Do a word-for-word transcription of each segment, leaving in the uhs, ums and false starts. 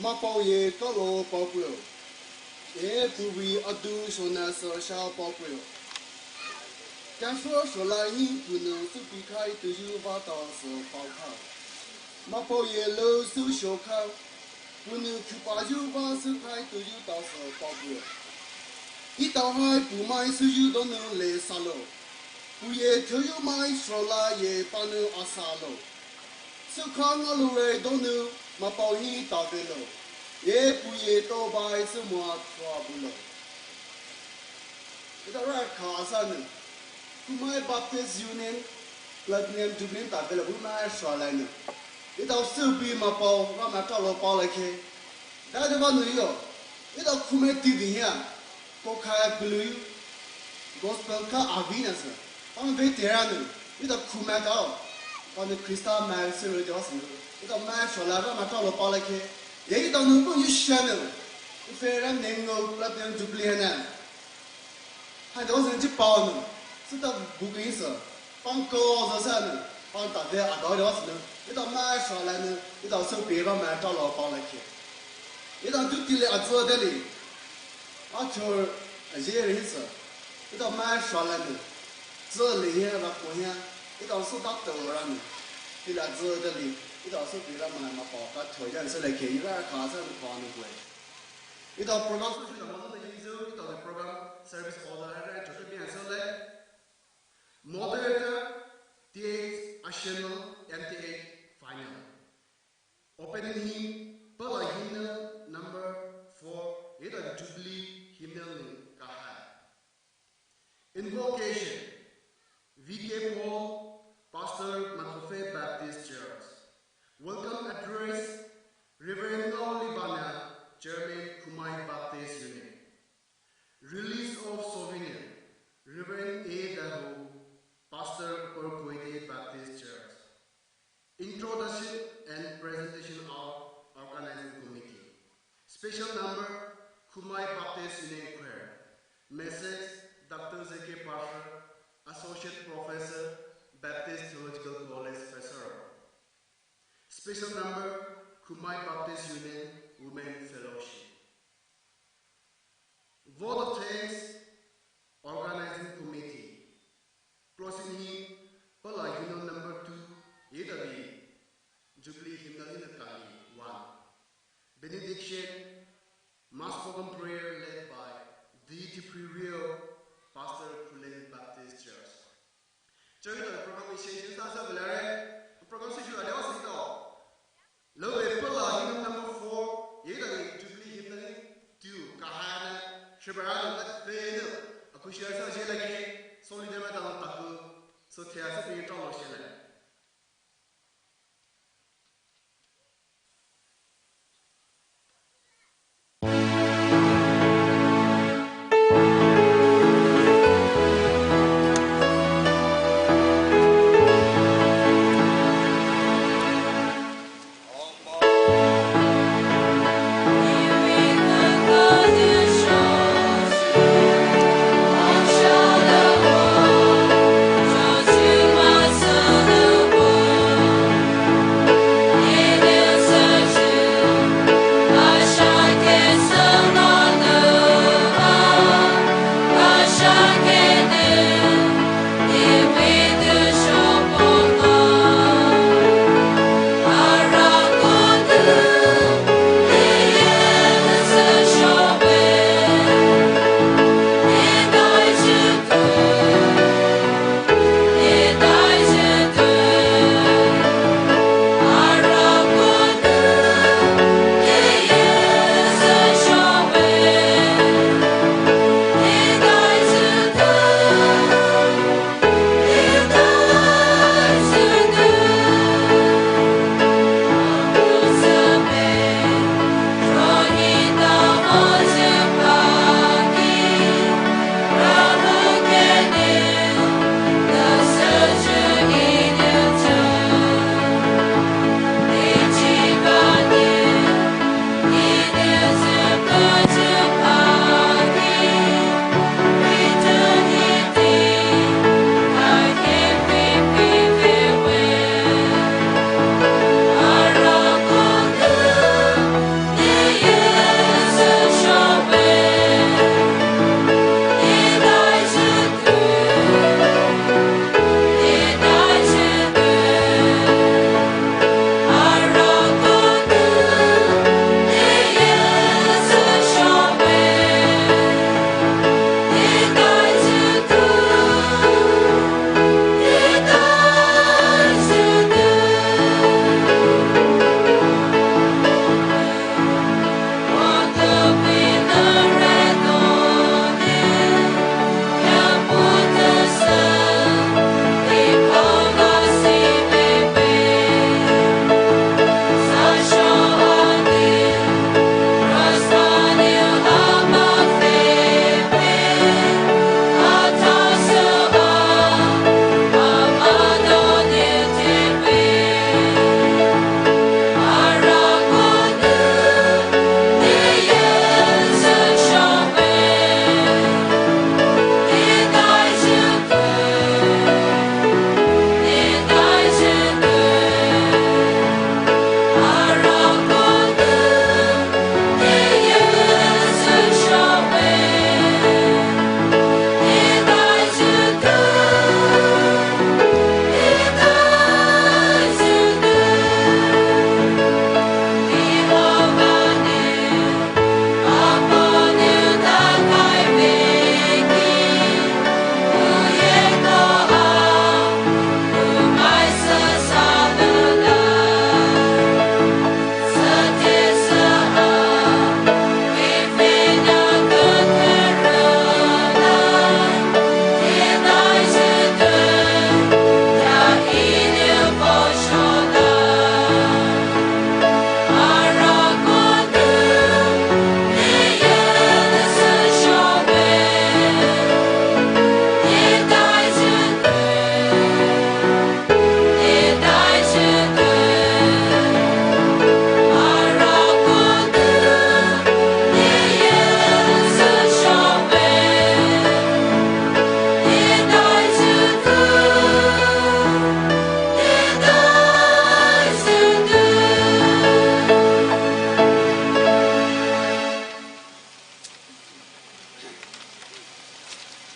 Mapao ye kalo paopeo. E puhvei adu shona sü sha paopeo. Kasho shola hi puhnou süpeikhai touyu vah taosü paokhai. Mapao ye lou sü shokhai. Puhnou khupayu vah sükhai touyu taosü paopeo. Etao hai puhmai süyu donou le salo. Puh ye touyu mai shola ye panou asalo. Sükha ngaoloure donou Mapao hi tavelo. Ye puh ye tobai sümoa thua bulo. Etao rakha asanou. Khumai Baptist Union Platinum Jubilee tavelo bu mai sholanou. Etao süpei Mapao Ramai talo paolakhe. Dade vanou yo. Etao Khumai T V hia. Kokhai kulu gospel ka avi nasü. Pang ve tera nou. Etao Khumai tao. Pang Khrista mai sürü de asünou. Etao mai shola Ramai talo paolakhe. Ye etao nou pang yu shanou. Fera nengo Platinum Jubilee na. Hai de asünou chi paonou. Süta bukin sü. Pang ko za sanou. Pang ta de adao de asünou. Etao mai sholanou. Etao süpei Ramai talo paolakhe. Etao duty le atsü dali. Achor ajere hisa. Etao mai sholanou. Tsü le hia ba ko hia. Etao sü doctor ranou. Tila tsü dali. Etao süpei Ramai Mapao ka thoi jan sü le ke ira ka sa ko nou kwe. Etao program sü sü da mo na yin sü etao the program service order ha ra cho ke bian sü le. Moderator, T H Ashenal, M T H final. Opening hymn, Pala hymnal number four, etao Jubilee hymnal nou kahai. Invocation, V K Paul, Pastor Makofe Baptist Church. Welcome address, Reverend Ngao Libana, Chairman Khumai Baptist Union. Release of souvenir, Reverend A Dahu, Pastor Upper Koide Baptist Church. Introduction and presentation of organizing committee. Special number, Khumai Baptist Union Choir. Message, Doctor Z K Pastor, Associate Professor, Baptist Theological College, Pesaro. Special number, Khumai Baptist Union Women Fellowship. Vote of thanks, organizing committee. Closing hymn, Pala hymnal number two, etao Jubilee hymnal in the Kali one. Benediction, Mass program prayer led by D T P Rio, Pastor Khullen Baptist Church. Church the program initiation sa sa belare, program session a dewa sito. Lo e Pala hymnal number four, etao Jubilee hymnal two, kahana, shibara no kat peno, akushia sa jela ke, solid ma ta taku, so tia sa pe tolo shela.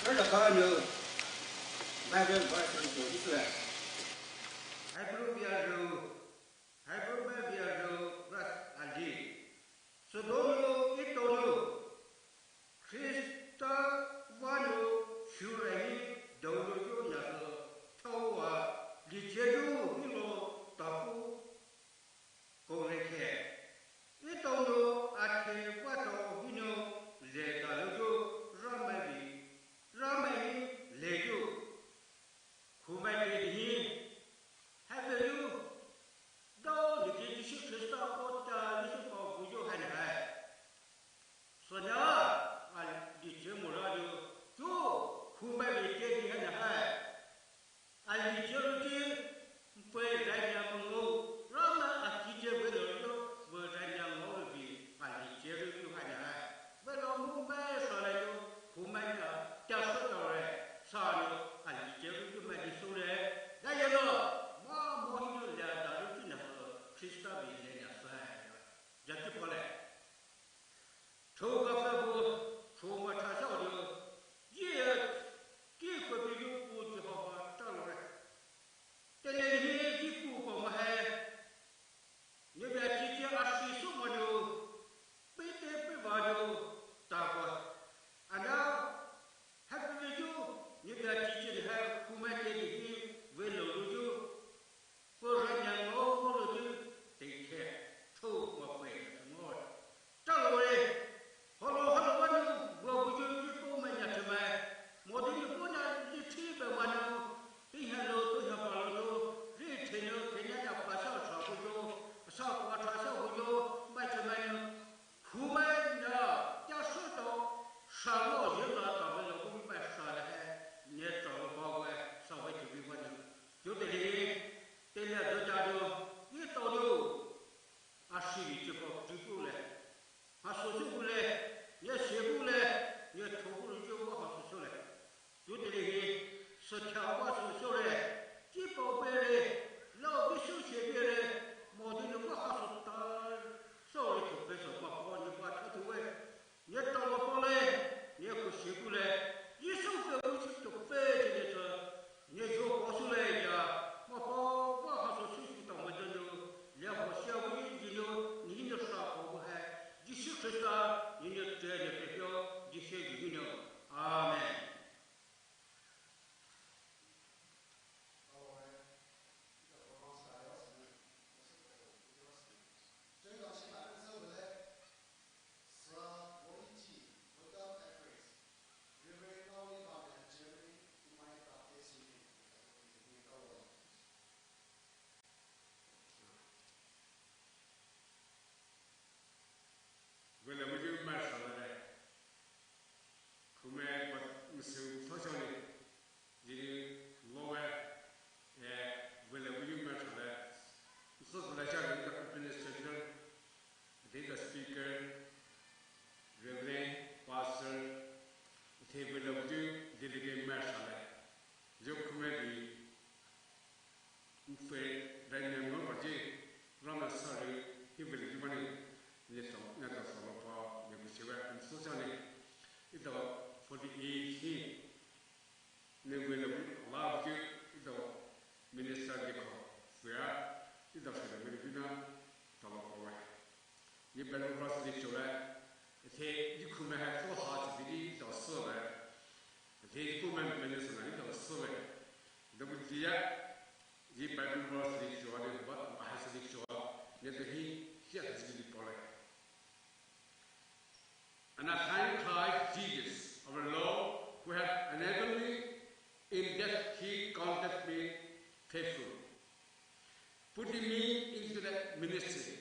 Kadakhanu Bible verse to Israel. Hebrew biaru, Hebrew biaru verse ali. Sodom-nu Edom-nu Khrista vanu shurahi daoru yo naso thaowa licheru hilo tapu korekhe. Edom-nu athe vato hinu le daoru yo Ramai bi, Ramai le yo. Khumai te dihi, Hebrew, dao liki Jisu Khrista ko ta Jisu ko bujo hai na hai. Sonya, a liche mora yo, yo, khumai liki di hai na hai. A liche ruti, mpe ranya mengo, Rama a kije velo yo, ve ranya ngo vi, a liche ruti hai na hai. Velo mumai sala yo, khumai na, tia sotore, sa yo, a liche ruti mai di sure. Da yelo, ma mo hino le daoru yo na, Khrista bi le na sa. Jati pole. Chou ka fa bu, chou ma cha sa yo, ye, ki ko bi yo bu Jehovah ta lo re. Tele hi ki bu ko ma hai. Ni bia ki ki a shi su ma yo, pe te pe ba yo, ta ko. Ana, ha pe yo, ni bia ki ki ha, khumai te dihi, velo yo. Ko ranya ngo ko lo ju te khe, tho ma pwe mo. Ta lo re, holo holo wa nu, wa bu ju ju ko ma nya te mai. Mo di ni ko na di chi be ma nu, ti ha lo, ti ha pa lo lo, ri te no, ke nya nya pa sa sa bu ju, sa pa cha sa bu ju, mai te mai nu. Khumai na, tia soto, sa lo ye la ta ve lo bu mai sa le he, ne ta lo ba we, sa ve ti bi wa nu. Yo te le, te le do ja do, ye to lo, a shi bi che ko, ti ku le, ha so so ku le, ye she ku le, ye to ku le, yo wa ha so so le. Yo te le he, so cha wa so so le, ki po pe le, lo bi so she pe le, mo di lo wa ha so ta, so le to pe so ma po ni wa cha tu we. Nye talo pole, nye ko shikule, Jisu ke uchi to pe jine to, nye jo ko sule ya, ma ko, wa ha so shishu to ma jane, ya ko shia wi jine, ni ne sa ko hai, Jisu Khrista, ni ne te ne pe yo, Jisu jine. Amen. Vele wiji mai shalare. Kume pat msu thosoni. Jini lowe, eh, vele wiji mai shalare. So vele cha administrator, data speaker, reverend, pastor, the vele wiji delegate mai shalare. Jo kume bi Mfe, rai ne mo baji, rana sari, hi vele di mani, ne to, ne to solo pa, ne ku sewa, ne so sa ne. Ito forty-eight hi, ne vele la baji, ito minister de ko, fea, ito fea vele di na, solo pa wa. Ni Bible verse ni chole, the ni kume ha fo ha ti bidi da so le. The ni kume Bible so ni da so le. Da bu dia, ni Bible verse ni chole, ba ha ni chole, ni da hi, hi ha ni pole. And I thank Christ Jesus, our Lord, who has enabled me in that he counted me faithful, putting me into the ministry,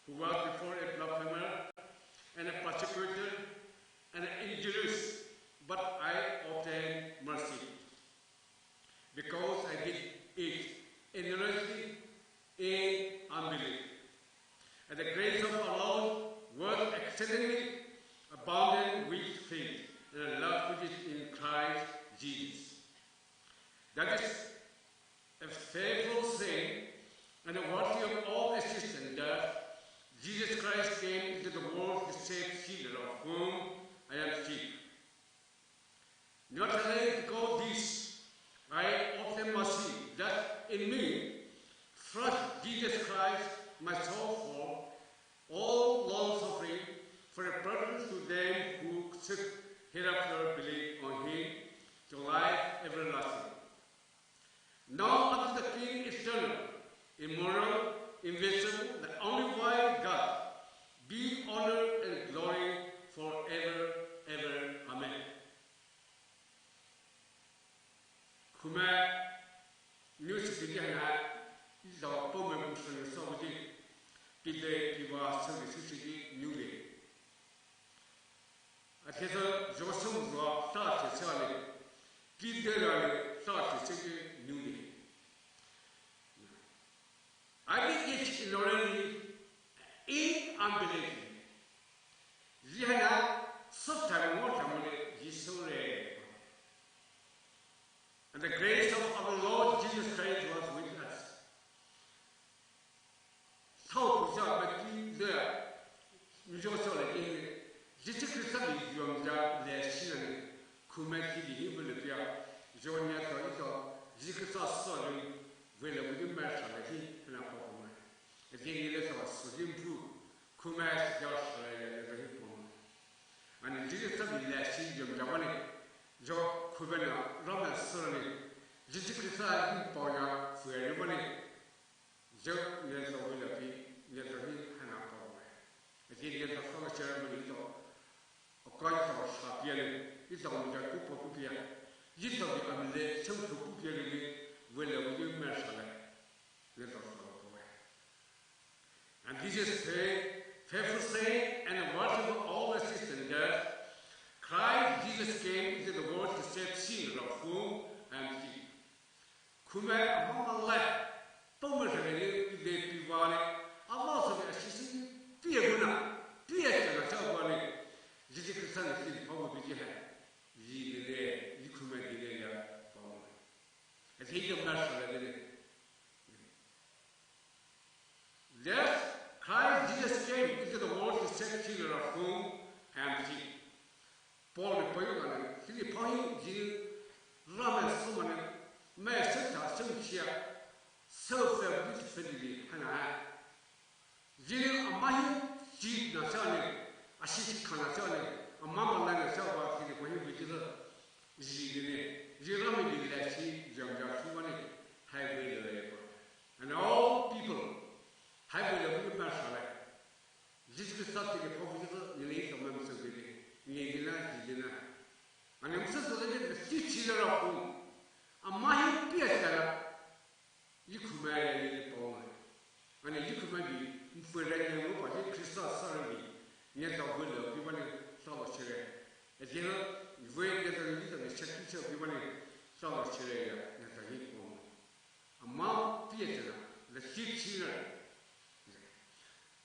who was before a blasphemer and a persecutor and an injurious, but I obtained mercy, because I did it in honesty, in unbelief. And the grace of our Lord was exceedingly abundant with faith and love which is in Christ Jesus. That is a fearful thing and worthy of all esteem that Jesus Christ came into the world to save sinners, of whom I am chief. Khumai niu süki dai na, Etao Poumai Bushong sou budi, pide piwa sou süki niu le. Athesou zhou sou zhou sa chi sa le, pide ra le sa chi süki niu le. I did it in order in unbelief. Zihana, sou tamo tamo le, Jisu le. And the grace of our Lord Jesus Christ was with us. Sou kusa mati de, njo sou le, Jisu Khrista ni yuang ja le shi le, khumai ki di ni bu le pia, jo nya to i to, Jisu Khrista sou le, vei le bu di ma sa le ki, na ko ko ma. Adi ni le to sou di bu, khumai si ja sa le le le ki ko ma. Ani Jisu Khrista ni le shi yuang ja ba ni, jo khumai na, ra ma sou le, Jisu Khrista ni pao ya, fu ya ni ba ni. Zhou ne zhou wei le pi, ne zhou ni hana pao wei. Adi ne zhou fellowship mani to, akai to sa pia le, i zhou ne zhou ku po ku pia. I zhou ni am le, zhou ku ku pia le ni, wei le wei ma sa le, ne zhou sa pao wei. And this is faith, faithful saying, and worthy of all assistance that Christ Jesus came into the world to save sinners, of whom I am chief. Khumai amama lai, Poumai sa le ni, pide piwa le, ama sa le asisi, pia guna, pia sa na sa wa le, Jisu Khrista ni si pao bi ji hai, ji le le, ji khumai ji le ya, pao le. Adi yo ma sa le le. Yes, Christ Jesus came into the world to save sinners, of whom I am chief. Paul ni pao yu na le, sini pao yu ji, ra ma sou ma le, ma sou ta sou chia, sou fe bu ti fe di hana. Ji ama hi ji na sa le, asi si ka na sa le, amama lai na sa wa sini pao yu bu ji le, ji le, ji ra ma ni le si, jam ja su ma le, hai wei le le ko. And all people, hai wei le bu ma sa le. Jisu Khrista ti ke pao bu ji le, ni le to ma sou de, ni le na, ji le na. Ani msü to de, si chi le ra ko. Ama hi pia sa le. Yi khumai le ni pao ma. Ani yi khumai bi, mfü re ni mo pa ji Khrista sa re bi. Ni zhou wei le bi ba ni sa lo che re. E je na, wei ni zhou ni zhou ni sa ki sa bi ba ni sa lo che re ya, ni zhou ni pao ma. Ama pia che na, the chief sinner.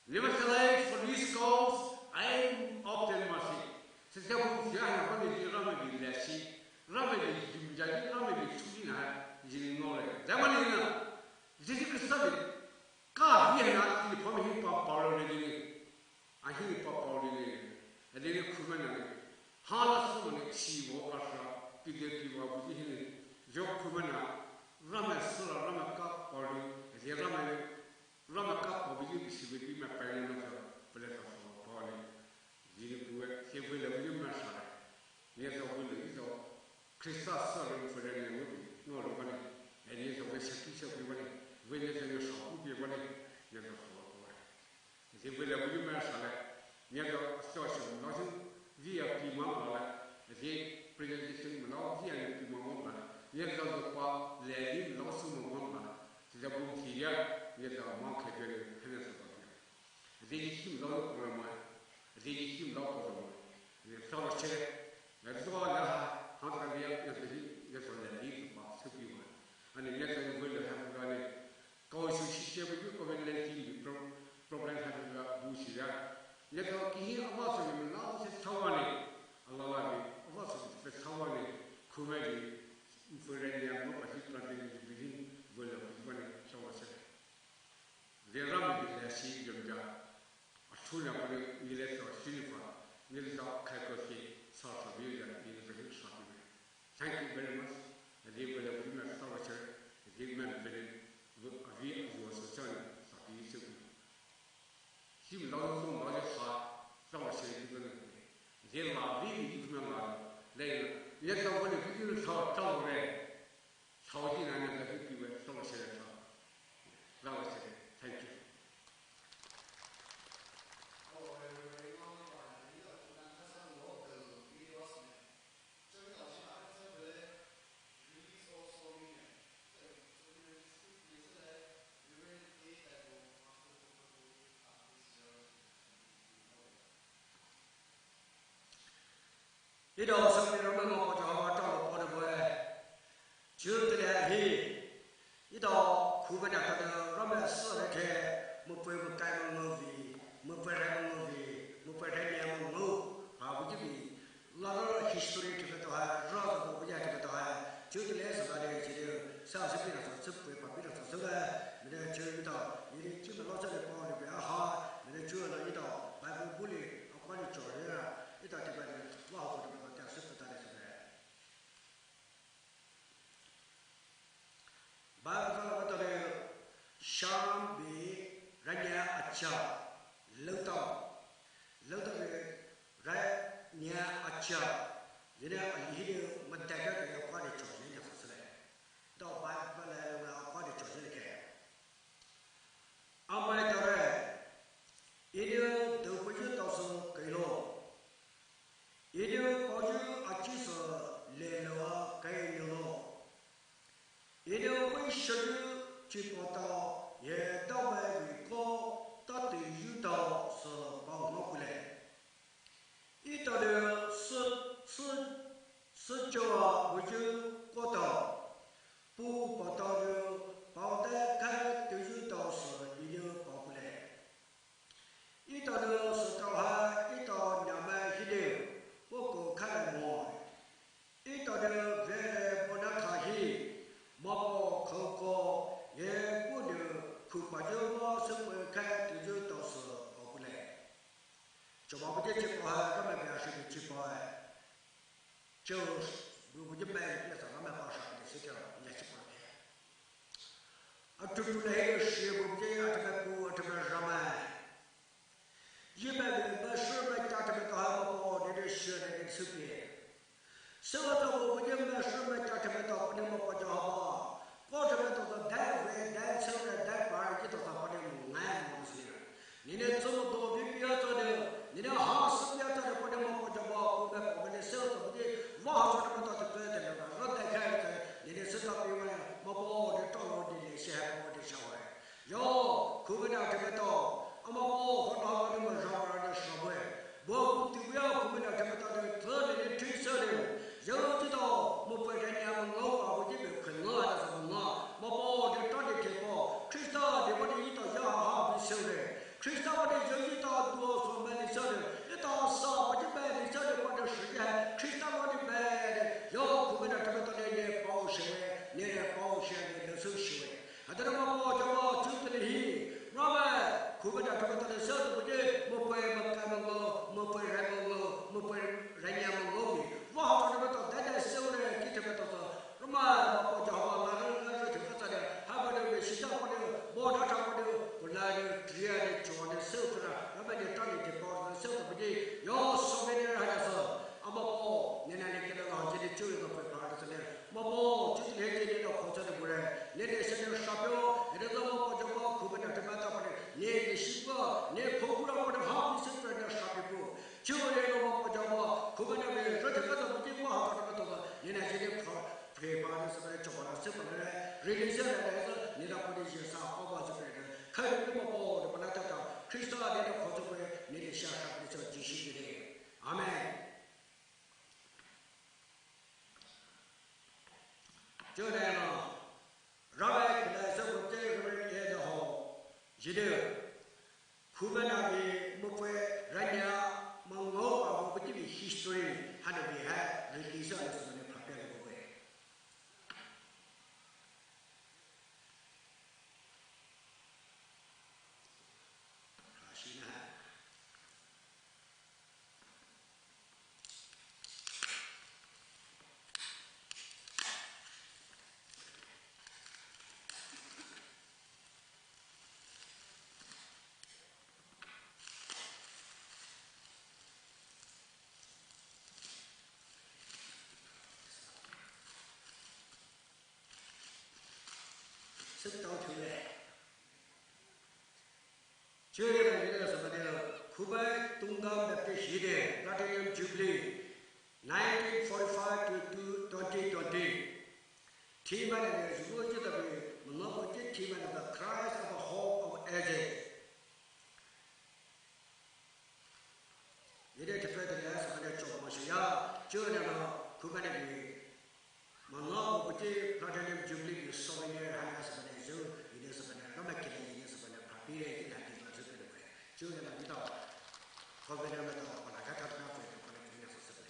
Nevertheless, for this cause, I obtain mercy. Sese bu sia na ba ni ra ma bi le si, ra ma bi jum ja ni, ra ma bi chu ni na, ji ni no le. Da ma ni na, Jisu Khrista ni, ka hi na, ni pao mi hi pao pao le ni. Ahi ni pao pao le ni. Adi ni khumai na ni. Ha la sou ma ni si wo ka sa, pide piwa bu ji hi ni. Jo khumai na, ra ma sou la, ra ma ka pao le, adi ra ma ni. Ra ma ka pao bu ji bi si bi bi ma pa ni ma sa, pele sa sa pao ni. Ji ni bu e, si bu le bu ni ma sa le. Ni zhou bu le, ni zhou. Khrista sa le bu le ni bu, no le ba ni. E ni zhou bu sa ki sa bi ba ni. Bu ni zhou ni sa ku bi ba ni. Ni zhou sa pao le. Ji bu le bu ni ma sa le. Ni zhou sa sa no si, vi ya pi ma ba le. Ji presentation ma no, vi ya ni pi ma ba le. Ni zhou zhou pa le ni no su ma ba le. Ti da bu ti ya, ni da ma ke ke hene sa ba ya. Adi ni him lo ko ma. Adi ni him lo ko ma. Ni sa lo che. Ni da la ha, ha ka ya, ni da ni, ni da la ni ba, sa bi wa. Ani ni da ni bu le ha bu ga ni. Ka o shi shi che bu ko ben le ti ni pro-, problem ha bu ga bu shi ya. Ni da ki hi ama sa ni la se sa wa ni. Allah la ni, ama sa ni sa wa ni. Khumai ni, mfü re ni mo pa ji plan ni bu ni, bu le bu ni sa wa che. Adi ra ma bi le si jam ja. Athu na pa ni le to si ni pa. Ni le to kai ko si sa sa bi ja ni le sa bi. Thank you very much. Adi bu le bu ma sa wa che. Adi ma bi le. Avi avi wa sa cha ni sa bi se. Sim lao song lao le sa. Sa wa che ni le. Adi la bi ni ma la. Le. Ni sa wa ni bi ni sa sa wa le. Thank you. Etao sümai Ramai Mapao Jihova talo paona bue. Chuo teile hi. Etao khubüa tao Ramai sü le the, mapao makai mangao vei, mapao rai mangao vei, mapao rai nia mangao, ha bu ji vei. Lalo history thipei tao hai, rao tao bu ji thipei tao hai. Chuo teile sü ba de ji de, sa sü pi na sa sü pao pa pi na sa sü ba. Mide chuo etao, ede chuo ma lo sa le pao le ba ha. Mide chuo la etao, Bible bu le, akwa le cho le. Etao thipei de, wa ho thipei tao sü pao ta le sü ba. Bible kala ba tale, Shem bue rainia acha, Lot tao, Lot tao bue rainia acha, yene ali hide madada de ya kwa de cho yene sa sele. Tao Bible la la kwa de cho yene ke. Amai tare, ede dou puyu tao sü keilo. Ede paoyu achi sü lelo a keilo. Ede wei sheu chi pao tao ye dao mai vei ko ta tei yu tao sü pao ma kule. Etao de sü, sü, sü cho a wei yu ko tao. Pu pao tao de pao dai kai tei yu tao sü ede pao kule. Etao nou sü tao ha, etao nyamai hide, poko kale mo. Etao nou vele bona kha hi, Mapao khouko, ye ku nou, khupa yu mo sü pao kai tei yu tao sü pao kule. Jihova bu ji chi pao ha, Ramai bue a shi bu ji chi pao ha. Chuo, bu bu ji mai le sa Ramai pao sha de sü ke, ya chi pao ke. Atutu le he shi bu ji atame pu atame Ramai. Ye mai le ba shi mai ta atame tao ha Mapao de de shi de de sü ke. Sü tao bu bu ji mai shi mai ta atame tao pao ne Mapao Jihova. Ko atame tao tao dai ve, dai sü ve, dai pa ji tao tao pao ne ngai mo sü. Nene tsü mo do bi pia tao de, nene ha sü pia tao de pao ne Mapao Jihova, ko me pao me ne sü tao de, wa ha tao de pao tao de de de, ro de kai de, nene sü tao pi wa, Mapao de tao lo de le se ha pao de sha wa. Yo, khubüa tao, Amapao, ko tao de mo sha wa de sha wa. Bo ku ti wa khubüa tao de, tao de ne tui sü de. Yo, ti tao, mapao rainia mangao pa, bu ji be khen la da sa ma. Mapao de tao de ke pao. Khrista de pao de etao ya ha bi sü de. Khrista pao de yo etao duo so me ni sü de. Etao sa pao ji be ni sü de pao de shi ya. Khrista pao de be de. Yo, khubüa tao de ne pao she. Ne ne pao she ne ne sü shi. Hatara Mapao Jihova chuo teile hi, Ramai, khubüa tao tao tao sü tao bu ji, mapao makai mangao, mapao rai mangao, mapao rainia mangao mi. Wa ha tao tao dai dai sü le, ki tao tao tao. Ramai, Mapao Jihova la le le le tao tao de, ha ba de me shi tao pao de, bo da tao pao de, bu la de, tria de, cho de sü tao, Ramai ne tao de pao de sü tao bu ji, yo, so me ne ha da sü. Amapao, nene ne ke la ha ji de chuo le pao pa de sü le. Mapao, chuo teile he ne dao khouso de bure. Nene sü ne shapeo, ede dao Mapao Jihova, khubüa tao tao pao ne, ne ne shipa, ne khouko ra pao ne ha bi sü pao ne shape pu. Chuo le dao Mapao Jihova, khubüa me re tao tao bu ji wa ha tao tao, nene ji ne pao, pao pa ne sü pao ne cho pa ne sü pao ne, release ne ne, ne dao pao ne ji sa pao ba sü pao ne. Khai ne Mapao, ne pao ne tao tao, Khrista ne dao khouso pao, ne ne sha shape ne sü ji shi de. Amen. Chuo ne no, Ramai kile sü bu ji Ramai ke da ho, ji de, khubüa bi mapao rainia mangao pa bu ji bi history, ha de bi ha, release ne sü ne pao pao le bu be. Ha shi na. Sü tao thule. Chuo ye na ye na sü ba de, Khubai Tongass Baptist Hide, Platinum Jubilee, nineteen forty-five to two, twenty twenty. Theme ne, zuo ji tao bi, mama ko ji theme ne, The Christ of the Hope of Ages. Ye de tao pao de ya sü ba de cho mo shi ya, chuo ne Souvenir hana sa bane ju, ini sa bane, kama kile ini sa bane, papire ini hati la ju bane. Ju na ito, convener na to, pala kata na fe, pala kile sa sa bane.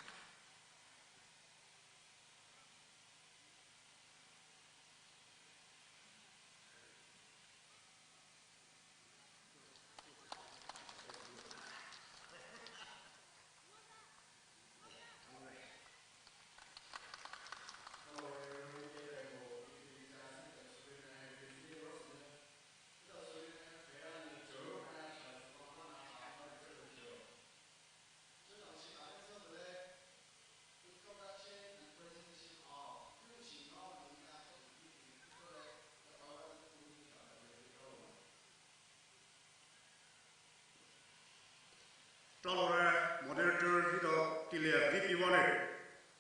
Tralore moderator hito tile V P one.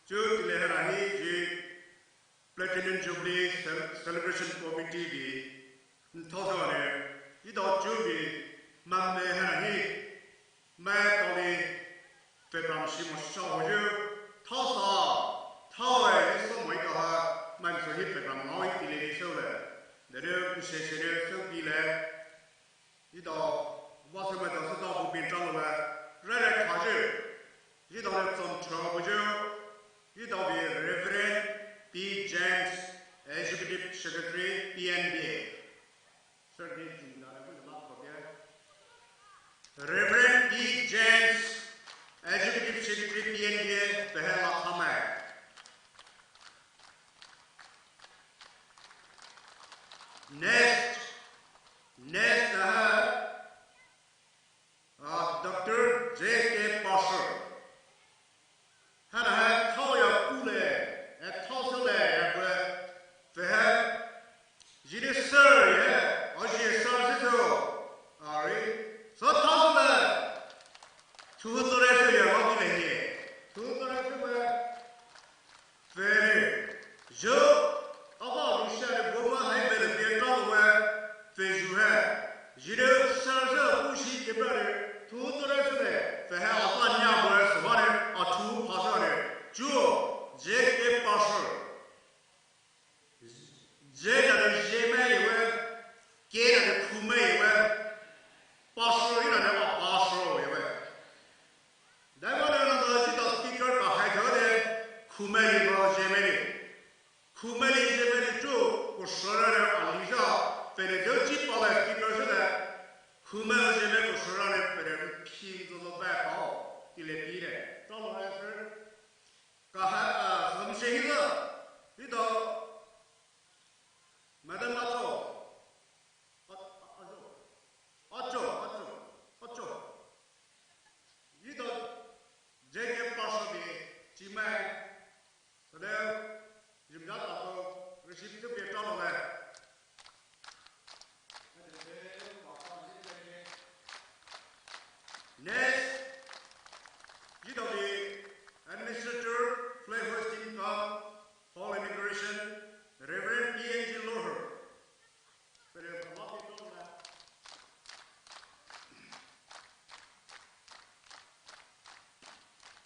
Chu tile hana hi ji Platinum Jubilee Cel-, Celebration Committee bi ntho zone. Hito chu bi mame hana hi mai toli program shi mo sha ho ju. Thasa, thawe, iso mo ito ha, mai so hi program mo i tile ni so le. Dere, sheshe le, so bi le. Hito, vasa mai to sa to bu bin tralo le, rere khaje. Hito le tsam tra bu je. Hito bi Reverend P James, Executive Secretary, P N B A. Sir, ni jing da le bu la ko bia. Reverend P James, Executive Secretary, P N B A, pehela khamai. Next, next, uh, uh, Doctor J K Pastor. Hana ha thao ya kule, eh, thao sele, eh, bwe, fehe, jide sir, eh, oji sir se so, ari, so thao sele. Thuhu tore se ya, oji le he. Thuhu tore se bwe. Fere, jo, aba lusha re goma hai bere bie tralo we, feju hai. Jire sar sa ushi kebra re, thuhu tore se le, fehe aba nya bo re, swa re, athu pha sa re. Juo, J K Pastor. J na re jeme ye we, K na re khume ye we, Pastor ina re a pastor ye we. Dai ba le na da ji da speaker ka hai tho de, khume ye ba jeme re. Khume ye jeme re chu, ko sara re a li ja, pe re jo ji pa le speaker se de, khume ye jeme ko sara re pe re phi zo zo ba pa o, ti le pi re. Tralo re sir. Ka ha, ah, sa mi se hi da. Hi da. Madam Acho. A-, a-, Acho. Acho, Acho, Acho. Hi da. J K Pastor bi, chimai. Sa de, jimja ta to, receive to bi tralo le. Next, G W Administrator, Flag Hoisting cum Hall Inauguration, Reverend P N G Lohar.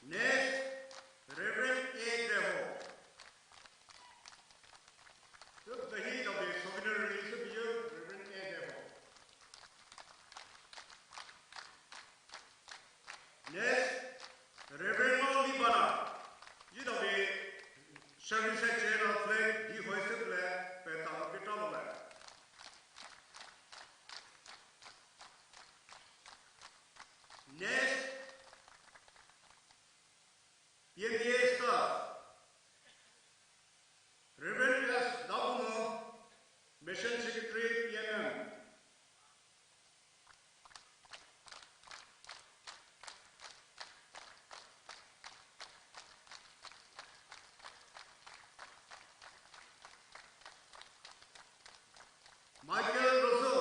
Next, Reverend A Deho. Look, the heat of the souvenir release of the year, Reverend A Deho. Next, Reverend Mao Libana. Heat of the service at General Flag, the hoisted flag, Petang Pitalola. Next, P M B A staff, Reverend S Dabumo, Mission Secretary, P M M. Michael Rosso,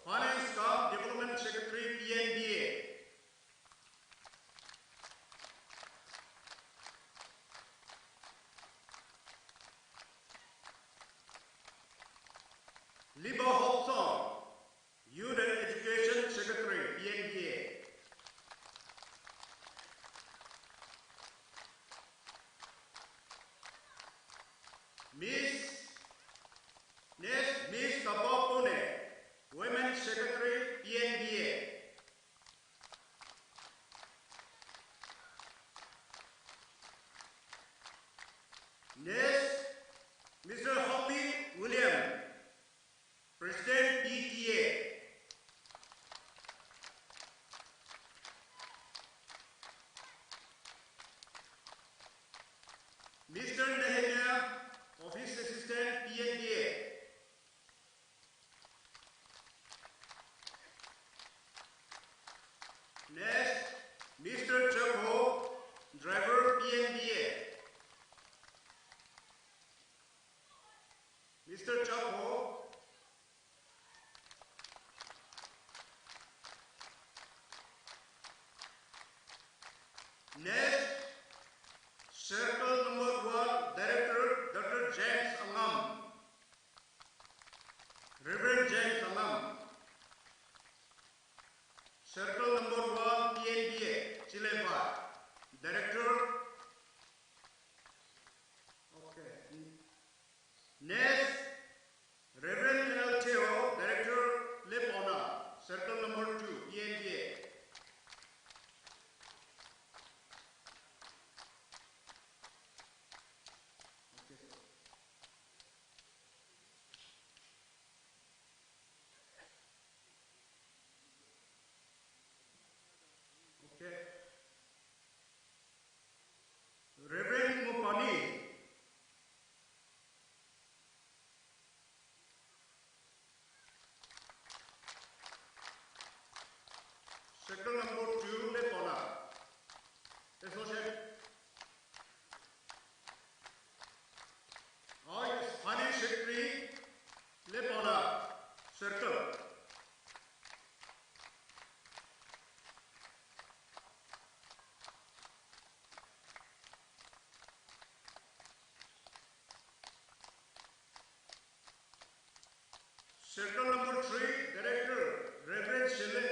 Finance cum Development Secretary, P N B A. Liba Hobson, Youth and Education Secretary, P N B A. Miss Secretary, P N B A. Next, Mister Hoppy William, President, P T A. Mister Nehemiah, Office Assistant, P N B A. Next, Mister Chakho, driver, P N B A. Mister Chakho. Next, circle number one, director, Doctor James Angam. Reverend James Angam. Circle number one, P N B A, Chileva. Director. Okay. Next, Reverend L T O, Director, Lepona, Circle number two, P N B A. Okay. Okay. Reverend Mupani. Circle number two, Lepona. Associate. Aye, Spanish Secretary, Lepona, Circle. Circle number three, Director, Reverend Shele.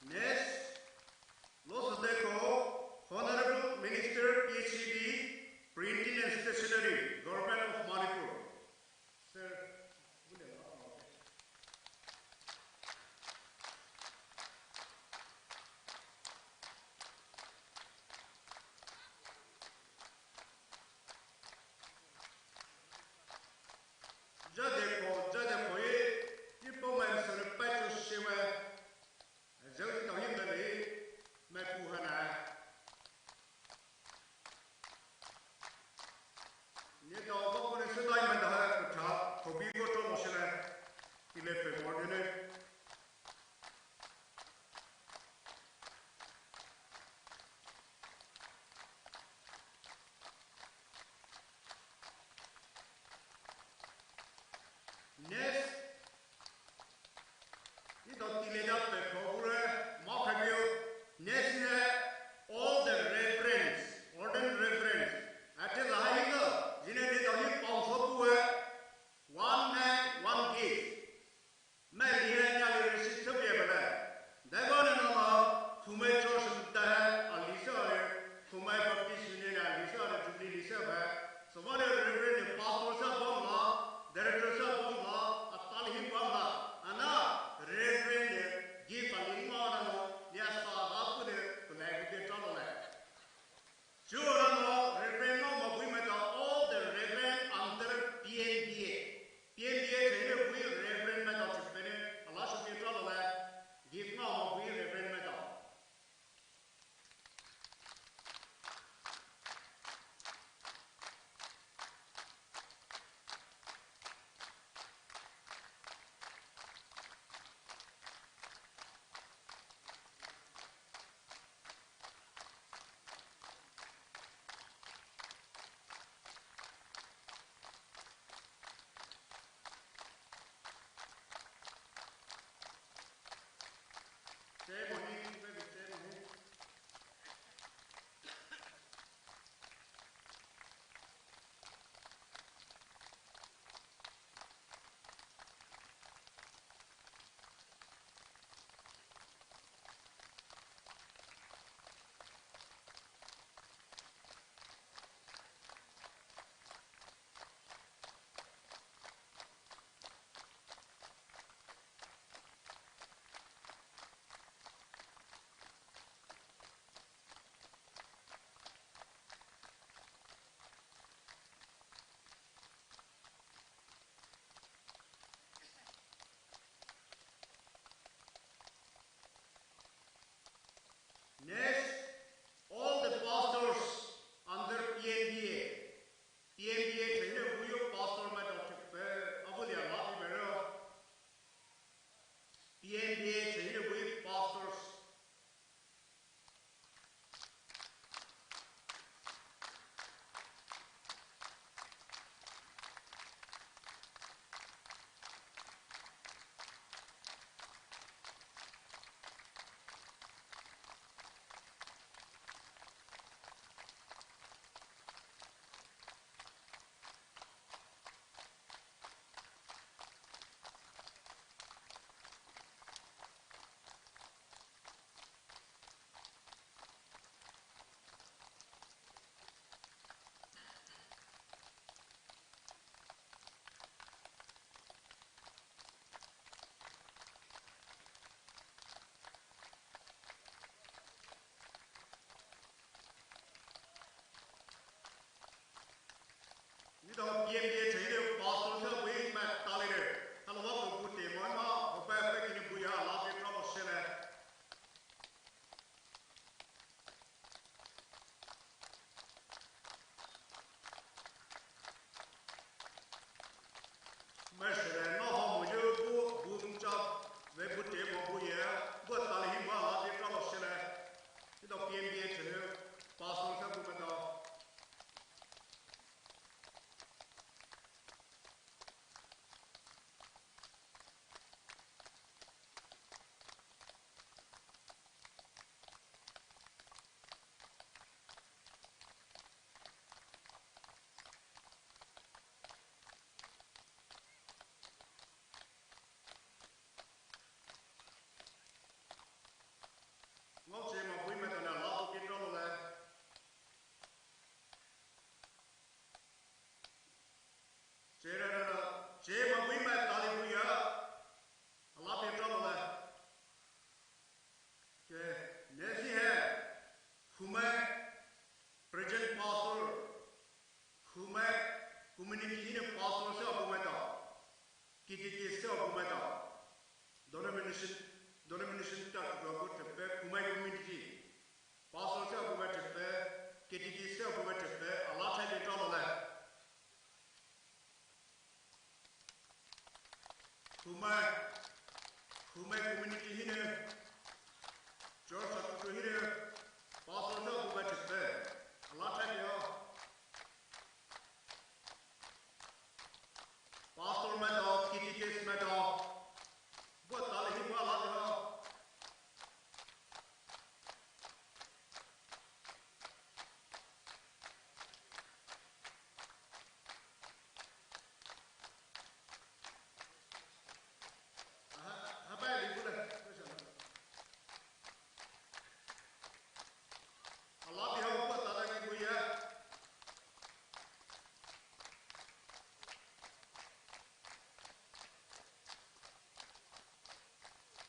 Next, Losodeko, Honorable Minister, P H E D, Printing and Stationery, Government of Manipur. Sir, Jade ko, jade ko ye, ye po mai sir pai cho shewe, jade to ye mai, mai pu hana. Ye to ko ko ne se dai mai da ha ko cha, ko bi ko to mo shewe, ile pe mo ne. Next, ito tile da pe ko ure, ma pe bio. Next is all the reverends, ordained reverends. Ate la hi ko, jine de to hi pao so pu e, one man, one gift. Mai lihe nya le receive thupie bale. Daiba ne nama, Khumai Church ta hai, a lisa le, Khumai Baptist Union a lisa le, Jubilee lisa ba. So ba le Reverend ne pastor sa bang la, director sa bang la, a ta le hi bang la. Ana, Reverend ne gift Tao P M B A chei de pastor sa bui mai tali de. Hello, welcome to Taiwan ma. Opa pa kini buya la pe trouble shele. Mai shele no ho mo yo bu bu cha ve bu te mo buya. Bu tali hi ma la pe trouble shele. Tao P M B A chei de pastor sa bu mai tao. Ngau che ma bui mai tao na la bu ki tao lo le. Che ra ra ra, che ma bui mai tali buya. Ala pe tao lo le. Ke, next hai, Khumai present pastor, Khumai community hi ne pastor se abu mai tao, K T K se abu mai tao, denomination, denomination ta abu tepe, Khumai community, pastor se abu mai tepe, K T K se abu mai tepe, ala chai de tao lo le. Khumai, Khumai community hi ne, church atutu hi ne, pastor ne Khumai church te, ala chai de ha. Pastor mai tao, K T K mai tao, bu tali hi bu ala de ha.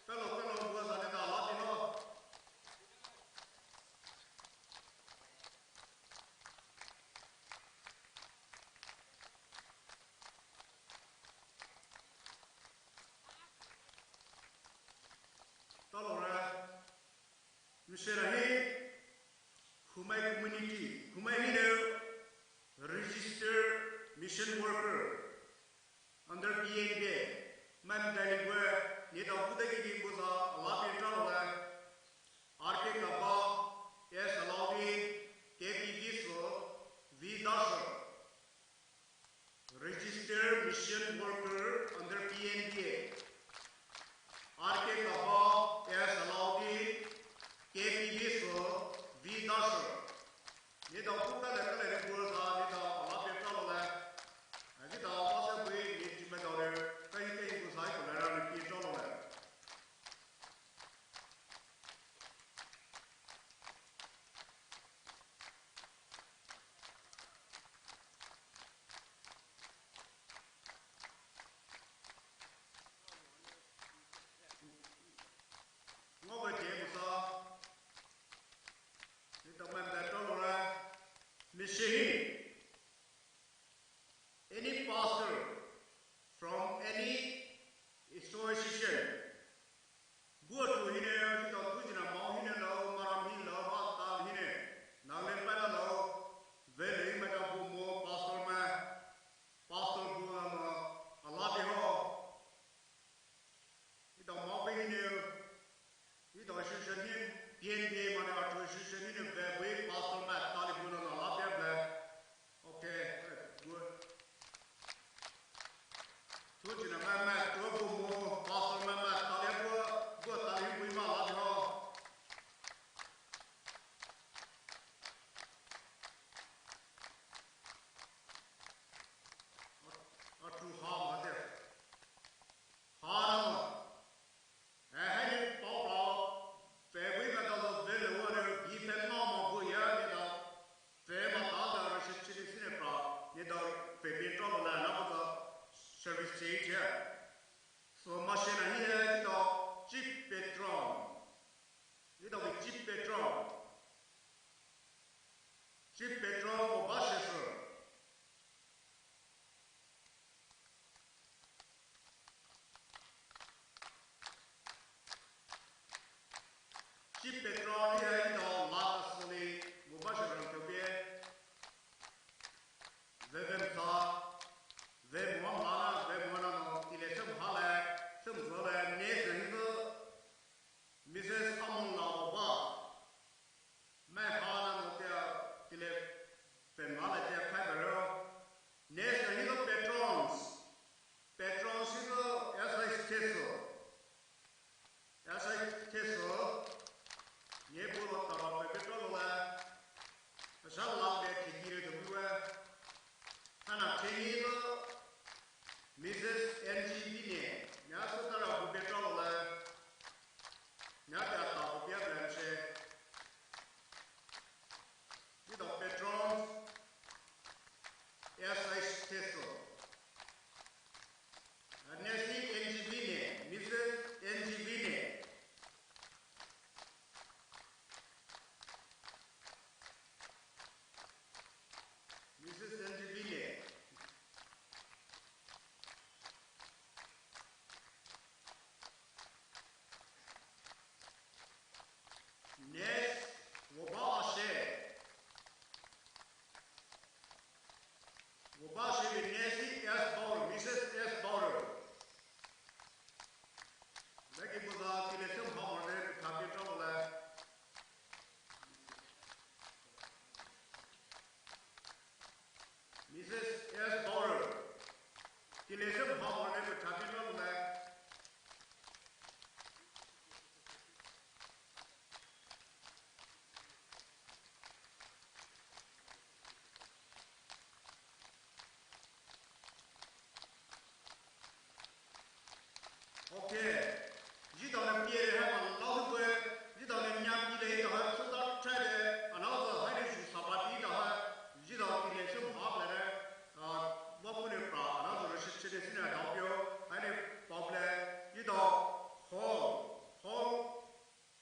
Fellow, fellow, bua zane ta ala di ho. Talo re. Missionary, Khumai community, Khumai hi ne registered mission worker under P N K, mai dai ni bue, ni dau bu dai ki ni bu za, ala pe talo re. R K Kaba, S Alaudin, K P Giso, V Dasho. Registered mission worker under P N K. R K Kaba, S Alaudin, K P Giso, V Dasho. Ni dau ku ka le ka le ni bu za ni dau ala pe talo re. Ni dau ba se bui ni chi mai dau re. Kai kai bu sai ko le ra ni pe talo re. Ngau ve te musa. Ni ta mai da talo re. Missionary. Any pastor from any association. Bua tu hi ne, ni ta tu jina mau hi ne lao, maram hi lao, ma ta hi ne. Na le pa na lao, ve le mai ta bu mo pastor mai, pastor bu na ma, ala de ho. Ni dau mau pe hi ne, ni dau association hi, P N K ma ne atu association hi ne, ve bui pastor mai tali bu na na la pe ve. Okay, good. Tu jina mai mai, tu bu mo, pastor mai mai tali bu, bu tali bui ma la de ho. Atu ha ma de. Ha na ma. Eh, hai ni pau pau. February ka dau dau ve le wa ne, bi pe ma ma bu ya ne dau. Chi patron hi hai do la asuli, mo ba shi rang tobie. Zevem sa, zemo la, zemo na no, tile sem hale, sem zole, ne se hi do, Missus Amon la ba. Mai ha na no tia, tile pem hale tia kai bero. Ne se hi do patrons. Patrons hi do S I Teso. S I Teso, nye bu lo taba pe petrol lo la, asha la pe thiki re do bu wa, hana thini lo, Missus N G Vine, nya so tara bu petrol lo la, nya ta ta bu pia plan she, di do petrol, S I Teso. Nancy N G Vine, Missus N G Vine. Missus N G Vine. Next, Woba Ashe. Woba Ashe Nancy S Bauer, Missus S Bauer. Lagi buza tile sem hamor de tapi trouble. Missus S Bauer. Tile sem hamor de tapi trouble. Okay. Jidao ne pie re ha ma lau bu, jidao ne nya pie re da ha, so da try de, another hai ne su sa ba di da ha, jidao pie re so ha le re, ah, wa bu ne pra, another shi shi de sin da pio, hai ne pop le, jidao hall, hall,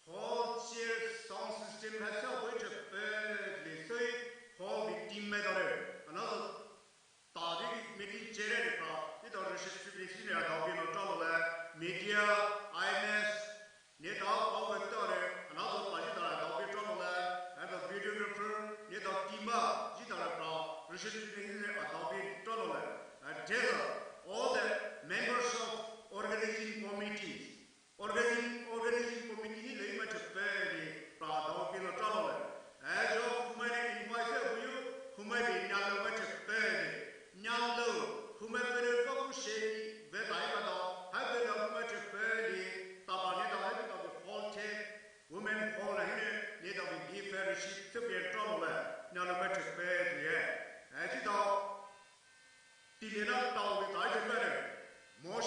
hall chair sound system ha sa bu che pe le soi, hall bi team me da re, another Tadi meeting chair re pa, ito receptionist ne adabi no talo le, media, I M S, ne ta over tore, another pa jita adabi talo le, and the videographer, ne ta team ba, jita pa, receptionist ne adabi talo le, and these are all the members of organizing committees. Organizing, organizing committee hi lei ma chepe ni pra dao pino talo le. Ajo humai ne invite se buyu, humai ne nyalo ma chepe ni. Nyalo, humai pere pa ku she ni, ve dai ma dao, hai ve dao ma chepe ni, taba ne dao hai dao de hall te, women hall na hine, ne dao de fellowship te bien talo le, nyalo ma chepe ni. Aji dao, Tile na tao ni tai je pere. Mo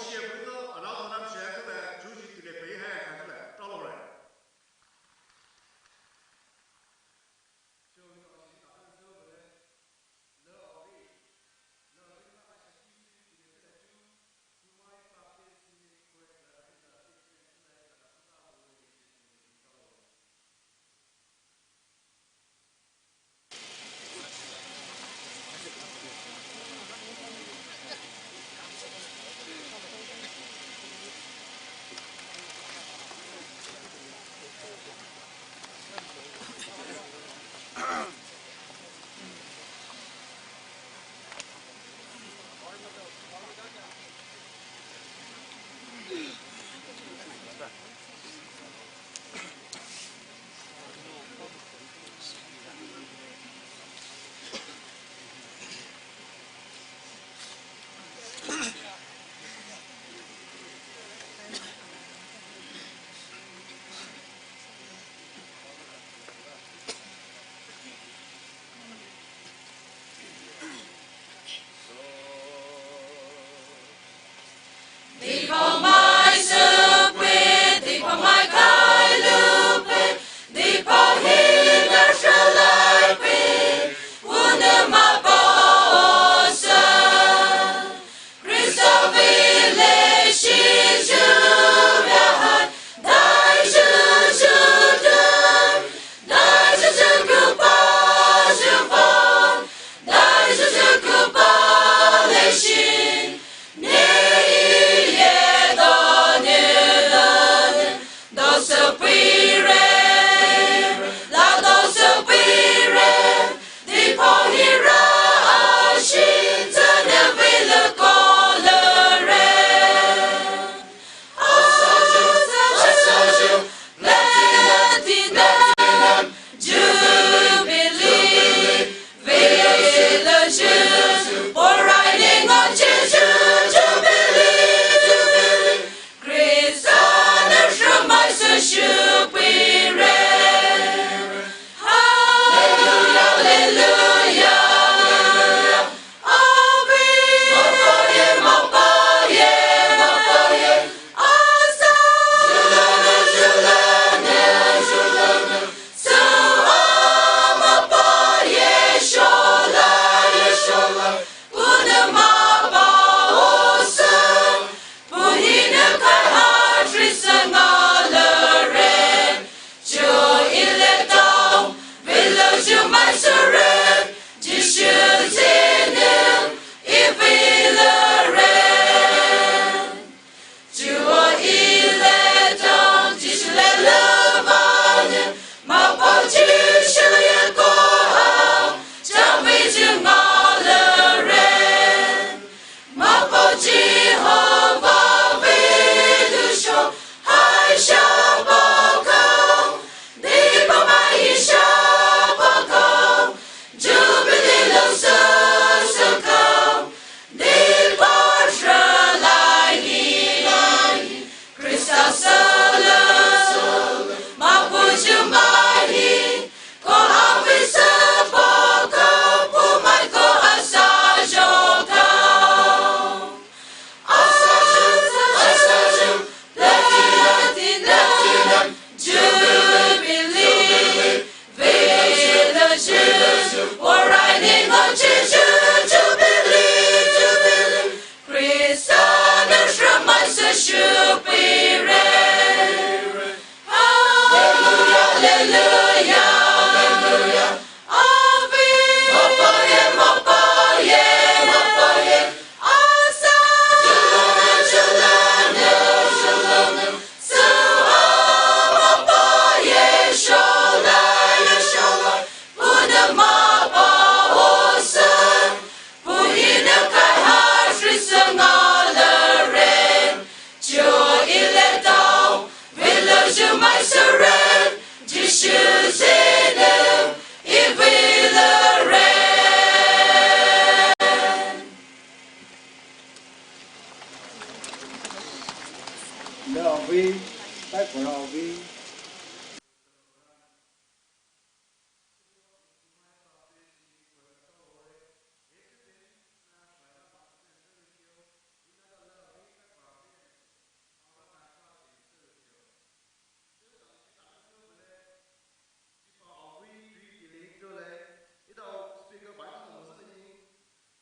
Bye for now, okay?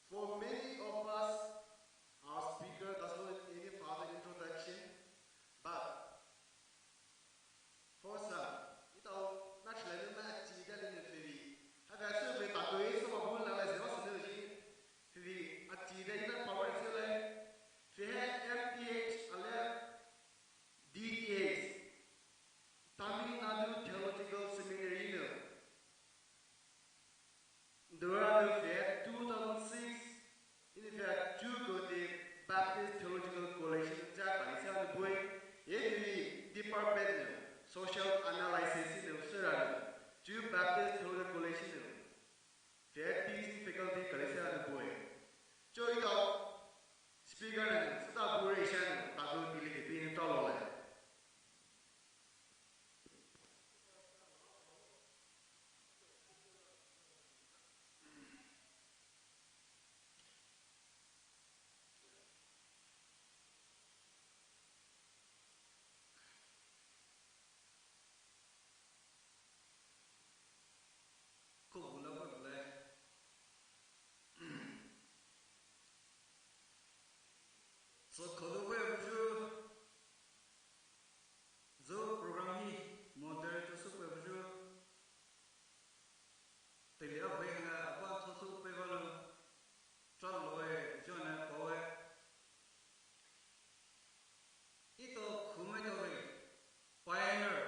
For many of us, our speaker does not need any further introduction, but for some, ita o na chile na chi da le ne fei. Hava su be ta ko e so ba bu la la se ba su ne ji. Fei a chi da ina power se le. Fei ha M T H ale D T H, Tamil Nadu Theological Seminary no. Dura no fei two thousand six, ini fei two ko de Baptist Theological College ja ta ni sa no boy. Ye ni department no social analysis no sura no. Ju Baptist Theological College no. Fei teaching faculty kali sa no boy. Cho ita speaker no, sata bure shan, tago dili ke pin tolo le. Ko bula ko bula. So kodo ko buju. Zo program hi moderator su ko buju. Tele a bai na a ba tho tho pe ba lo. Tra lo e, jo na ko e. Ito khumai to ri, pioneer,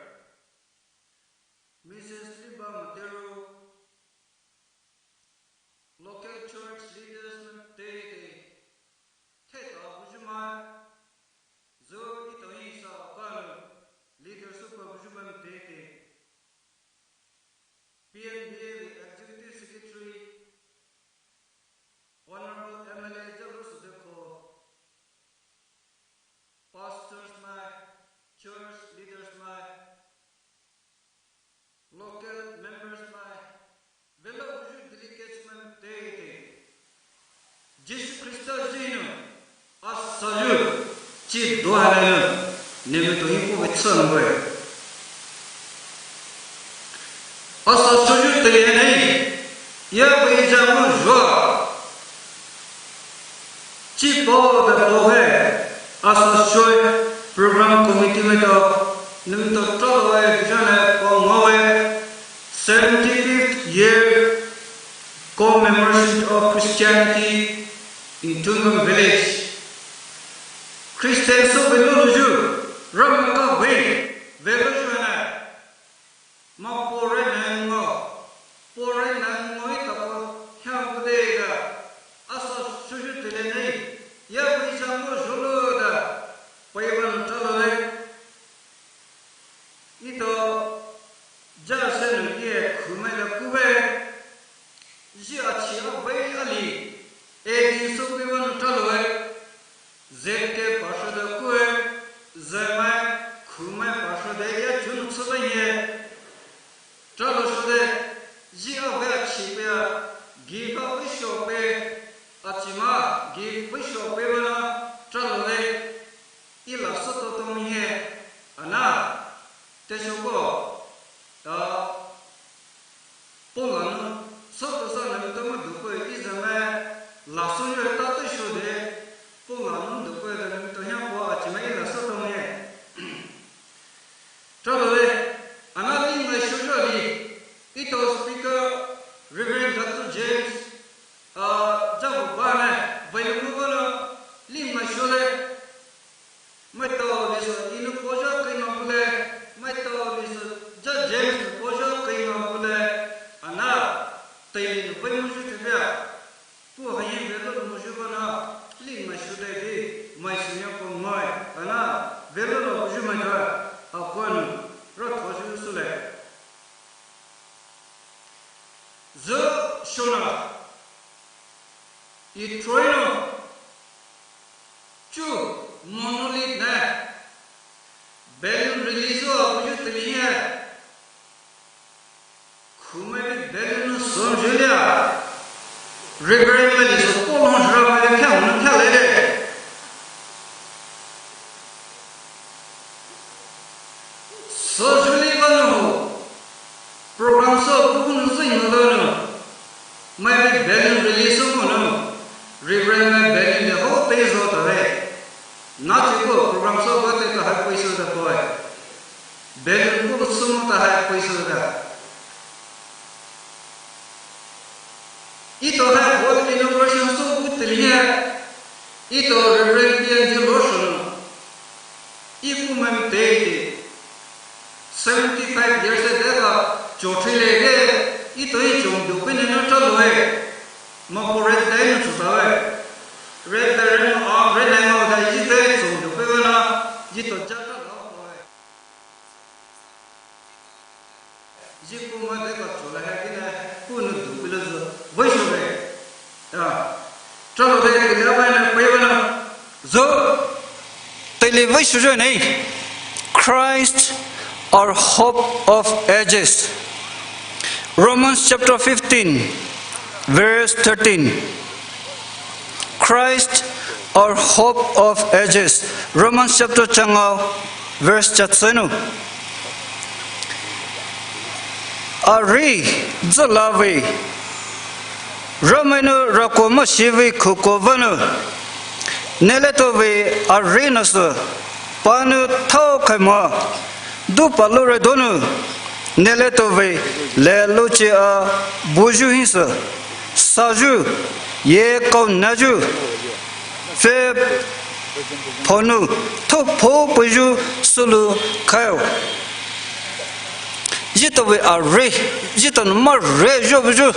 Missus Liba Matero, local church leaders na te te, te ta bujuma, zo ito isa ka leaders pa bujuma te te. P N B A Executive Secretary, Honorable M L A Jalur Sudeko, Pastors mai, Church Leaders mai, Local Members mai, velo uju delegates mai te te. Jisu Krista jinu, asa ju, chi dua na nu, nemu to ipu vetsan boy. Asa soju tele nei, ya bai jamu jua. Chi po da po he, asa soi program committee mai to, nemu to tolo he, jana po ngo he, seventy-fifth year commemoration of Christianity in Tungam village. Christian so velo luju, ram ka ve, velo ju na. Ma pore na ngo, pore na ngo ita po, hya bude da, asa soju tele nei, ya bai jamu jolo da, pai ban tolo he. Ito, ja senu ye khumai da kube, ji achi a bai ali, A D so pe wan talo e, Z K pastor da kue, zemai, khumai pastor da ya chun tsuba ye. Talo so de, ji a bai achi pe a, gi ka wisho pe, achi ma, gi wisho pe wana, talo le. Ila soto tong he, ana, te shoko, ta, pola no, soto sa na mi to mo dupe, i zame, la so yo ta te sho de, pola no dupe, ta na mi to ya po, achi ma ila soto he. Talo le, ana li mai sho jo li, ito speaker, Reverend Doctor James, a, jabu bana, bai mo bana, li mai sho le, Mai to liso inu pojo kai ma pule, mai to liso ja James nu pojo kai ma pule, ana, tai li nu pai muju te bia. Pu hayi velo muju bana, li mai shu dai di, mai shu ya ko mai, ana, velo lo muju mai da, a ko nu, ro to ju su le. Zo shona, i troino, chu monolith ne, Belial Release o, abuyu teliye. Khumai bi balloon no sou julia. Reverend mai li sou polong jura mai le kya hon kya le. Sou juli ba no. Program sou buku no sou no da no. Mai bi balloon release mo no. Reverend mai balloon de ho te zo ta le. Na chi ko program sou ba te ta hai poi sou da poi. Balloon ko sou mo ta hai poi sou da. Ito hai hall inauguration sou bu teliye. Ito Reverend P N G Lord sou no. Ipu mai te. Seventy five years de ka chotri le de. Ito i chong do pe ne na ta lo e. Ma ko red dai no chuta e. Red dai no a red dai no da ito chong do pe na. Ito ja ta lo e. Ji pu ma de ka chola ha kina pu nu du pilo zo. Voi so re. Ya. Chalo de kila ba na poi ba na. Zo. Tele voi so jo nei. Christ, our hope of ages. Romans chapter fifteen, verse thirteen. Christ, our hope of ages. Romans chapter changao, verse chatsenu. Ari, zalavi. Ramenu rakoma shivi kukovanu. Neletovi ari nasu. Panu tau kaima. Du palore donu. Neletovi leluchi a buju hinsa. Saju, ye kau naju, fe ponu, to po puju sulu kayo. Jito ve a re, jito no ma re jo buju,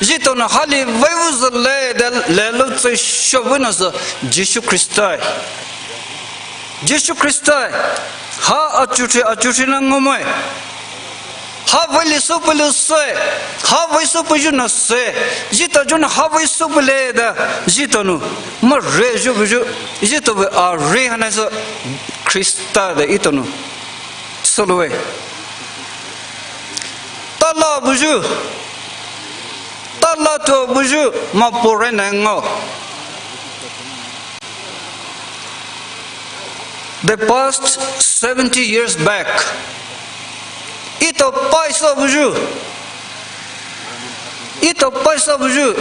jito no hali vaivu zale de lelo tse shobu na sa Jisu Krista. Jisu Krista, ha achuthi achuthi na ngomai. Ha veli supelu se, ha vei supeju na se, jito jun ha vei supele da, jito nu, ma re ju buju, jito ve a re hana sa Krista da ito nu, solue. Tala buju, tala to buju, ma pore na ngo. The past seventy years back, ito paisa buju, ito paisa buju,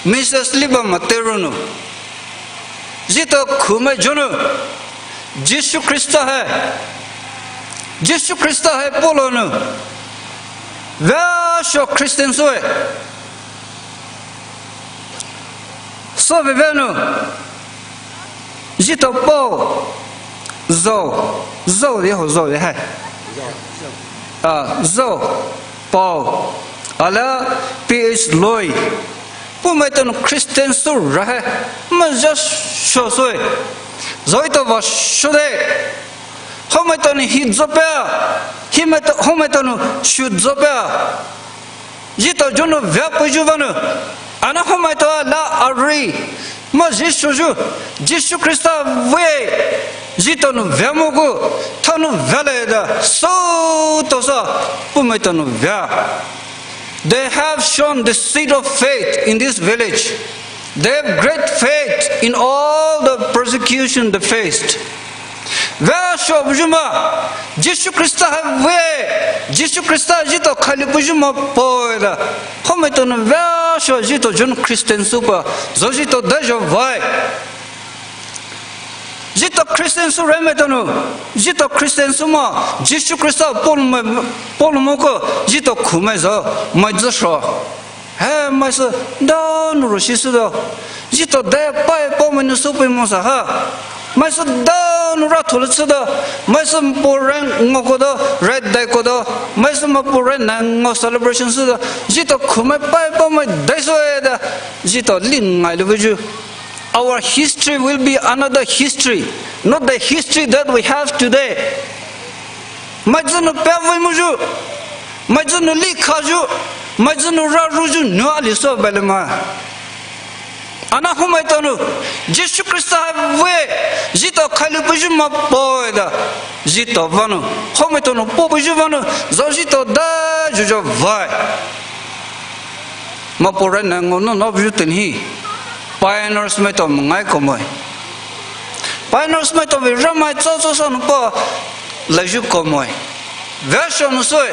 Missus Liba Materunu, jito khume junu, Jisu Krista hai, Jisu Krista hai polonu, vasho Christian soe. So vevenu, jito Paul, zo, zo de ho zo de hai. Ah, zo, Paul, ala P H Lloyd. Pu mai tonu Christian su ra hai, ma ja sho soe. Zo ito va sho de. Ho mai tonu hi zo pe. Hi mai to, ho mai tonu shu zo pe. Jito junu vea puju vanu. Ana ho mai to la ari. Ma Jisu ju. Jisu Krista ve. Jito nu vea moku. Tanu vea le da. So to sa. Pu mai tonu vea. They have shown the seed of faith in this village. They have great faith in all the persecution they faced. Vasho bujuma, Jisu Krista hai ve, Jisu Krista jito khali bujuma poe da. Ho mai tonu vasho jito jun Christian supa, zo jito da jo vai. Jito Christian su re mai tonu, jito Christian su ma, Jisu Krista pol mai, pol moko, jito khu mai zo, mai zo sho. He, mai sü da nu ro shi sü da. Jito de pai po mai nu su pai mo sa ha. Mai sü da nu ra thole sü da. Mai sü po ren ngo ko da, red dai ko da. Mai sü ma po ren na ngo celebration sü da. Jito khu mai pai po mai dai so e da. Jito lin ngai le buju. Our history will be another history, not the history that we have today. Mai zunu pe vui muju. Mai zunu li khaju, mai zunu ra ruju nua li so bele ma. Ana houmaitao nou Jisu Khrista hai vei, zhitao khailu peiyu ma poe da, zhitao vanou, houmaitao nou po peiyu vanou, zhao zhitao da zhuzhao vai. Maporaina ngaonou nou peiyu teinghi, pioneers maitao mangai komoe. Pioneers maitao vei Ramai tsao tsao sou nou pa laiyu komoe. Vei sou nou soue.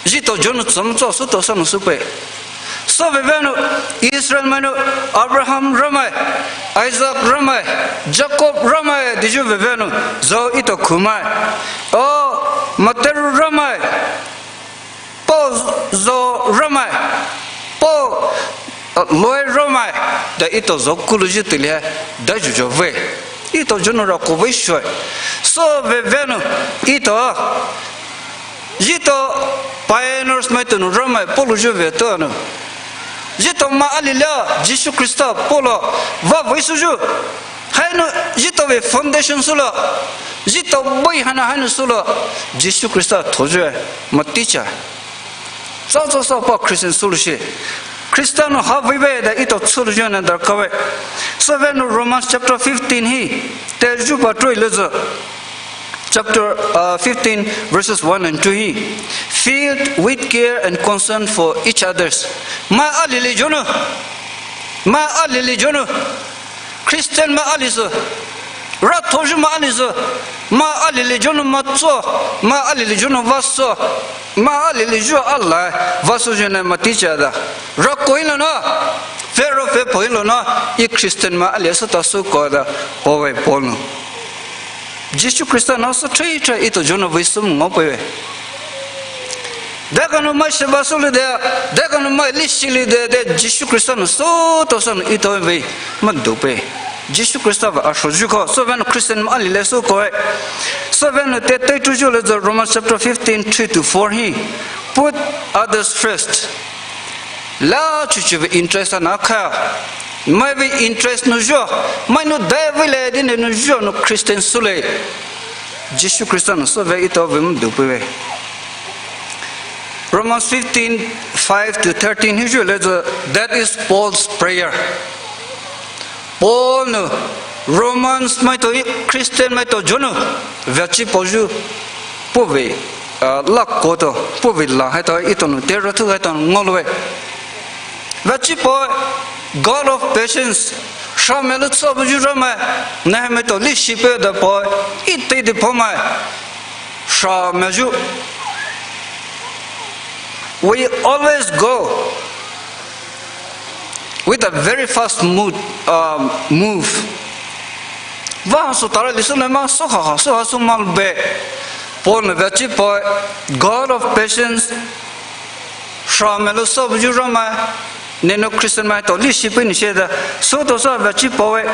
Zhitao zhou nou tsam tsao sou tao sou nou soupeie. Sou vei vei nou, Israel mai nou, Abraham Ramai, Isaac Ramai, Jacob Ramai, daiyu vei vei nou, zhao etao khumai. O, Matthew Ramai, Paul zhao Ramai, Paul, uh, Loy Ramai, da etao zhao kulouyu teile, da zhuzhao vei. Etao zhou nou rako vei shoe. Sou vei vei nou, etao, zhitao pioneers maitao nou Ramai polouyu vei tao nou. Zhitao mai ali lei, Jisu Khrista pola, va vei souyu. Haina zhitao vei foundation soula, zhitao bui haina haina soula, Jisu Khrista thoyu, maticha. Tsao tsao sou pa Christian soulou shi. Khrista nou ha vei vei da etao soulou zhou na darkha vei. Sou vei nou Romans chapter fifteen hi, teyu pa troi lezü. Chapter, uh, fifteen, verses one and two hi. Filled with care and concern for each others. Mai ali lei zhou nou. Mai ali lei zhou nou. Christian mai ali sou, rathoyu mai ali sou, mai ali lei zhou nou mai tsou, mai ali lei zhou nou vasou, mai ali lei zhou alai, vasou zhou na maticha da. Rako ilouna, Pharaoh phe po ilouna, e Christian mai ali sou ta sou koa da, ho vei Paul nou. Jisu Khrista nou sou thei thei etao zhou nou vei sou ngao peiwe. Deka nou mai sheba soulou de, deka nou mai lishi lou de, de Jisu Khrista nou sou tao sou nou etao vei, mai doupei. Jisu Khrista vei asho zhu ko, sou vei nou Christian mai ali lei sou koe. Sou vei nou te te tuyu lezü Romans chapter fifteen, three to four hi. Put others first. La chuchu vei interest ana kha. Mai vei interest nou zhou, mai nou dai vei lei dine nou zhou nou Christian soulei. Jisu Khrista nou sou vei etao vei mai doupeiwe. Romans fifteen, five to thirteen hi zhou lezü, that is Paul's prayer. Paul nou Romans maitao, Christian maitao zhou nou, veachi paoyu, puhvei, uh, la koto, puhvei la haitao etao nou, te rathu haitao ngaoloue. Veachi paoe, God of patience, shamai lou tsao buyu Ramai, nehemai tao lishi pei da paoe, e teidei paomai, shamaiyu. We always go with a very fast mood, um, move. Vah sou tara lisu ne ma sou ha ha sou ha sou mai be. Paul nou veachi paoe, God of patience, shamai lou tsao buyu Ramai, ne nou Christian maitao lishi pei ni she da, sou tao sou veachi paoe.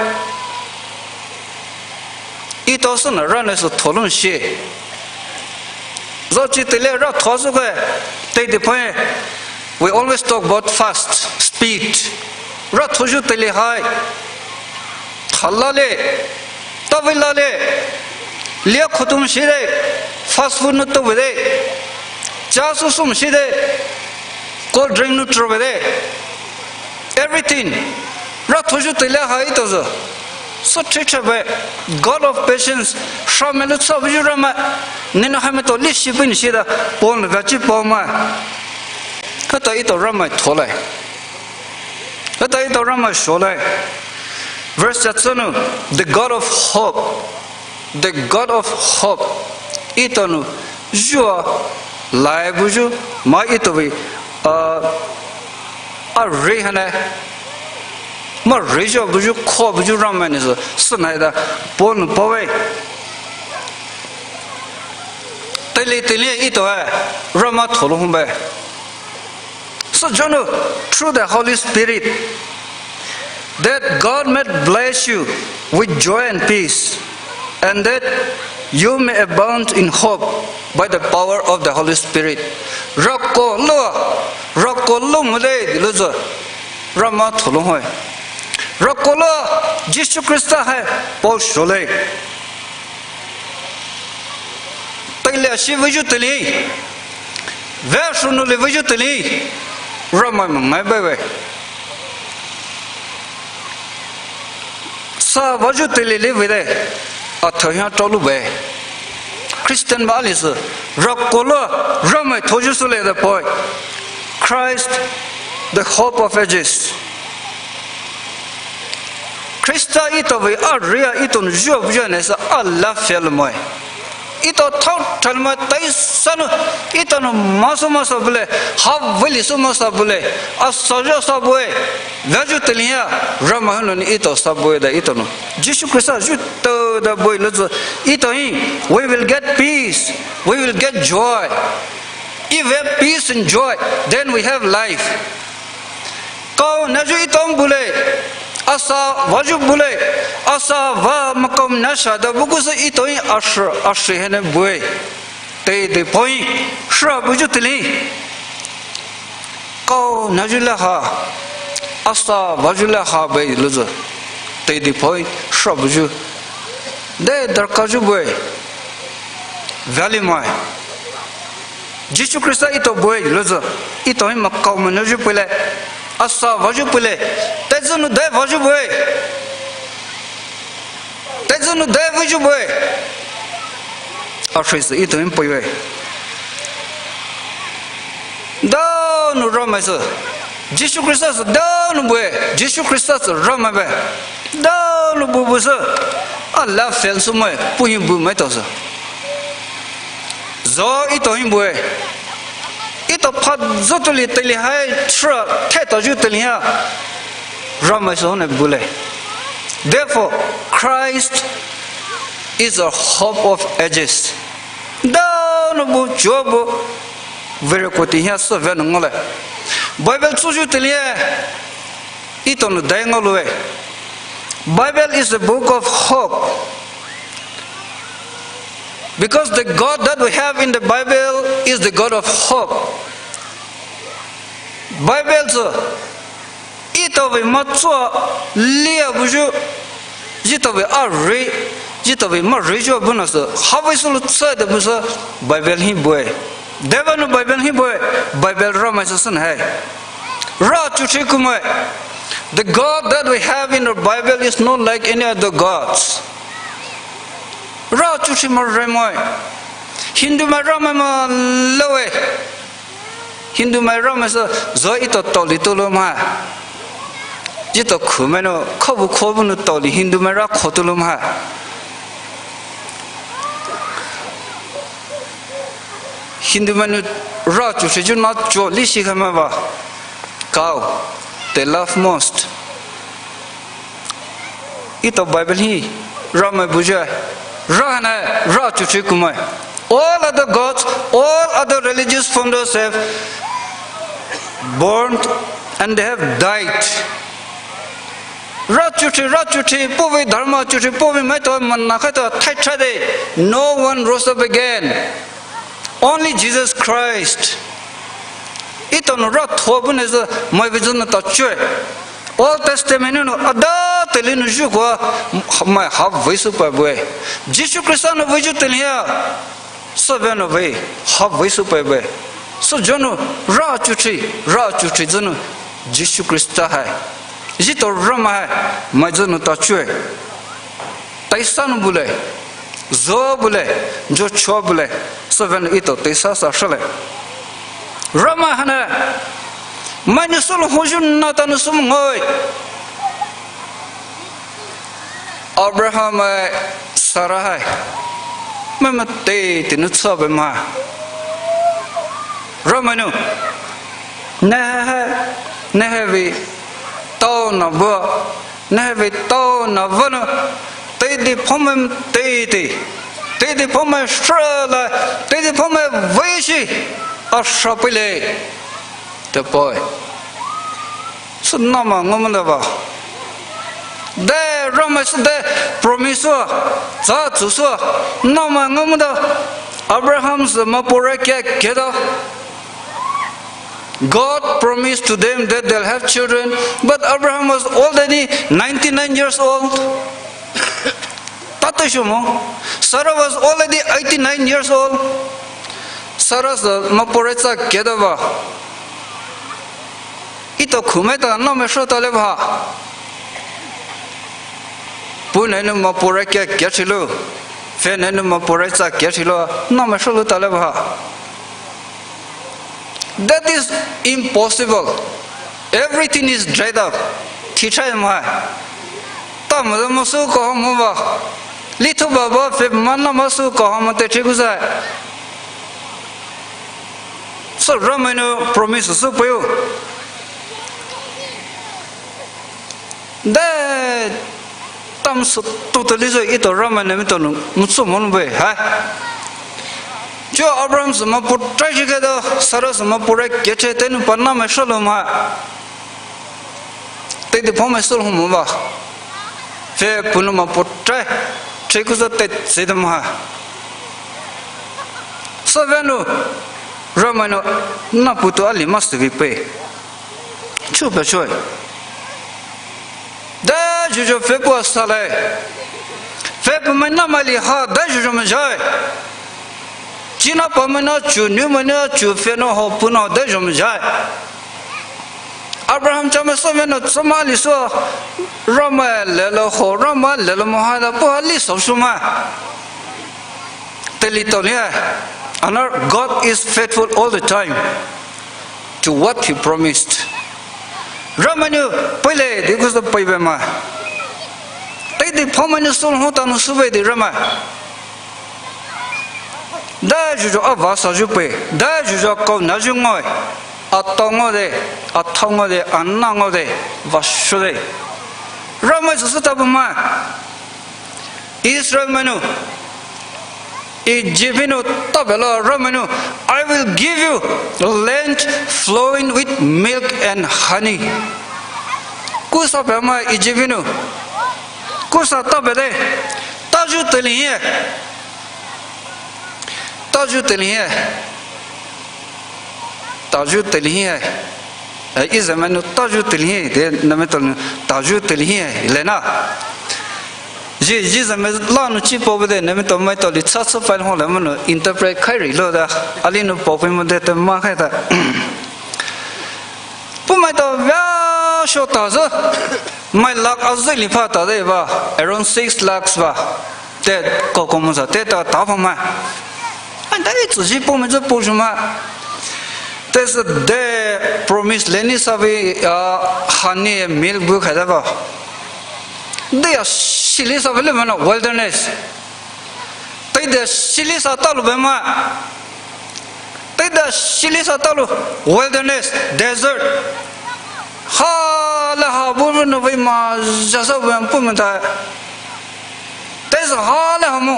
Etao sou na ra ne sou tholou shi. Zhao chi teile ratho sou koe, teidei paoe. We always talk about fast, speed. Rathoyu teile hai. Thala lei, tavei la lei, lia khotou mashi dei, fast food nou tou vei dei, cha sou sou mashi dei, cold drink nou trou vei dei. Everything. Rathoyu teile hai etao zhou. Sou thei thei vei, God of patience, shamai lou tsao buyu Ramai, ne nou hamai tao lishi pei ni she da, Paul nou veachi paomai. Kata etao Ramai tholai. Kata etao Ramai sholai. Verse cha tsou nou, the God of hope. The God of hope. Etao nou, zhua, lai buyu, mai etao vei, uh, a rei hane, mai rei zhua buyu, kho buyu Ramai ni sou, sou nai da, Paul nou paoe. Teile teile etaoe, Ramai tholou home. So zhou nou, through the Holy Spirit, that God may bless you with joy and peace, and that you may abound in hope by the power of the Holy Spirit. Rako lou, rako lou mole lezü, Ramai tholou hoe. Rako lou, Jisu Khrista hai, Paul sholei. Teile shi veiyu teile, vei sou nou lei veiyu teile, Ramai mai baiwe. Asa vayu teile le vei de, athai hia tolu be. Christian ba ali sü, rakolo, Ramai thoyu sü le de poi. Christ, the hope of ages. Krista ito vei aria ito nu jua buja ne sa ala fel moi. Ito thau thalma taisanu, ito nu maso maso bule, ha vili su maso bule, asa jo sa bue, vaju telia, Ramai hunu ni ito sa bue da ito nu. Jisu Krista ju to da bue luzu, ito hi, we will get peace, we will get joy. If we have peace and joy, then we have life. Kau naju ito bule, asa vaju bule, asa va makom nasha da buku sü ito hi asr, asr hene bue. Te de poi, shra buju tili. Kau naju la ha, asa vaju la ha be luzu. Te de poi, shra buju. De darkar ju bue. Valley mai. Jisu Krista ito bue luzu. Ito hi makau manu ju pule. Asa vaju pule. Te zunu de vaju bue. Te zunu de vaju bue. Asri sü ito hi pui bue. Danu Ramai sü. Jisu Krista sü danu bue. Jisu Krista sü Ramai bue. Danu bu bu sü. Ala fel sü mai. Pu hi bu mai to sü. Zo ito hi bue. Ito pha zo tuli tili hai shra the to ju tili ha. Ramai sü ne bule. Therefore, Christ is a hope of ages. Danu bu jo bu vere koti hia sü ve nu ngole. Bible tsuju tili e. Ito nu dai ngolue. Bible is a book of hope. Because the God that we have in the Bible is the God of hope. Bible sü ito vei matsua lia buju, ito vei ari, ito vei mari ju bu na sü, ha vei sü lu tsai de bu sü, Bible hi bue. Deva nu Bible hi bue, Bible Ramai sü sün hai. Ra chuchi kumai. The God that we have in the Bible is not like any other gods. Ra chuchi ma remai. Hindu mai Ramai ma lowe. Hindu mai Ramai sü zo ito toli tulu ma. Ito khumai nu khobu khobu nu toli Hindu mai ra kho tulu ma. Hindu mai nu ra chuchi ju na cho li shi kha ma ba. Cow, they love most. Ito Bible hi Ramai buja, ra na ra chuchi kumai. All other gods, all other religious founders have born and they have died. Ra chuchi, ra chuchi, puvi dharma chuchi, puvi mai to man na khai to thai cha de. No one rose up again. Only Jesus Christ. Ito nu ra tho bu ne zü mai vei zü nu ta chue. Old Testament nu ada teli nu ju kua mai ha vei su pa bue. Jisu Krista nu vei ju teli ha. Sü ve nu vei ha vei su pa bue. Sü jo nu ra chuchi, ra chuchi zü nu Jisu Krista hai. Ito Ramai hai mai zü nu ta chue. Taisa nu bule, zo bule, jo cho bule, sü ve nu ito taisa sa shale. Ramai hana, mai nu sulu huju na ta nu sum ngoi. Abraham ai Sarah hai. Mai ma te te nu cha be ma. Ramai nu. Ne hai, ne hai vi tau na ba. Nehve tau na vanu, teidei phomai teidei, teidei phomai shrala, teidei phomai veishi, asha pile. Te poi. Sü nama ngomanda ba. De Ramai sü de promise wa, za zu sü, nama ngomanda. Abraham sü mapore khe keda. God promised to them that they'll have children, but Abraham was already ninety-nine years old. Tata shumo, Sarah was already eighty-nine years old. Sarah sa maporetsa kedava. Ito khumeta name shota leva. Puh nenou mapurai kia kia thilo. Fe nenou mapurai tsa kia thilo. Namai sholou talai ba. That is impossible. Everything is dried up. Thichai mai. Tamada masu kaha mo ba. Lithu baba fe mana masu kaha mo te thiku sai. So Ramai nou promise sü peiyu. Dai tamsü totally zo ito Ramai nou mi tonu mutsu mo nube hai. Chuo Abraham sü mapurai chikhedo, Sarah sü mapurai keche tenu pa namai sholou ma. Teidei phamai sholou mo ba. Fe puhnou mapurai, thiku zo te tsedem hai. Sübünou, Ramai nou, na puhtou ali masu vei pei. Chuo pa chuo. Dai zhuzho fe puh salai. Fe puhmai namai li ha dai zhuzho me zhai. China pamai na chuo, niumai na chuo, fe nou ho puh nou dai zhuzho me zhai. Abraham chamai sübünou tsüma li so, Ramai lelo ho, Ramai lelo mo ha da puh ali so suma. Teli toli hai. Ana God is faithful all the time to what he promised. Ramai nou peilai di kusa peibe ma. Teidei phamai nou sholou ho tanu sube di Ramai. Dai zhuzho ava sa zhu pei, dai zhuzho kau na zhu ngoi. Atao ngode, athao ngode, ana ngode, vasho de. Ramai sü sü tabu ma. Israel mai nou, Egypt nou tabelo Ramai nou, I will give you a land flowing with milk and honey. Kusa pamai Egypt nou, kusa tabede, tazhu teli hie, tazhu teli hie. Tazhu teli hie. Eh, Israel mai nou tazhu teli hie. De, name tol nou tazhu teli hie. Lena. Ji, Israel mai la nou chi po de, name tol mai tol li cha cha file ho le mo nou interpret khai ri lo da. Ali nou po pe mo de te ma khai da. Puh mai ta vasho tazhu. Mai lakh azui li pha tade ba. Around six lakhs ba. Te koko mo sa te ta ta pha ma. Ai, dai tsu ji po me tsu po ju ma. Te sü de promise leni sa ve, ah, honey milk bu khai da ba. De ya shili sa ve le ma na wilderness. Te de shili sa ta lu be ma. Te de shili sa ta lu wilderness, desert. Ha le ha bu bu nou ve ma ja sa ve puh me ta. Te sü ha le ha mo,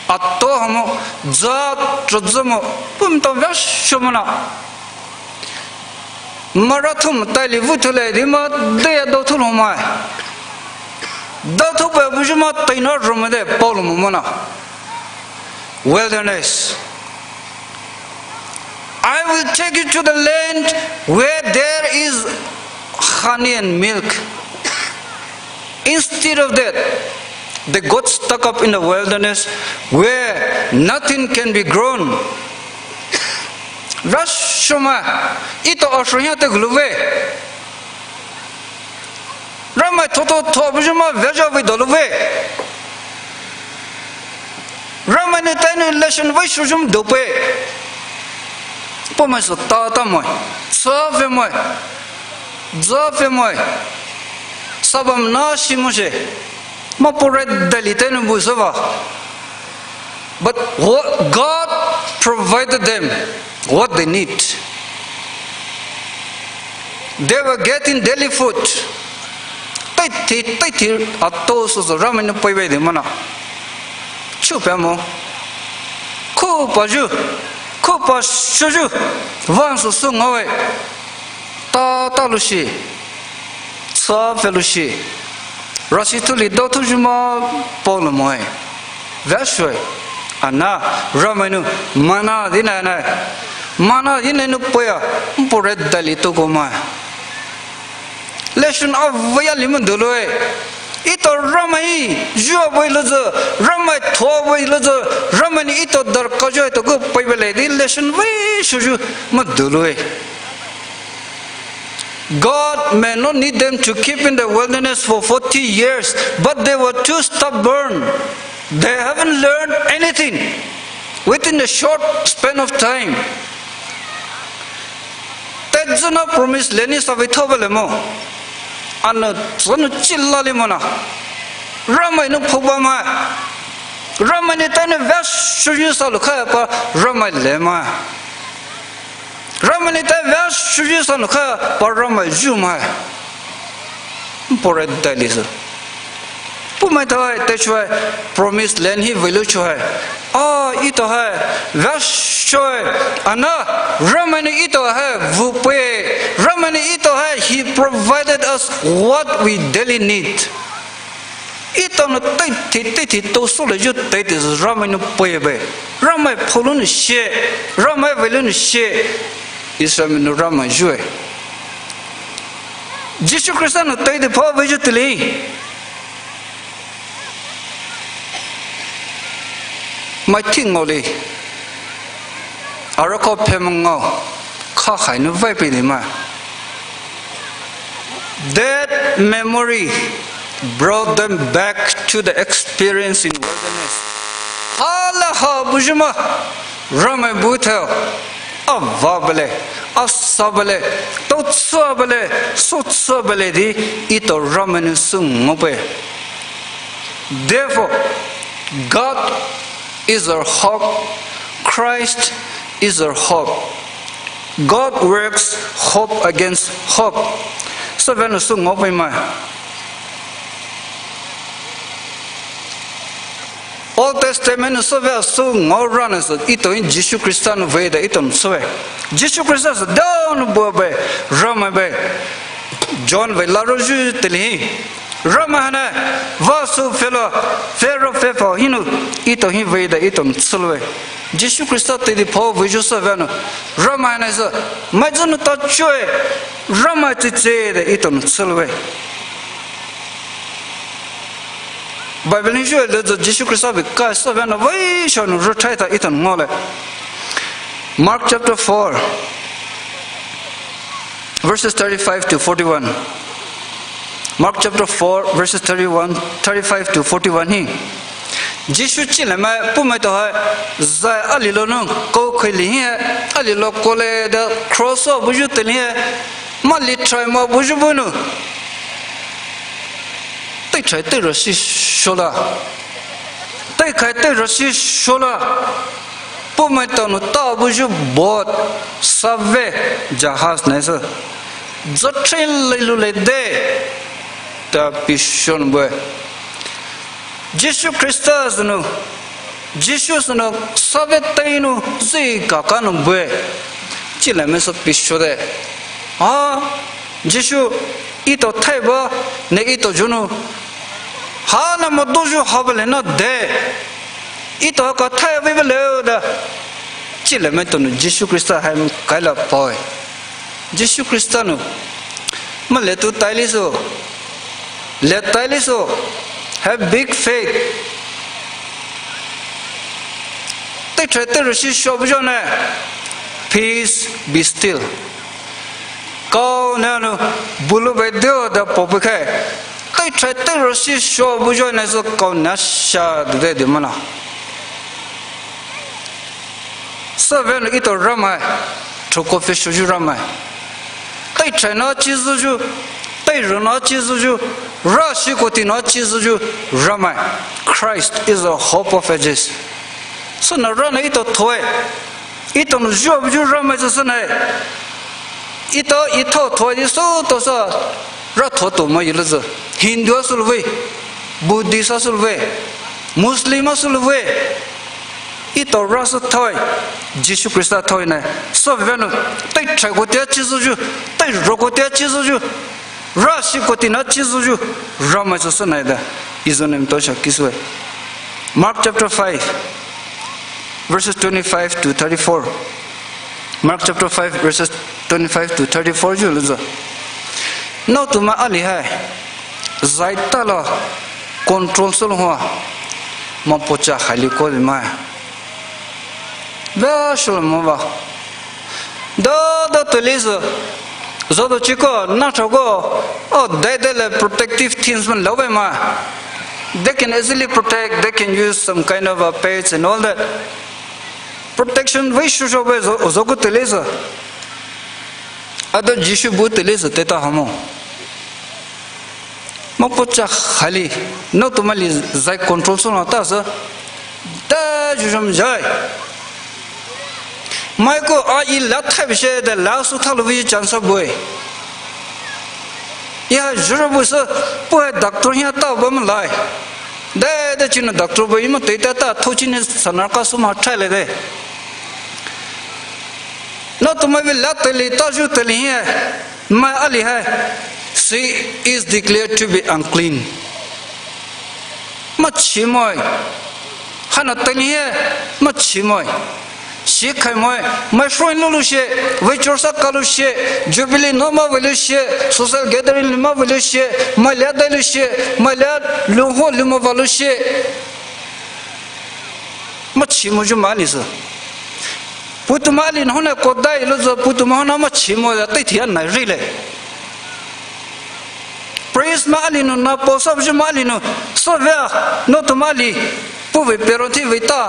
ato ha mo, za, tsa za mo, puh me ta vasho mo na. Mara thu mo tai li vu thu le di ma de ya do thu lo mai. Do thu pe bu ju ma tai na ro mo de pao lo mo mo na. Wilderness. I will take you to the land where there is honey and milk. Instead of that, they got stuck up in the wilderness where nothing can be grown. Vasho ma, ito asho hia te gulu ve. Ramai thotho tho bu ju ma veja ve dolu ve. Ramai nou tai nou lesson ve shu ju ma do pe. Puh mai sü ta ta mo. Sa ve mo. Za ve mo. Sabam na shi mo she. Ma pore dali tai nou bu sa va. But what God provided them what they need. They were getting daily food. Tai ti, tai ti, ato sü sü Ramai nou pei ve de ma na. Chu pe mo. Khu pa ju, khu pa shu ju, van sü sü nga ve. Ta ta lu shi. Tsa fe lu shi. Rasi thu li do thu ju ma pao lo mo e. Vasho e. Ana, Ramai nou, mana di na na. Mana di na nou pei ya, pore dali to ko ma. Lesson a ve ya li mo dolu e. Ito Ramai, ju a ve lo zo, Ramai tho ve lo zo, Ramai ni ito dar ka ju to ko pei ve le di lesson ve shu ju ma dolu e. God may not need them to keep in the wilderness for forty years, but they were too stubborn. They haven't learned anything within a short span of time. Tetsüna promise land hi savei thaoba le mo. Ana tsüna chila le mo na. Ramai nou phoba ma. Ramai nou tana vei shuyu sa lo kha pa Ramai le ma. Ramai nou ta vei shuyu sa lo kha pa Ramai ju ma. Pore dali sa. Pu mai ta hai, te chu hai, promised land hi vei lo chu hai. A, ito hai, vei shui, ana, Ramai nou ito hai, vu pei, Ramai nou ito hai, he provided us what we daily need. Ito nou tei ti, tei ti, to so le ju tei ti, Ramai nou pei bei. Ramai phou lo nou she, Ramai vei lo nou she. Israel nou Ramai ju e. Jisu Khrista nou tei ti phou vei ju tili. Mai ti ngao le. Ara ko phe mangao. Kha khai nou vai pe ni ma. That memory brought them back to the experience in wilderness. Hala ha bu ju ma. Ramai bu thao. A va bale, a sa bale, to tsua bale, so tsua bale di, ito Ramai nou sü ngao pe. Therefore, God is our hope, Christ is our hope. God works hope against hope. Süvei nou sü ngao pe ma. Old Testament nou süvei sü ngao ra nou sü, ito hi Jisu Khrista nou vei da ito nou süvei. Jisu Khrista sü down bu bei, Ramai bei. John vei la ro ju tili hi. Ramai haina, va sü phelo, phero phe pho hi nou, ito hi vei da ito nou süvei. Jisu Khrista tei ti phou vei ju süvei nou. Ramai haina sü, mai ju nou ta chue, Ramai tei tei da ito nou süvei. Bible nou ju le zo Jisu Khrista bi kai süvei nou vei sha nou ro thai ta ito nou ngao le. Mark chapter four, verses thirty-five to forty-one. Mark chapter four, verses thirty-one, thirty-five to forty-one hi. Jisu chi le mai pu mai to hai zai ali lo nou ko khui li hi ali lo ko le da cross bu ju tili hi ma li try ma bu ju bu nou. Tei chai tei ro shi shola. Tei khai tei ro shi shola. Pu mai tao nou ta bu ju boat, save, jahaz nai sa. Za train le lu le de. Ta pishon bue. Jisu Khrista sü nou. Jisu sü nou save tei nou zi ka ka nou bue. Chi le mai sü pisho de. A, Jisu ito thai ba ne ito ju nou. Ha na mo do ju ha ba le na de. Ito ka thai vei ba le da. Chi le mai to nou Jisu Khrista hai kai la poi. Jisu Khrista nou. Ma le tu tai li so. Le tai li so. Have big faith. Tei chai tei ro shi sho bu jo ne. Peace, be still. Kao ne nou bu lu bei deo da po bu khai. Tei chai tei ro shi sho bu jo ne sü kao na sha de de ma na. Süvei nou ito Ramai, thoko phe sho ju Ramai. Tei chai na chi zu ju, tei ro na chi zu ju, ra shi ko ti na chi zu ju Ramai. Christ is the hope of ages. Sü na ra na ito thoi, ito nou ju bu ju Ramai sü sü na. Ito, ito thoi di sü to sa ra tho to ma yi le sü. Hindu a sü lu vei, Buddhist a sü lu vei, Muslim a sü lu vei. Ito ra sü thoi, Jisu Khrista thoi na. Süvei nou, tei chai ko tia chi zu ju, tei ro ko tia chi zu ju, ra shi ko ti na chi zu ju, Ramai sü sü na da. Izo nem to sha ki sü e. Mark chapter five, verses twenty-five to thirty-four. Mark chapter five, verses twenty-five to thirty-four ju le zo. Nao tu ma ali hai. Zai ta la control sü lo hua. Ma po cha hai li ko de mai. Vei shu lo mo va. Da da te le zo. Zodo chiko, na choko, oh, dai dai le protective things man love ma. They can easily protect, they can use some kind of a pads and all that. Protection vei shusho vei zo, zoku tele zo. Ado Jisu bu tele zo teta hamo. Mapocha hali, no tumali zai control so na ta sa. Da jujum jai. Maiko a i la thai bishe da la su thalu vi chance boy. Ya jujum bu sa, pu hai doctor hiya ta ba malai. Da da chinu doctor boy ima te ta ta thochi ni sanar ka su ma thai le de. No tumai vi la tele ta ju tele hiya. Mai ali hai, she is declared to be unclean. Machimoi. Hana tani hai, machimoi. Shi khai moi, mai shrine lulu she, vei church ka lu she, jubilee no ma vei lu she, social gathering lu ma vei lu she, mai lia dai lu she, mai lia lu ho lu ma va lu she. Machimo ju ma ni sa. Putu ma ali no na ko dai lo zo putu ma na machimo ya te thia na ri le. Praise ma ali no na po sa ju ma ali no. So vea no tu ma ali. Pu vei pero thi vei ta.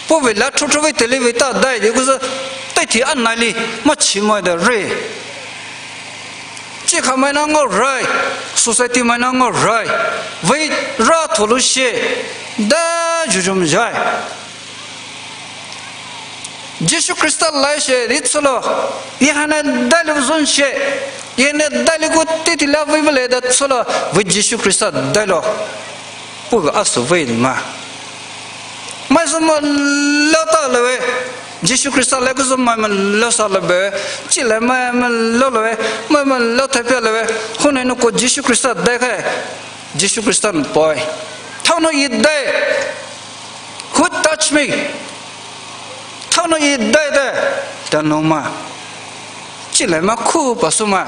Pu vei la thu thu vei te li vei ta dai de ku sa. Te thia na li machimo da ri. Chikha mai na ngau rai, society mai na ngau rai, vei ra tholu she, da jujum jai. Jisu Krista lai she, ri tsolo, i hana dai lu zon she, i hana dai lu ku titi la vei vele da tsolo, vei Jisu Krista dai lo. Pu ga asu vei ma. Mai zo ma lo ta le ve. Jisu Krista le ku zo mai ma lo sa le ve. Chi le mai ma lo le ve. Mai ma lo te pia le ve. Hune no ko Jisu Krista dai kai. Jisu Krista no poi. Thao no i dai. Who touch me? Thao no i dai dai. Da no ma. Chi le ma khu pa su ma.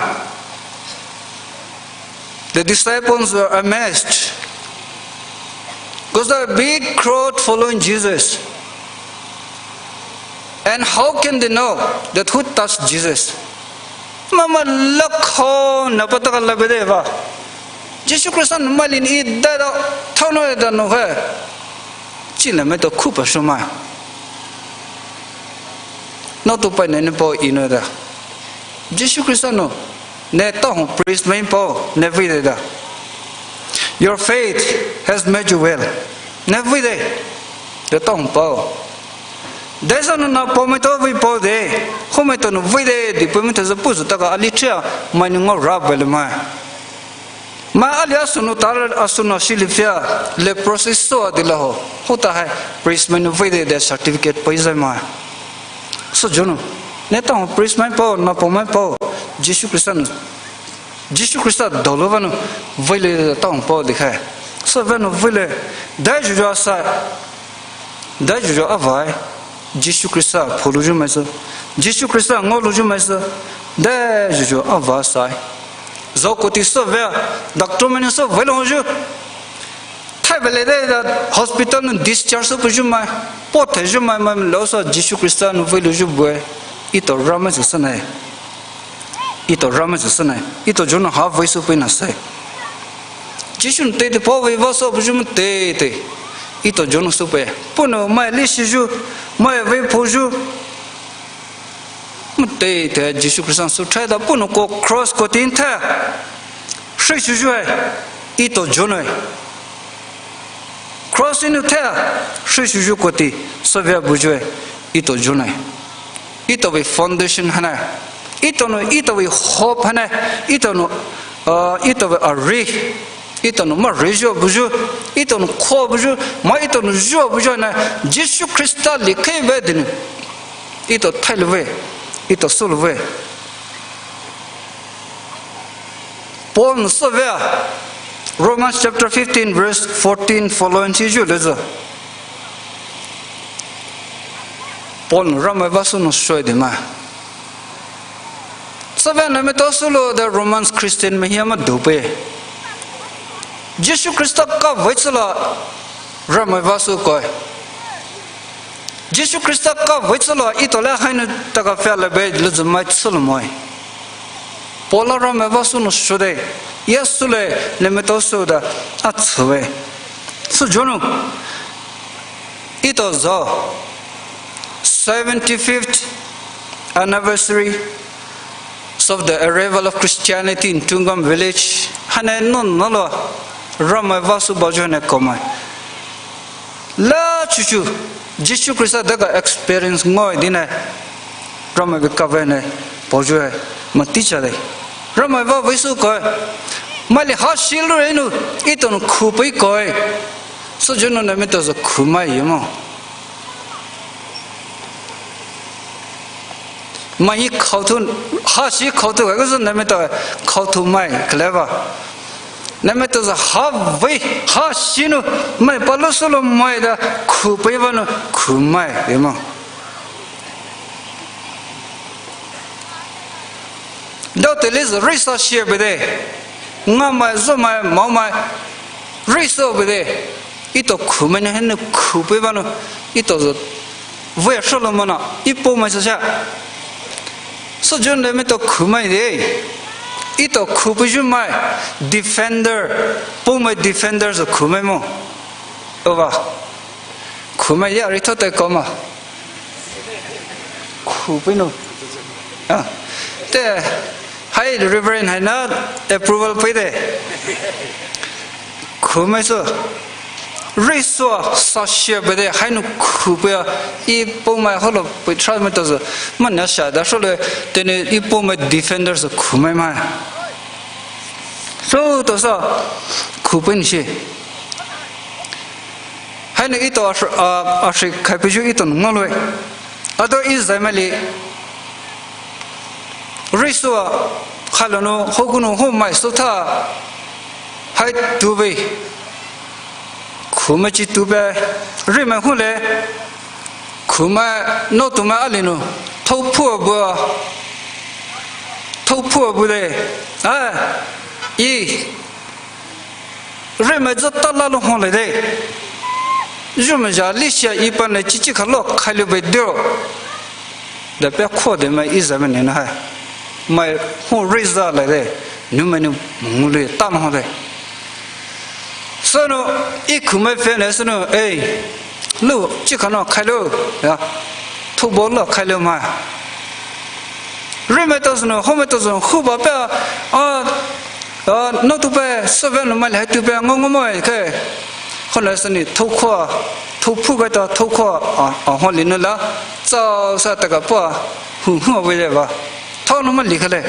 The disciples were amazed because there was a big crowd following Jesus. And how can they know that who touched Jesus? Mama lakho na pataka labede ba. Jisu Krista no malin i da da thano da no he. Chi le me to khu pa shoma. No to pa ne ne po i no da. Jisu Krista no. Ne ta hong priest mai pao, ne vei de da. Your faith has made you well. Ne vei de. De ta hong pao. De sa no na pao mai to vei pao de. Ho mai to no vei de, di pao mai to za pu zu ta ka ali chia, mai ni ngau ra ba le mai. Mai ali asu no ta asu no shi li fia, le process so a di la ho. Ho ta hai, priest mai no vei de de certificate pai zai mai. So jono, ne ta hong priest mai pao, na pao mai pao, Jisu Krista no, Jisu Krista dolo va no, vei le ta hong pao dikhai. So va no vei le, dai juju asai, dai juju avai, Jisu Krista pholu ju mai so, Jisu Krista ngolu ju mai so, dai juju avai sai. Zao koti so va, doctor mai no so vei lo ju. Thai bele de da hospital no discharge so puju mai, po the ju mai mai lo so Jisu Krista no vei lo ju bue. Ito rama ju sanai. Ito rama ju sanai. Ito jono ha vei so pe na sai. Jisu te te po vei va so puju mu te te. Ito jono so pe. Puno mai li shi ju, mai vei po ju. Mu te te Jisu Krista so thai da puno ko cross ko tin tha. Shri shuju ai, ito jonai. Cross inu thea, shri shuju koti, sovia buju ai, ito jonai. Ito vei foundation hanai. Ito no, ito vei hope hanai. Ito no, uh, ito vei ari. Ito no ma rejo buju. Ito no ko buju. Ma ito no jo buju hanai. Jisu Krista li kei vei dinu. Ito thai lu vei. Ito su lu vei. Paul no sovia, Romans chapter fifteen, verse fourteen following chi ju le zo. Paul no Ramai vasu no shoi de ma. Sovia na me to sulo the Romans Christian me hiya ma dope. Jisu Krista ka vei chula Ramai vasu koi. Jisu Krista ka vei chula ito le hainu taka fia le be le zo mai chula moi. Paul-a Ramai vah sü nou shode, ya sü le neletao sü da atsüwe. Südonou etao zü seventy-fifth anniversary of the arrival of Christianity in Tungam village haina nou nalo Ramai vah sü baoyu haina koumai. La chuchu Jisu Khrista daga experience ngaoe dina Ramai vei kave ne paoyu hai mati chade. Ramai vah vei sü koe. Maili hashi loure nou etao nou khupei koe. Südonou neletao zü khumai ye mo. Mai hi khaothou, hashi khaothou, kuzü neletao khaothou mai, kaleva. Neletao zü ha vei, hashi nou, mai palu sülou mai da, khupei vah nou, khumai, ye mo. Dao teile zü risa shie bede. Ngamai, zomai, maomai, riso bede. Etao khumai nou haina khupei vah nou, etao zü vei sülou mana, e poumai sasha. Südonou neletao khumai de. Etao khupei zhumai, defender, poumai defender zü khumai mo. Ova. Khumai ya ri thote kouma. Khupei nou. Ah. Te, hai Reverend haina approval pei de. Khumai sü. Riso sa shie bede, hai nou khupei a, e poumai holo pei tra mai tao zü. Mana sha da solo, tene e poumai defender zü khumai mai. Sütao sa, khupei nou shie. Haina etao ashi, a, ashi khaipeiyu etao nou ngaoloue. Ado e zai maili. Riso a, khailo nou, hoku nou, homai sotha. Hai tuve. Khumai chi tuve. Rimai hule. Khumai, nou tumai ali nou. Thouphua bua. Thouphua bua de. A, e. Rimai zü ta lalou hole de. Zhumai zha lishia e pa ne chichi khalo khailou be deo. Da pia kho de mai e zai mai ne na hai. Mai hon riza le de. Numai nou ngulu ta nou hole. Sünou, e khumai pia ne sünou, e. Lou, chikha nou khailou, ya. Thoubo lou khailou mai. Rimai tao sünou, homai tao sünou, huba pia, a, a, nou tupe, seven nou maili hai tupe, ngo ngo mo e ke. Hole sünou, thoukhua, thouphu ka ta, thoukhua, a, a, hole nou la, tsao sa ta ka pa, hu, hu, a, vei le ba. Thao nou maili khale.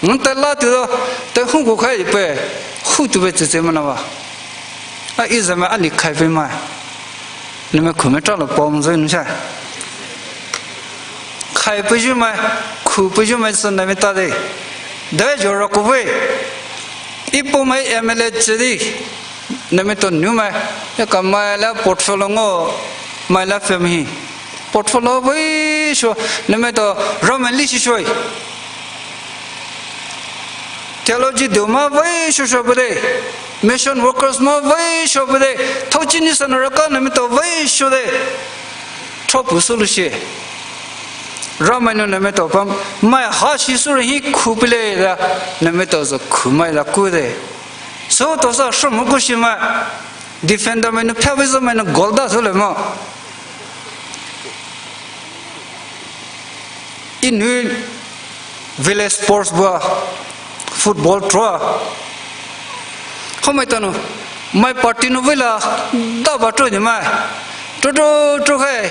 Nte la tu do, te hu ku khai pe, hu tu pe tse tse mana ba. A e zai mai ali khai pe mai. Neletao khumai tra lo pom zoi nou sha. Khaipeiyu mai, khupeiyu mai sü neletao de. Dai zho ro ku vei. E poumai M L A tse de. Neletao nou mai, ya ka mai la portfolio ngo, mai la family. Portfolio vei sho, neletao Ramai li shi shoi. Theology deu ma vei sho sho bede. Mission workers ma vei sho bede. Thouchi ni sanaraka neletao vei sho de. Thopu sülou shie. Ramai nou neletao pam, mai hashi sü re hi khupei le da, neletao zü khumai da ku de. Sütao sa shomü ku shi mai. Defender mai nou, phavizo mai nou, goal da sü le mo. Inou village sports bua, football troa. Homai tao nou, mai party nou vei la, da ba tro ni mai. Tro tro tro khai,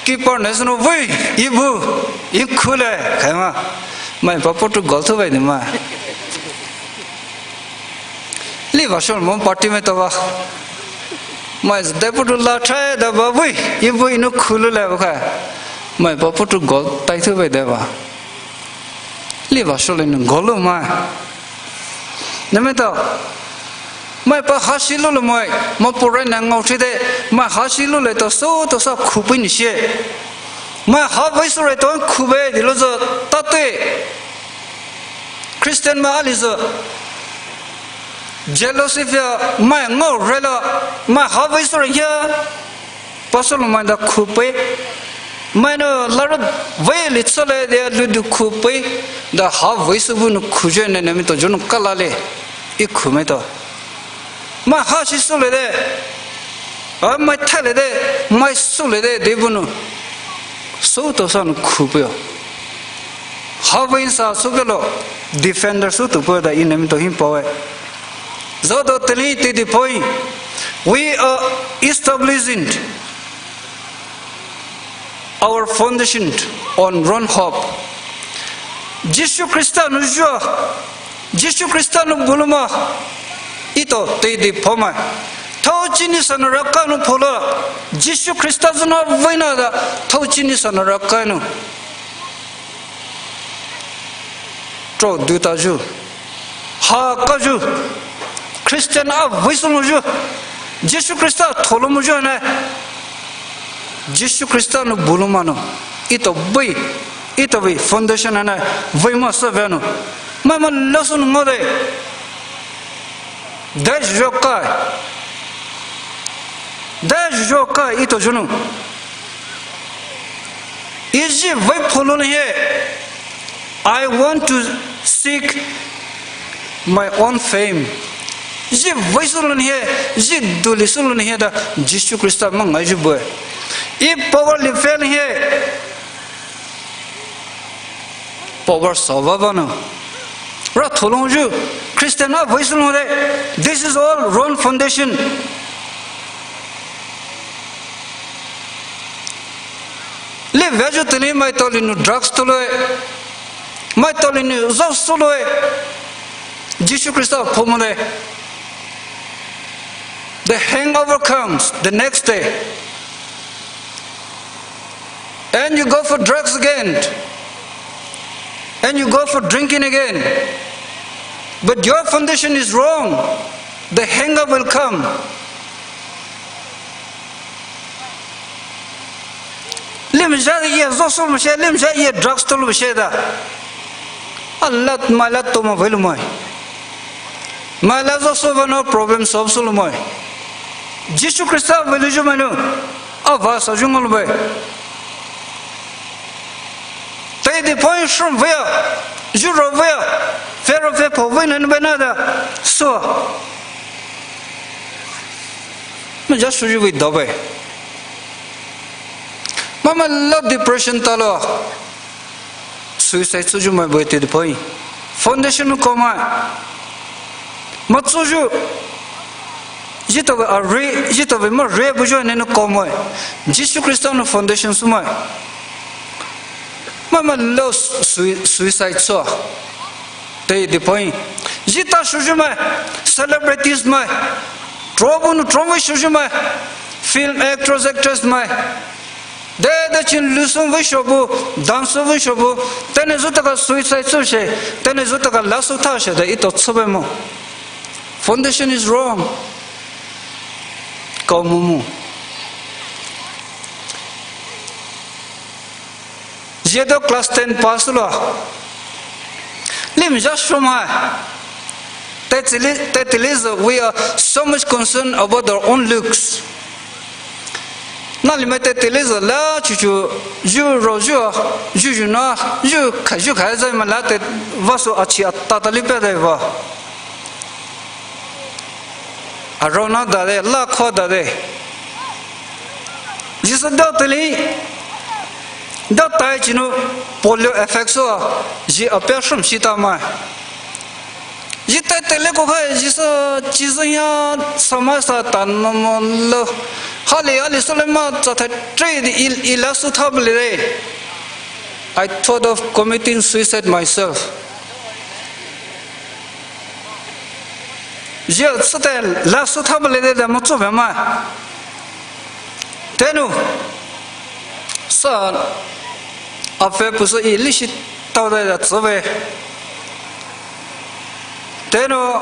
keeper ne sünou vei, e bu, e khule, khai ma. Mai pa po tro goal thu vei ni mai. Li ba shol mo party mai tao ba. Mai zü dai putu la chai da ba vei, e vei nou khulu le ba khai. Mai pa putu goal tai thu vei de ba. Li ba shol nou goal lou mai. Neletao. Mai pa hashi lou le mai, ma pore na ngao chi de, mai hashi lou le tao sütao sa khupei ni shie. Mai ha vei sü re tao khupei di lou zü tate. Christian mai ali zü. Jealousy fia mai ngao rela, mai ha vei sü re hia. Pastor lou mai da khupei. Mai nou larü vei li tsüle de ludu khupei, da ha vei sübünou khuyu ne nemai to jünou kalale, i khumai to. Mai ha shi sülede, a mai thalede, mai sülede, de bünou. Sütou sanou khupei o. Ha vei sa sükelo, defender sütou pei da i nemai to hi paoe. Zodo teli te di poi, we are establishing our foundation on wrong hope. Jisu Khrista nou jua, Jisu Khrista nou buluma, ito te di poma. Thou chini sana raka nou phola, Jisu Khrista zuna vaina da, thou chini sana raka nou. Tro duta ju. Ha ka ju. Christian a vei solo ju. Jisu Khrista tholo mo ju ne. Jisu Khrista nou buluma nou. Ito vei. Ito vei foundation ne. Vei ma sa vei nou. Ma ma lesson ngode. Dai ju kai. Dai ju kai ito jünou. Iji vei pholon he, I want to seek my own fame. Iji vei sülon he, iji duli sülon he da Jisu Khrista ma ngai ju bue. I power li fail he, power sova bano. Ra tholong ju, Christian a vei sülon de, this is all wrong foundation. Li veju teli mai toli nou drugs toloe, mai toli nou zos toloe, Jisu Khrista phomole. The hangover comes the next day. And you go for drugs again. And you go for drinking again. But your foundation is wrong. The hangover will come. Lim ja ye zos solo she, lim ja ye drugs tolo she da. Allah mala to ma velu mai. Mala zos solo no problem solve solo mai. Jisu Khrista velu ju manu. Ava sa ju ngol bai. Te di point from where? Ju ro where? Pharaoh fe po where na bana da. So. Ma ja suju wi da bai. Ma ma la depression talo. Suicide suju mai bai te di point. Foundation ko mai. Ma suju. Jitawe a re, jitawe ma re bujo ne no ko mai. Jisu Khrista no foundation su mai. Ma ma lo sui-, suicide so. Te di point. Jita suju mai. Celebrities mai. Trouble no trouble suju mai. Film actors, actress mai. De de chin lusun vei shobu, dance vei shobu, tene zutaka suicide su she, tene zutaka lasu tha she de ito tsube mo. Foundation is wrong. Kau mumu. Jedo class ten pass lo. Lim ja shoma. That is, that is, we are so much concerned about our own looks. Na limete tele za la chuchu, ju ro ju, ju ju na, ju kha ju kha za ma la te vaso achi ata ta li pe de va. A ro na da de, la kho da de. Jisu da tele, da tai chinu polio effect so, ji a pe shum shi ta ma. Ji tai tele ko khai, Jisu, Jisu ya sama sa tan mo mo lo. Hali, hali, sole ma sa ta tre di il, ila su tha bele de. I thought of committing suicide myself. Ji sa ta la su tha bele de da mo tsu be ma. Tenu, sa, a fe puso i li shi tau da da tsu be. Tenu,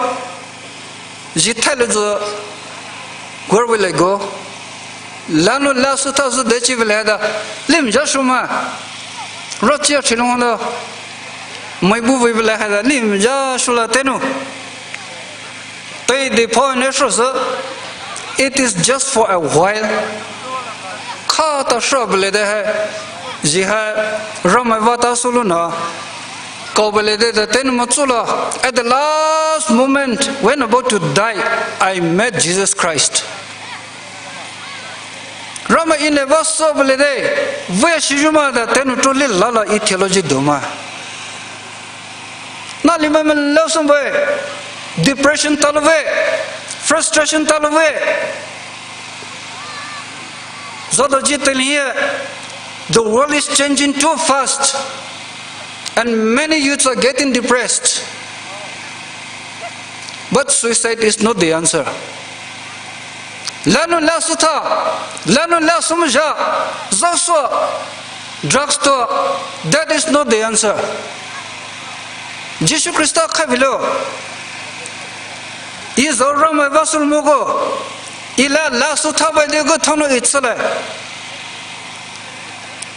ji thai le zu, where will I go? Lanu la su tha zu de chi bele da, lim ja shuma. Ro chi a chi long da, mai bu bele da, lim ja shula tenu. Tei di point ne sho se, it is just for a while. Kha ta sho bele de hai. Zhi hai Ramai vah ta soulouna, kaobailai dada tenou matsou la, at the last moment, when about to die, I met Jesus Christ. Ramai ine vah soubailai dada, vei shiyu ma da tenou toli lala ea theology douma. Nali mai mai lau song bue, depression talou bue, frustration talou bue. Zada ji teile hie, the world is changing too fast, and many youths are getting depressed. But suicide is not the answer. Lanou lasou tha, lanou lasou muzha, zaso, drugs to, that is not the answer. Jisu Khrista khaivilo. Ea zhou Ramai vah sou moko. Ea la lasou thabailai gu thanou ea tsüle.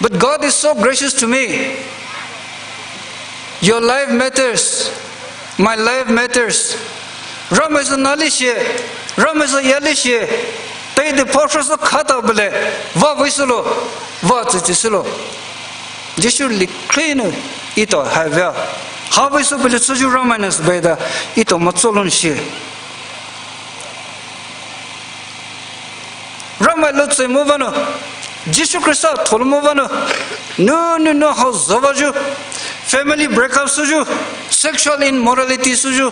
But God is so gracious to me. Your life matters. My life matters. Ramai zhou nali shi, Ramai zhou yali shi, teidei portion zhou khata bule, vah vei soulo, vah tsütsü soulo. Jisu li clean ito haivea. Havei soubailai tsüyu Ramai nurse baida, ito matsou lon shi. Ramai lou tsei mo vanou, Jisu Khrista tholou mo vanou, nou nou nou hao zavayu, family breakup souyu, sexual immorality souyu,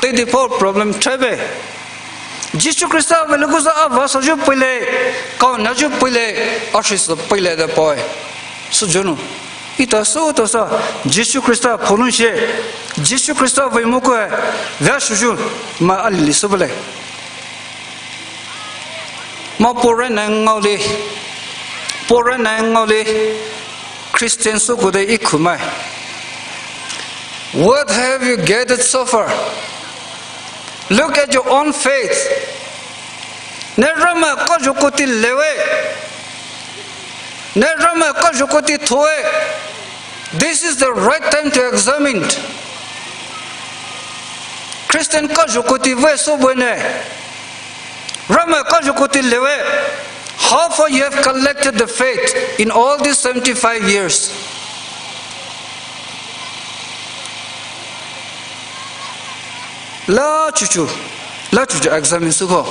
teidei po problem thaibe. Jisu Khrista vei louku zha avah souyu peilai, kaonayu peilai, ashiso peilai da poi. Souyu nou. Ita sou ta sa, Jisu Khrista pholon shi, Jisu Khrista vei moko, vea souyu, ma ali soubailai. Ma pora na ngaole, pora na ngaole, Christian soukoute ikhumai. What have you gathered so far? Look at your own faith. Ne Ramai kayu kouti lewe. Ne Ramai kayu kouti thoe. This is the right time to examine. Christian kayu kouti vei sou bue ne. Ramai kayu kouti lewe. How far you have collected the faith in all these seventy-five years? La chuchu, la chuchu examine souko.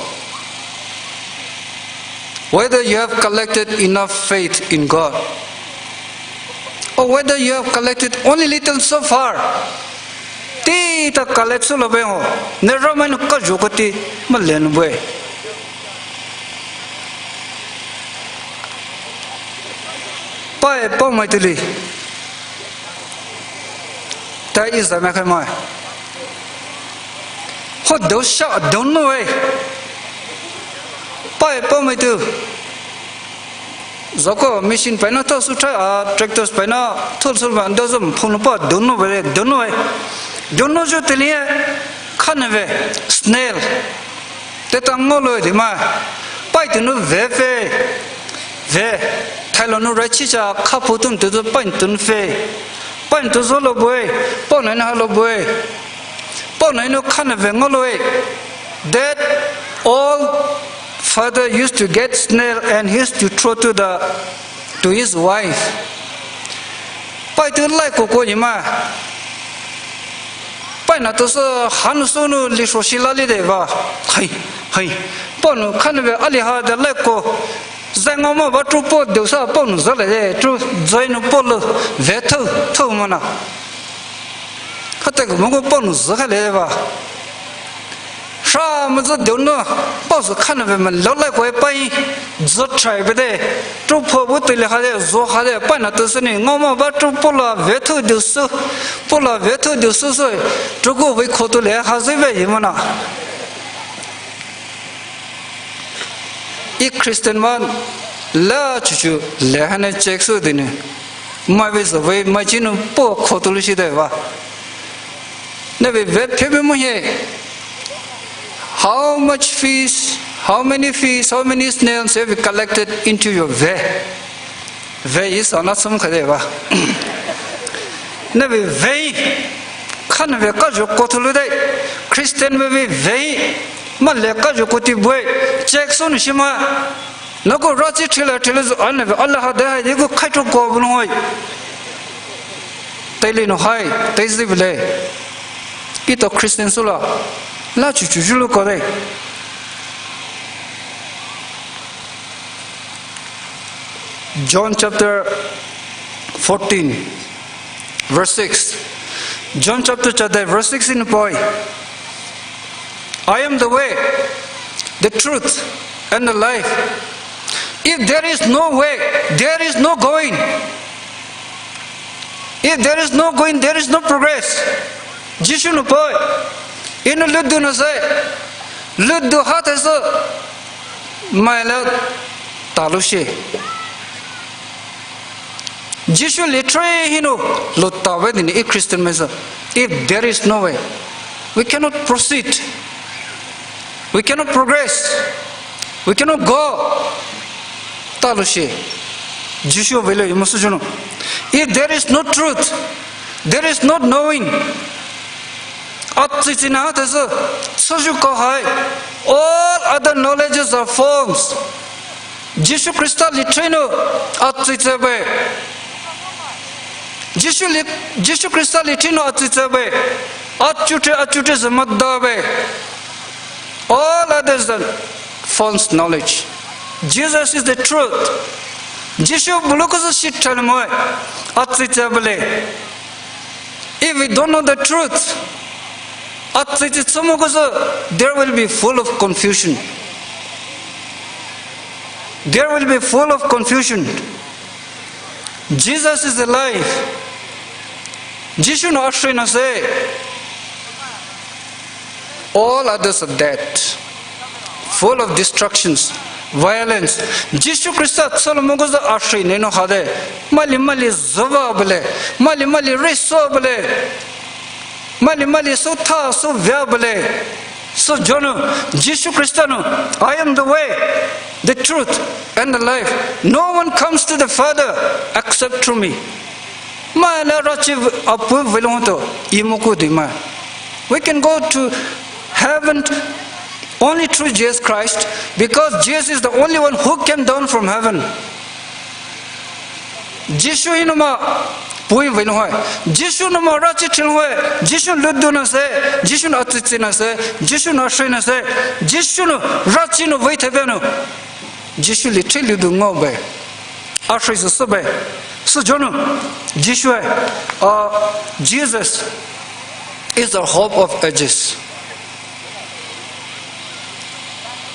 Whether you have collected enough faith in God, or whether you have collected only little so far. Teita collect soulo bue ho, ne Ramai nou kayu kouti malen bue. Pae paomai tuli. Tai ea zha mai khaimai. Ho dou sha dou nou e. Pae paomai tu. Zako machine paina thou sou thai a tractors paina thou sou ma dou zam phun pa dou nou e, dou nou e. Dou nou zhu teile e. Khanave, snail. Teta ngaolou dima. Pae tunou ve ve. Ve. Thailou nou raichi cha khaphou tun tutu pae tunou ve. Pae tunou zholou bue. Paonou nou halou bue. Paonou nou khanave ngaolou e. That old father used to get snail and he used to throw to the, to his wife. Pae tunou lai koko yima. Pae na tusa hanou sounou li shoshi lali deva. Hai, hai. Paonou khanave ali ha de lai ko. Zai ngaoma ba tru po dou sa paonou zale de, tru zai nou po lou ve thou, thou mana. Kate ko moko paonou zale deva. Sha maza dou nou, paosou khanave ma lou lai ko e pae, zho try be de, tru po bu teile ha de, zho ha de, pae na tusa ni, ngaoma ba tru po la ve thou dou sou, po la ve thou dou sou sou, tru ko vei kho tu le ha zhe ve yimana. Ea Christian ma la chuchu le hane check sou dine. Mai vei zho vei mai chinou po kho tu lou shi deva. Nave ve phe be mo he. How much fish, how many fish, how many snails have you collected into your ve? Ve is another sum khade ba. Nave ve, khanave kayu kouti lou dai. Christian ve ve, male kayu kouti bue. Check sou nou shima. Nako rachi thila thila zu anave ala ha de hai de ko khai tro ko bu noi. Teli no hai, tezi bele. Ito Christian sula. La chu chu julu ko de. John chapter fourteen, verse six. John chapter chade verse six in poi. I am the way, the truth, and the life. If there is no way, there is no going. If there is no going, there is no progress. Jisu no poi. Ino ludu no sai. Ludu hata so. Maila talushe. Jisu litre hino lutawe dini e Christian mesa. If there is no way, we cannot proceed. We cannot progress. We cannot go. Talushe. Jisu velo imusu juno. If there is no truth, there is not knowing. Atsitsi na tese, soju ko hai. All other knowledges are false. Jisu Krista litre no atsitsi be. Jisu li, Jisu Krista litre no atsitsi be. Achute, achute zamada be. All others are false knowledge. Jesus is the truth. Jisu bulukuzu shit chalmoy. Atsitsi bele. If we don't know the truth, atsitsi tsumokuzu, there will be full of confusion. There will be full of confusion. Jesus is the life. Jisu no ashri na se. All others are dead. Full of destructions, violence. Jisu Krista tsolomokuzu ashri neno hade. Mali mali zova bele. Mali mali riso bele. Mali mali so tha so via bele. So juno, Jisu Krista no, I am the way, the truth, and the life. No one comes to the Father except through me. Maila rachi apu velonto, imoku di ma. We can go to heaven only through Jesus Christ, because Jesus is the only one who came down from heaven. Jisu inuma pui vei lung hoi. Jisu numa rachi thil hoi. Jisu ludu na se. Jisu na atsitsi na se. Jisu na ashri na se. Jisu no rachi no vei thebe no. Jisu li thil ludu ngau be. Ashri se se be. Se jonu. Jisu e. Uh, Jesus is the hope of ages.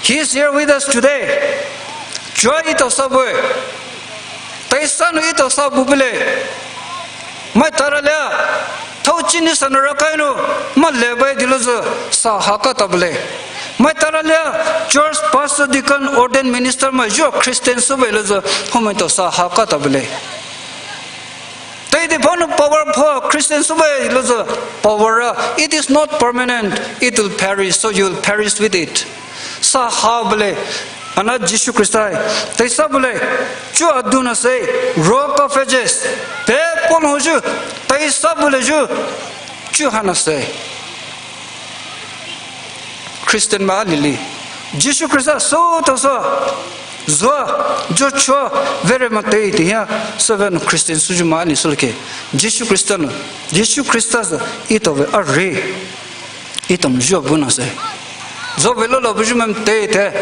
He is here with us today. Joy ito sabue. Taisanu ito sabu bile. Mai taralia. Tau chini sanara kainu. Ma lebe diluzu. Sa haka tabule. Mai taralia. Church pastor, deacon, ordained minister ma jo Christian sube luzu. Homo ito sa haka tabule. Tei di phone power pho Christian sube luzu power. It is not permanent. It will perish. So you will perish with it. Sa ha bele. Ana Jisu Krista. Tei sa bele. Chu aduna se. Rock of ages. Pe pon ho ju. Tei sa bele ju. Chu hana se. Christian ma lili. Jisu Krista so to so. Zua, jo chua, vere ma tei ti ya. Seven Christian suju ma ni sulke. Jisu Krista no. Jisu Krista sa ito ve are. Ito mjua buna se. Zo velo lo buju mem tei te.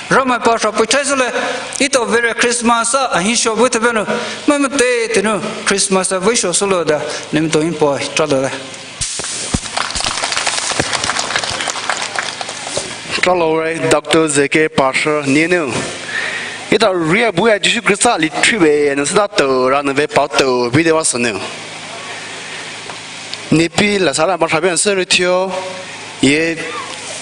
Rama pasha putai sele. Ito vere Christmas a ahi sho bu te beno. Mem tei te no. Christmas a vei sho solo da. Nem to impo tralo da. Tralo re Doctor Zeke Pastor ninu. Ita ria buya Jisu Krista li tribe ne sita to ra ne ve pa to bi de wa sanu. Nipi la sala ma shabi an senu tio. Ye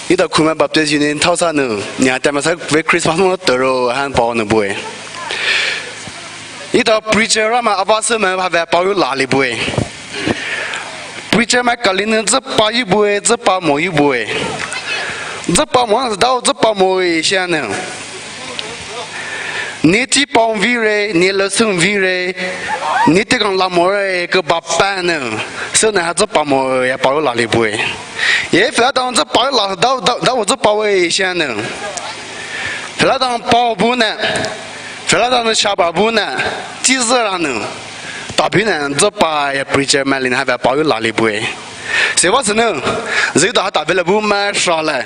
ita Khuma Baptist Union thau sanu. Nya ta ma sa ve Christmas mo to ro han pa ne bue. Ita preacher rama avase ma ha ve pa la li bue. Preacher mai kali ne zapa yu bue, zapa mo yu bue. Zapa mo na dao zapa mo e shia ne. Ni ti pao vire, ni le sung vire, ni ti kang la mo re ke ba pa ne. So ne ha zapa mo ya pa la li bue. Ye fa dao zapa la dao dao dao zapa we shia ne. Phila dang pao bu ne, phila dang shaba bu ne, chi zü ra nu, tabi ne, zü pa ya preacher mai lin ha ve pao yu la li bue. Süva sü nu, zü da ha tabi le bu mai sha le.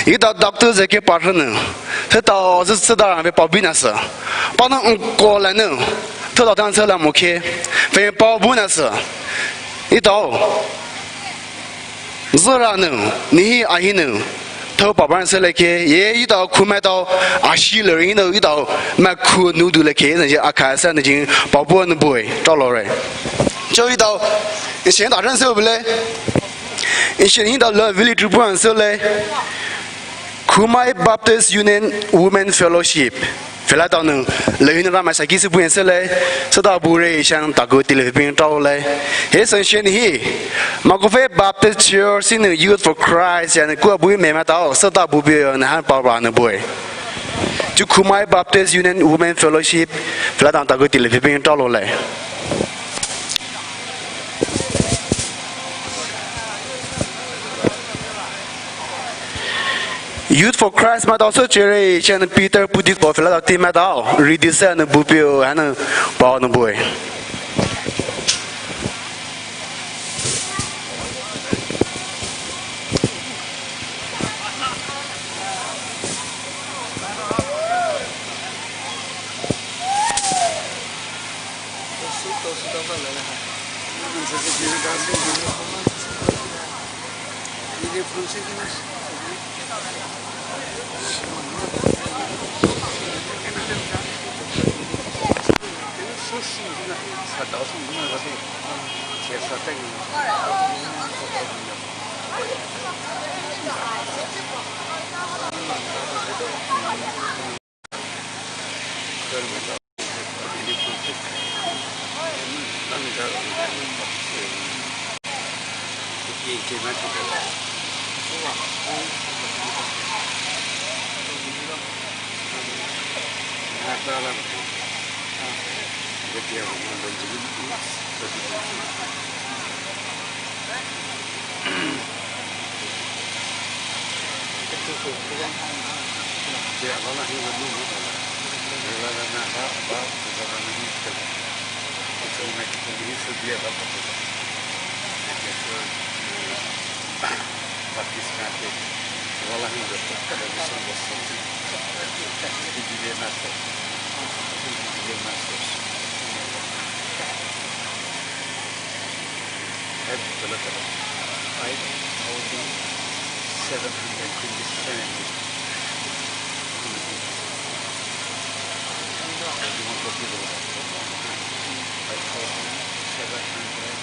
Ida doctor zeke pa sha nu, he ta zü zü da ra ve pao bi na sü. Pa na ngko le nu, he ta tang sü le mo ke, ve pao bu na sü. Ida o. Zü ra nu, ni hi a hi nu, thou pa ban sü le ke, ye ida khumai dao, a shi le ri nu, ida mai khu nu du le ke, ne je a ka sa ne jing, pa bu nu boi, ta lo re. Cho ida, i shen da ran sü le, i shen ida le, village bu an sü le, Khumai Baptist Union Women Fellowship. Phila dang nu, le yu nu ra mai sa ki sü bu an sü le, sü da bu re shan ta gu ti le ping tao le. He san shen hi, Makofe Baptist Church nu Youth for Christ ya nu ku bu me ma tao, sü da bu bi ne han pa ra nu boi. Chu Khumai Baptist Union Women Fellowship, phila dang ta gu ti le ping tao le. Youth for Christ ma dao so chere chen Peter puti ko phila dao ti ma dao ridi se nu bu pio ha nu pa nu boi. Five thousand seven hundred twenty-seven. Five thousand seven hundred.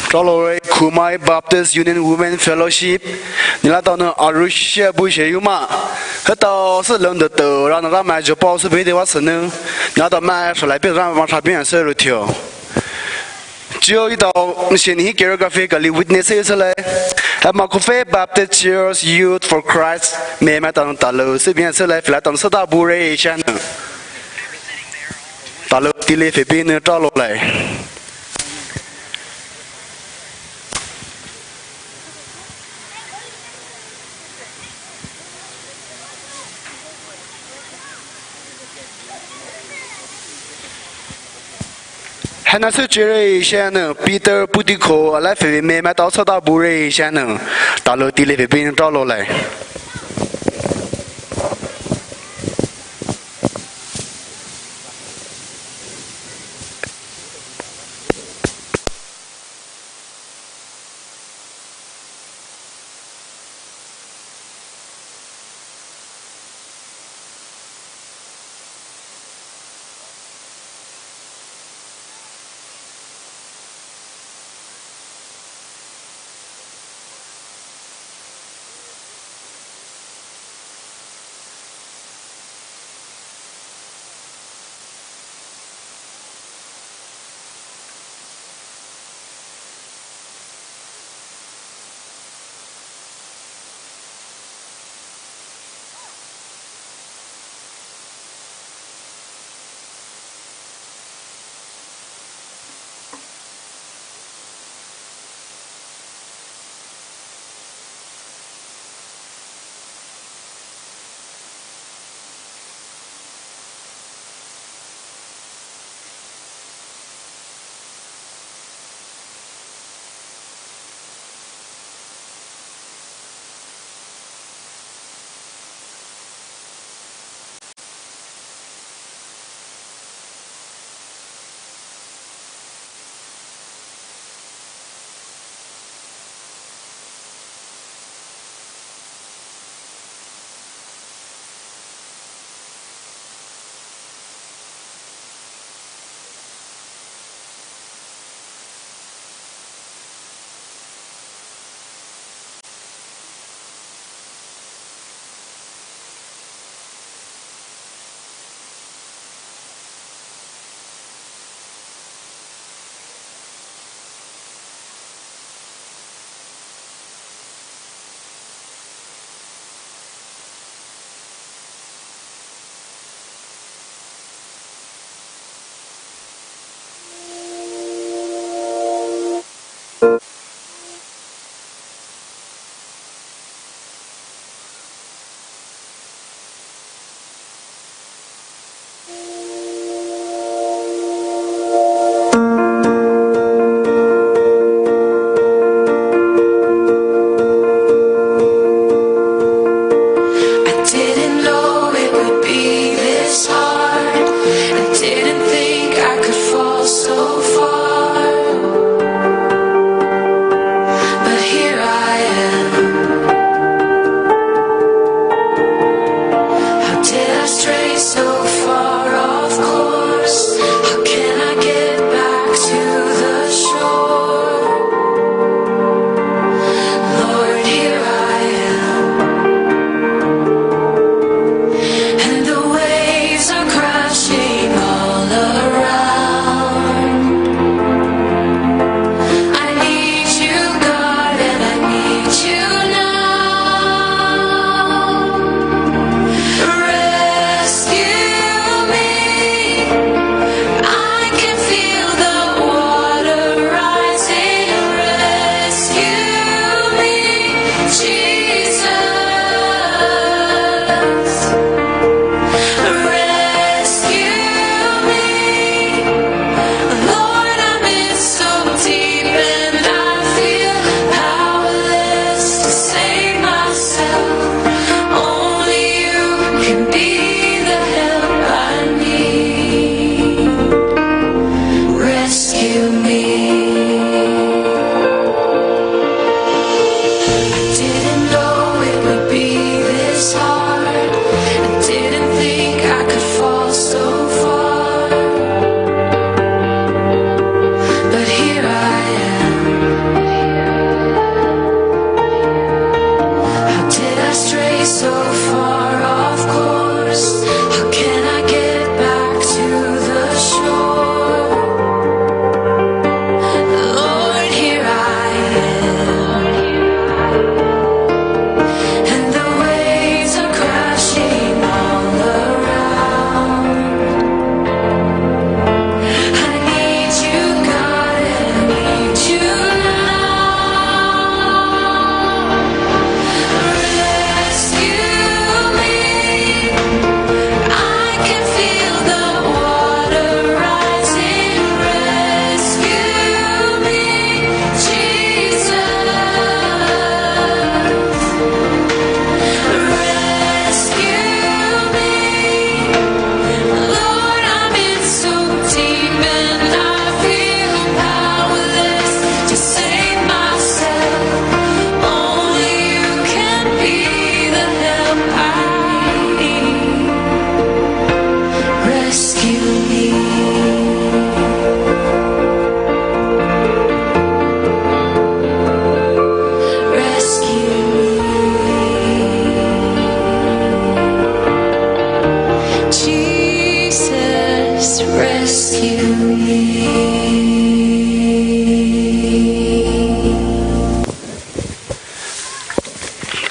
Tralore Khumai Baptist Union Women Fellowship, neletao nou arüshi bushe yuma. Hetao sü londütao rana Ramai zhopao sü bede wa sünou, neletao mai shalai pe Ramai sha bin sü rütheo. Chuo etao nüshe hi choreography kali witness e sülai. Ema Kofi Baptist Church Youth for Christ, me maitao nou talou sü bin sülai, philatao nou süta bure shanü. Talou tile phe bin nou tralolai. Haina sü chere shanü Peter Putiko alai phe me maitao süta bure shanü. Talou tile phe bin tralolai. I didn't know it would be this hard. I didn't think I could fall so far.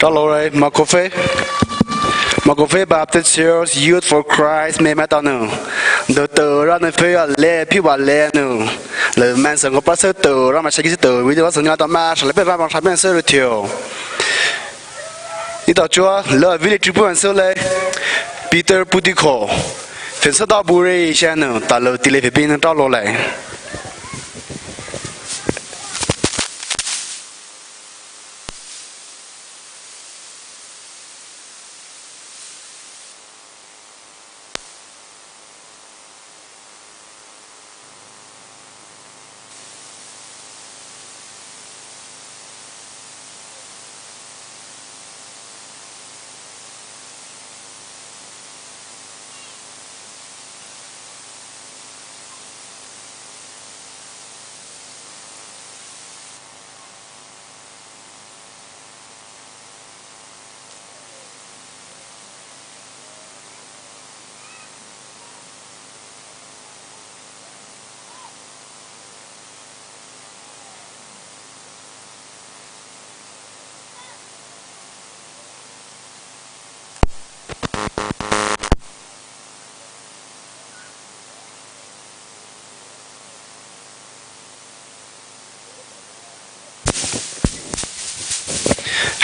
Hello, right? Makofe. Makofe Baptist Church, Youth for Christ, me matanu. Doto ranu feya le, piwa le nu. Le man sang ko pastor to, rama shaki to, video sang ni ta ma, shale pe rama shamen se rutio. Ita chua, le village tripu an so le, Peter Putiko. Fensa da bure shanu, ta lo tile fe bin ta lo le.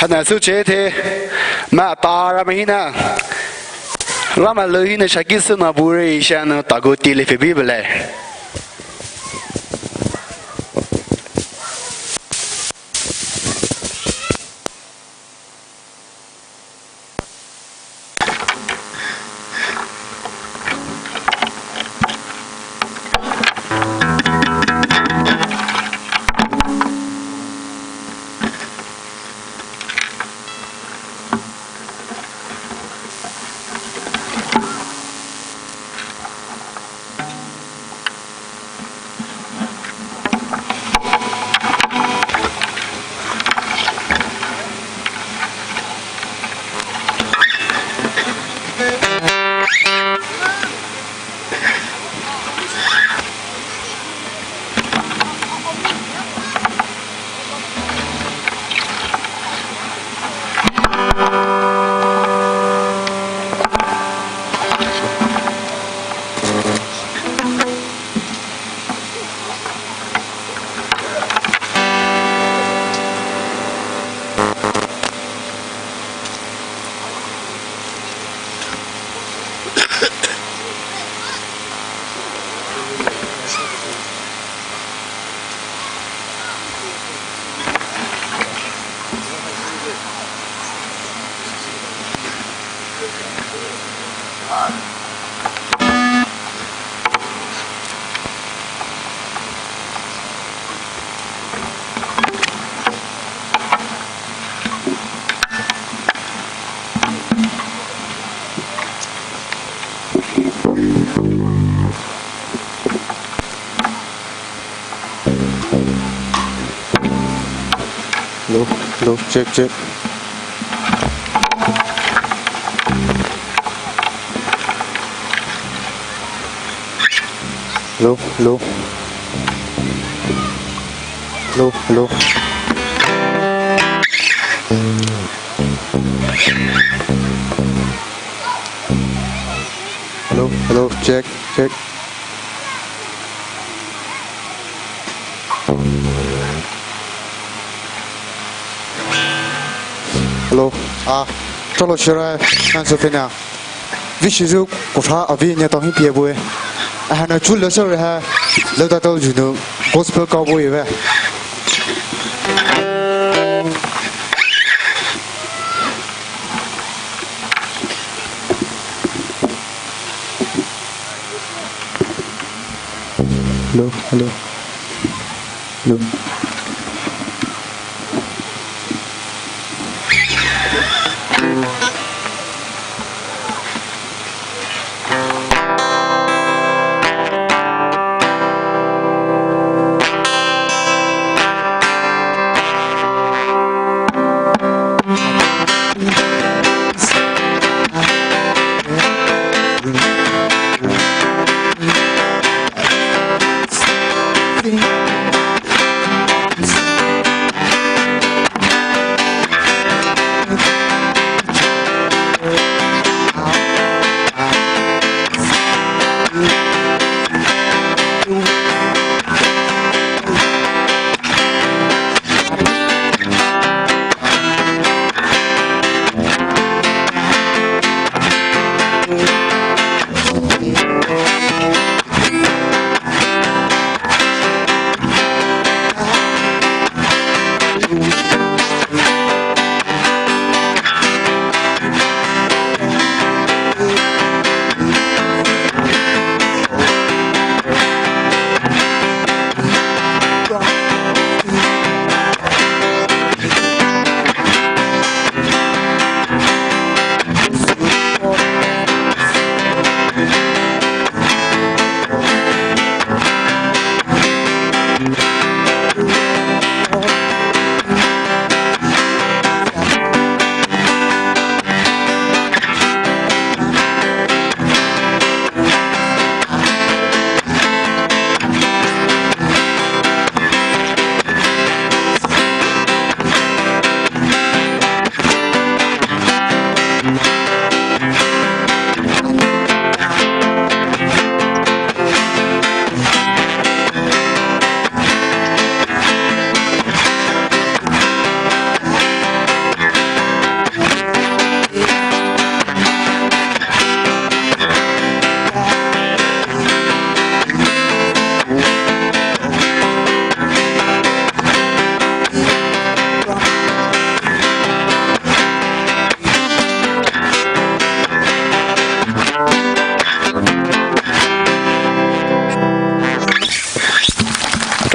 Hana su che the, ma ta rama hina, rama lo hina shaki su na bure shanu ta go tile fe bi bele. Hello, hello, check, check. Hello, hello. Hello, hello. Hello, hello, check, check. Hello. Ah, cholo shira, nan so pina. Vishizu kosha avi ne to hin pie bue. Ahana chu le sir ha, le da to junu, gospel cowboy ve. Hello, hello. Hello.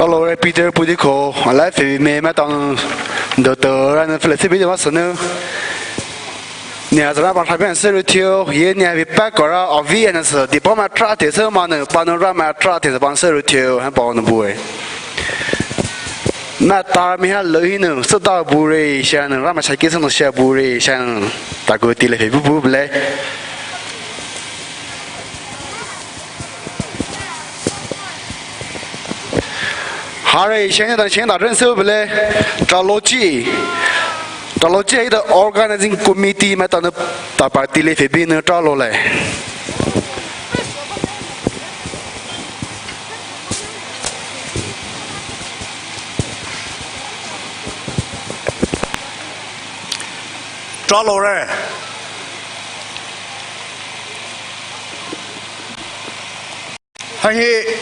Lord Peter Pudiko, alive me ma tang do to ran fellowship bi ma sunu. Nia zara ba thabi an seru thio, ye nia bi pa kora, avi an se, di pa ma tra te se ma nu, pa nu ra ma tra te se pa seru thio, han pa nu bue. Ma ta mi ha lo hi nu, se da bure, sha nu, ra ma sha ki se nu sha bure, sha nu, ta gu ti le fe bu bu ble. Hare, sheng da sheng da ren se bele, tralochi. Tralochi hai da organizing committee ma ta nu ta party le fe bi nu tralo le. Tralo re. Hai hi,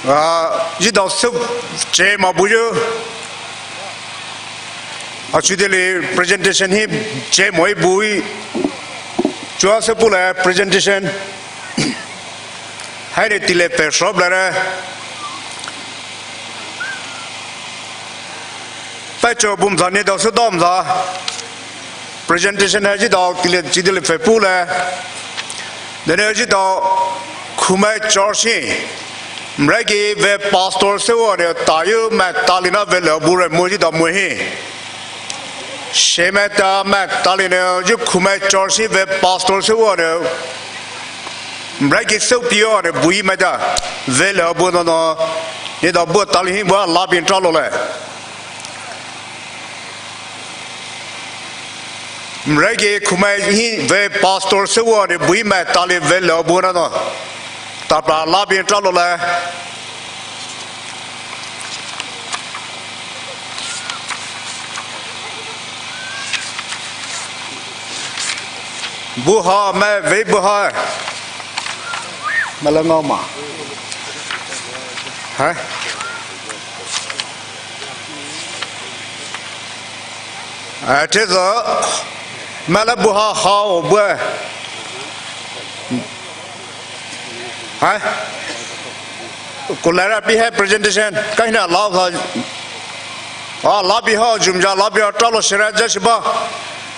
ah, ji dao sep che ma bu yo. Actually presentation hi che moi bui. Chua sep le presentation. Hai ne ti le pe shop la re. Pa cho bum za ne dao sep dao ma za. Presentation hai ji dao ti le ji de le fe pu le. Dene ji dao khumai church hi. Mragi ve pastor se wo ne ta yu ma ta li na ve le bu re mo ji dao mo hi. She ma ta ma ta li ne ji khumai church hi ve pastor se wo ne. Mragi se pi yo ne bu yi ma ta ve le bu no no. Ni dao bu ta li hi bu la bin tralo le. Mragi khumai hi ve pastor se wo ne bu yi ma ta li ve le bu na no. Ta pra la bin tralo le. Buha, ma ve buha. Ma la ngao ma. Ha? A, che zo. Ma la buha ha o bu. Ha? Kulara pi hai presentation. Kaina la ha. A, la bi ha, jumja la bi ha, tralo shira ja shiba.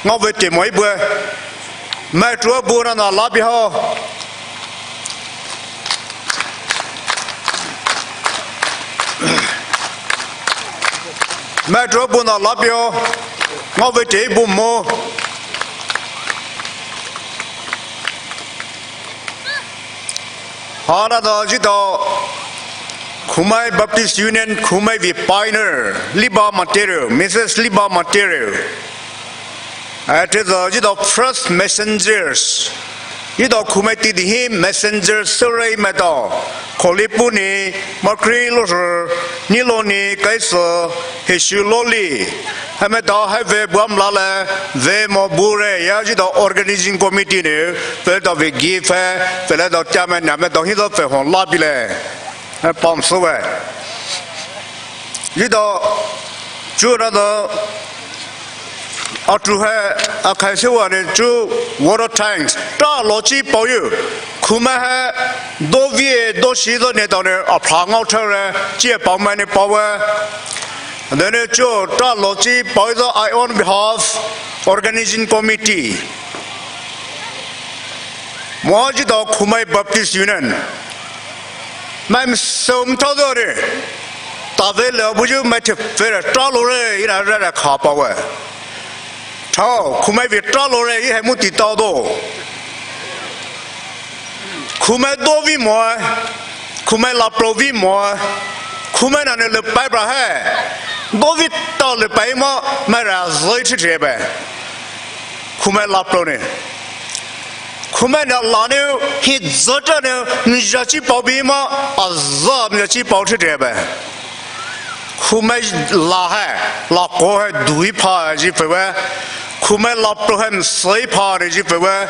Ngao ve te moi bu. Ma trua bu na na la bi ha. Ma trua bu na la bi ha. Ngao ve te bu mo. Hana da ji dao Khumai Baptist Union, Khumai vei pioneer, Liba Matero, Missus Liba Matero. Ate da ji dao first messengers. Ji dao Khumai ti di hi messenger serai ma dao. Kholi pu ni, makri lo sir, ni lo ni, kai se, he shu lo li. Hai ma dao hai ve buam la le, ve mo bu re ya ji dao organizing committee ne, ve dao ve give hai, ve le dao tia ma na ma dao hi dao ve hon la bi le. Hai pam so ve. Ji dao, chu na dao, a chu hai, a khai se wa ne chu water tanks, ta lo chi pao yu. Khumai hai, do vi e, do shi do ne dao ne, a phra ngao thare, chi e pao ma ne pao ve. Dene chu ta lo chi pao zo I on behalf organizing committee. Mo ji dao Khumai Baptist Union. Mai msou mtao do re. Ta ve le bu ju mai te fe re ta lo re ina ra ra kha pao ve. Thao, Khumai vei ta lo re i hai mu ti tao do. Khumai do vi mo, Khumai la pro vi mo, Khumai na ne le pai bra hai. Do vi tao le pai mo, mai ra zoi chi te be. Khumai la pro ne. Khumai na la ne, hi zoi ta ne, mi ja chi pao bi mo, a za mi ja chi pao chi te be. Khumai la hai, la ko hai dui pha ji phe ve. Khumai la pro hai msei pha ne ji phe ve.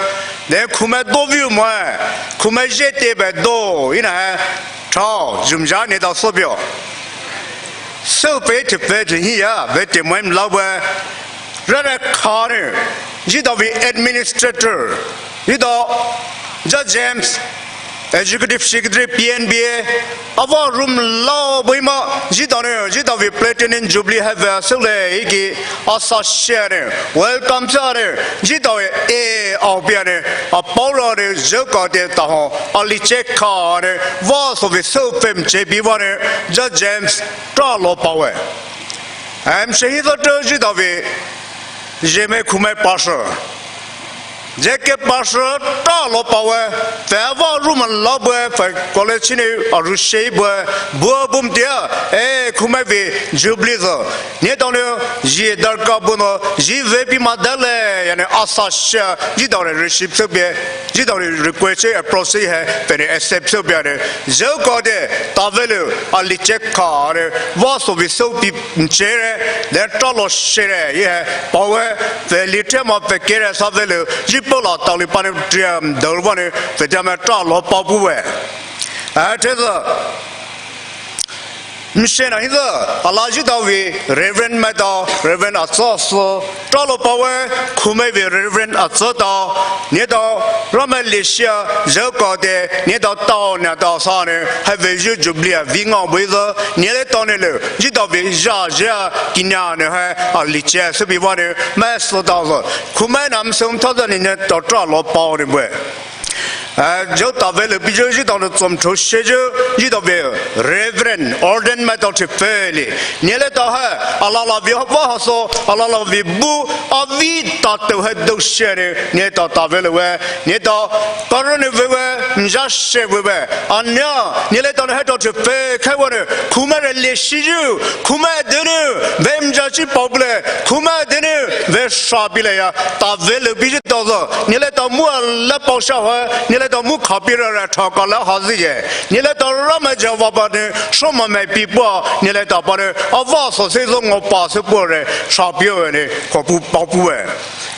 Ne Khumai do vi mo hai. Khumai je te be do, ina hai. Thao, jumja ne dao so bio. So pe te pe te hi ya, ve te mo im la ve. Ra ra kha ne. Ji dao vi administrator. Ji dao, ja James. Executive Secretary P N B A, ava room lao bui ma, zhitao ne, zhitao vei Platinum Jubilee hai vei sou le iki, asa share ne, welcome sa ne, zhitao e, e, au bia ne, a paora ne, zhou ka de ta ho, a li che ka ne, va so vei sou fem che bi va ne, zha James, tra lo pa we. Am she hi zha zhitao vei, zhe me khu me pastor. Zeke pastor tra lo pa we, fe va room lao bue, fe college ne a ru she bue, bue bum tia, e, khu me vei Jubilee zo. Ne tao ne, zhi darka bu no, zhi vei pi ma da le, ya ne asa sha, zhitao ne receive sou bie, zhitao ne request sou approach sou he, fe ne accept sou bie ne, zhou ka de, ta vei le, a li che ka ne, va so vei sou pi Nchere, then tra lo shere, ye, pa we, fe li te ma fe kere sa vei le, zhi po la ta li pa ne, triam, dou va ne, fe te ma tra lo pa bu we. A, te za. Nshe na hi za, a la zhitao vei, Reverend ma tao, Reverend a tso so, tra lo pa we, khu me vei Reverend a tso tao, ne tao, ra me le shia, zhou ka de, ne tao tao, ne tao sa ne, hai vei zhu Jubilee a vei ngao bui za, ne le tao ne le, zhitao vei zha zha, kinya ne hai, a li che sou bi va ne, me so tao za, khu me nam sou tao za ne ne tao tra lo pa ne bue. A, zhou ta vei le bi zhou zhitao ne zom cho she zhou, zhitao vei Reverend, ordain ma tao che fe le, ne le tao hai, a la la vei va ha so, a la la vei bu, a vei ta tao hai dou she ne, ne tao ta vei le we, ne tao, ka ro ne vei we, nja she vei we, a nya, ne le tao ne hai tao che fe, khai wa ne, khu me re le shi zhou, khu me de ne, vei mja chi pa bu le, khu me de ne, vei sha bi le ya, ta vei le bi zhitao za, ne le tao mu a la pa sha ha, ne le tao mu ka bi ra ra cha ka la ha zi ye, ne le tao ra me ja va ba ne, sho ma me pi pa, ne le tao pa ne, a va so se zo ngo pa se pa re, sha bi we ne, ko pu pa pu we.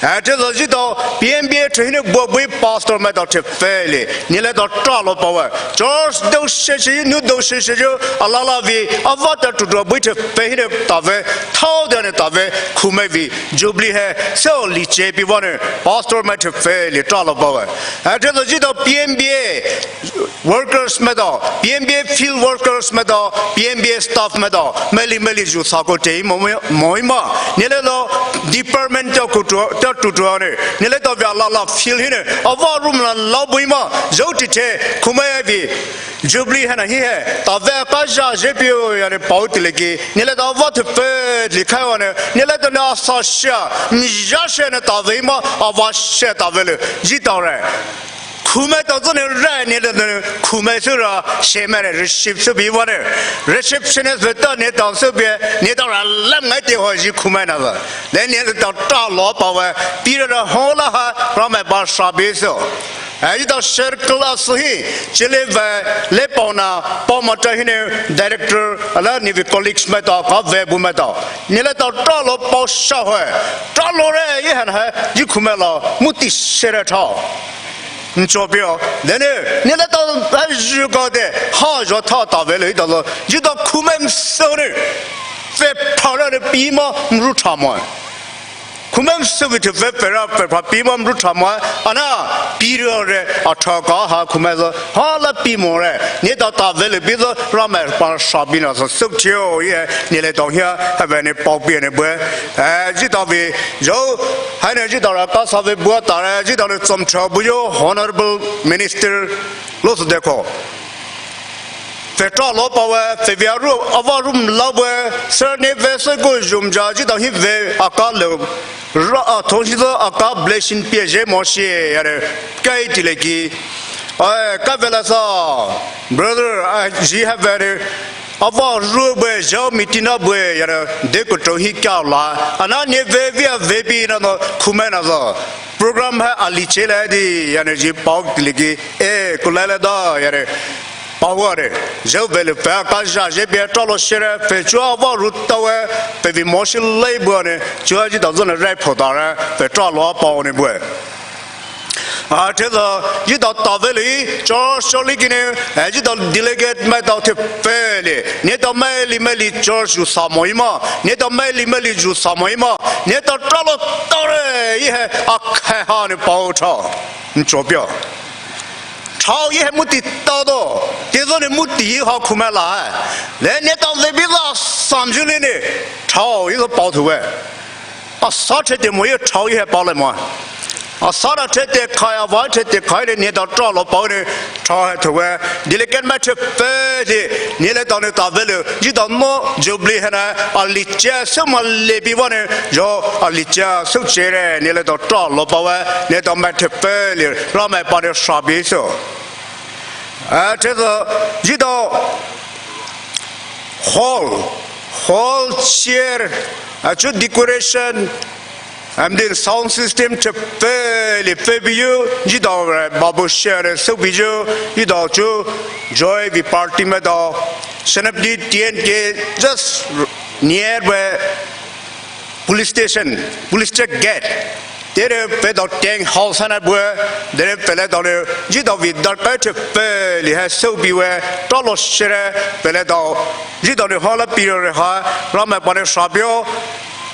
A, te za zhitao, P N B A te hi ne bua bui pastor ma tao che fe le, ne le tao tra lo pa we. Church dou she she, nu dou she she zhou, a la la vei, a va ta tu tu bui che fe hi ne ta vei, tao de ne ta vei, khu me vei, Jubilee hai, sou li che bi va ne, pastor ma che fe le tra lo pa we. A, te za zhitao P N B A, workers ma tao, P N B A field workers ma tao, P N B A staff ma tao, me li me li zhu sa ko te mo mo ma, ne le lo department tao ku tu, tao tu tu ne, ne le tao vei a la la field hi ne, a va room la lao bui ma, zhou ti te, khu me vei, Jubilee hai na hi hai, ta vei ka zha zhe pi o ya ne pao ti le ki, ne le tao va te fe li khai wa ne, ne le tao ne a sa sha, mi zha she ne ta vei ma, a va she ta vei le, zhitao re. Khu me tao zo ne re ne le ne, khu me sou ra, she me ne, receive sou bi wa ne. Receptionist ve ta ne tao sou bi, ne tao ra lam ngai te ho zhi khu me na za. Le ne le tao tra lo pa we, pi ra ra ho la ha, ra me pa sha bi sou. A, zhitao circle a sou hi, chi le ve, le pao na, pao ma ta hi ne, director, a la ne vei colleagues ma tao, ka vei bu ma tao. Ne le tao tra lo pao sha ho, tra lo re, ye han hai, zhi khu me la, mu ti she re tao. Ncho pio, de ne, ne le tao, a zhu ka de, ha zho ta ta vei le, tao lo, zhitao khu me msou ne, fe pa ra ne pi ma, mru ta ma. Khu me msou vei te fe fe ra, fe pa pi ma mru ta ma, a na, pi ra re, a ta ka ha khu me zo, ha la pi mo re, ne tao ta vei le bi zo, ra me pa sha bi na zo, sou tio ye, ne le tao hia, ha vei ne pao pi ne bue, a, zhitao vei, zhou, hai ne zhitao ra ka sa vei bua ta re, zhitao ne zom cho bu yo, Honorable Minister, lo sou de ko. Fe tra lo pa we, fe vei a ru, a va room lao bue, sir ne vei se ko zhum ja, zhitao hi vei a ka le, ra a thong shi zo a ka blessing pie zhe mo shi, ya re, kai ti le ki. Ai, ka vei la sa, brother, a zhi ha vei re, a va ru bue, zhao meeting na bue, ya re, de ko tro hi kya la, a na ne vei vei a vei pi na no, khu me na zo. Program hai a li che le di, ya ne zhi pao ti le ki, e, ku le le da, ya re. Pao wa re, zhou vei le fe ka zha zhe bie tra lo she re, fe chua va ru ta we, fe vei mo shi le bua ne, chua zhitao zo ne rai pho ta re, fe tra lo a pao ne bue. A, te za, zhitao ta vei le, church church li ki ne, a, zhitao delegate ma tao te fe le, ne tao me li me li church zhu sa mo i ma, ne tao me li me li zhu sa mo i ma, ne tao tra lo ta re, ye hai, a khai ha ne pao ta. Ncho pio. Thao ye hai muti tao do. Te zo ne muti ye ha khumai la hai. Le ne tao le bi la sam ju le ne. Thao ye zo pao thu we. Asa the te mo ye thao ye hai pao le mo. Asa da the te khai, ava the te khai le ne tao tra lo pao ne thao hai thu we. Delegate mai the pe de. Ne le tao ne tao ve le. Ji tao no Jubilee hai na. A li che se ma le bi wa ne. Jo a li che se che re. Ne le tao tra lo pao we. Ne tao mai the pe le. Ra mai pa ne sa bi so. Ah, te zo, ji tao hall, hall chair, ah, chu decoration, and then sound system te pe le pe bi yu, ji tao, eh, babu share se bi yu, ji tao chu joy vi party mai tao, Senapati T N K, just nearby police station, police check gate. Tere pe tao tent house hai na bue, tere pe le tao ne, ji tao vi darkar the pe le hai se bi we, tra lo shere, pe le tao, ji tao ne hall a pi re ha, ra mai pa ne sa bi o,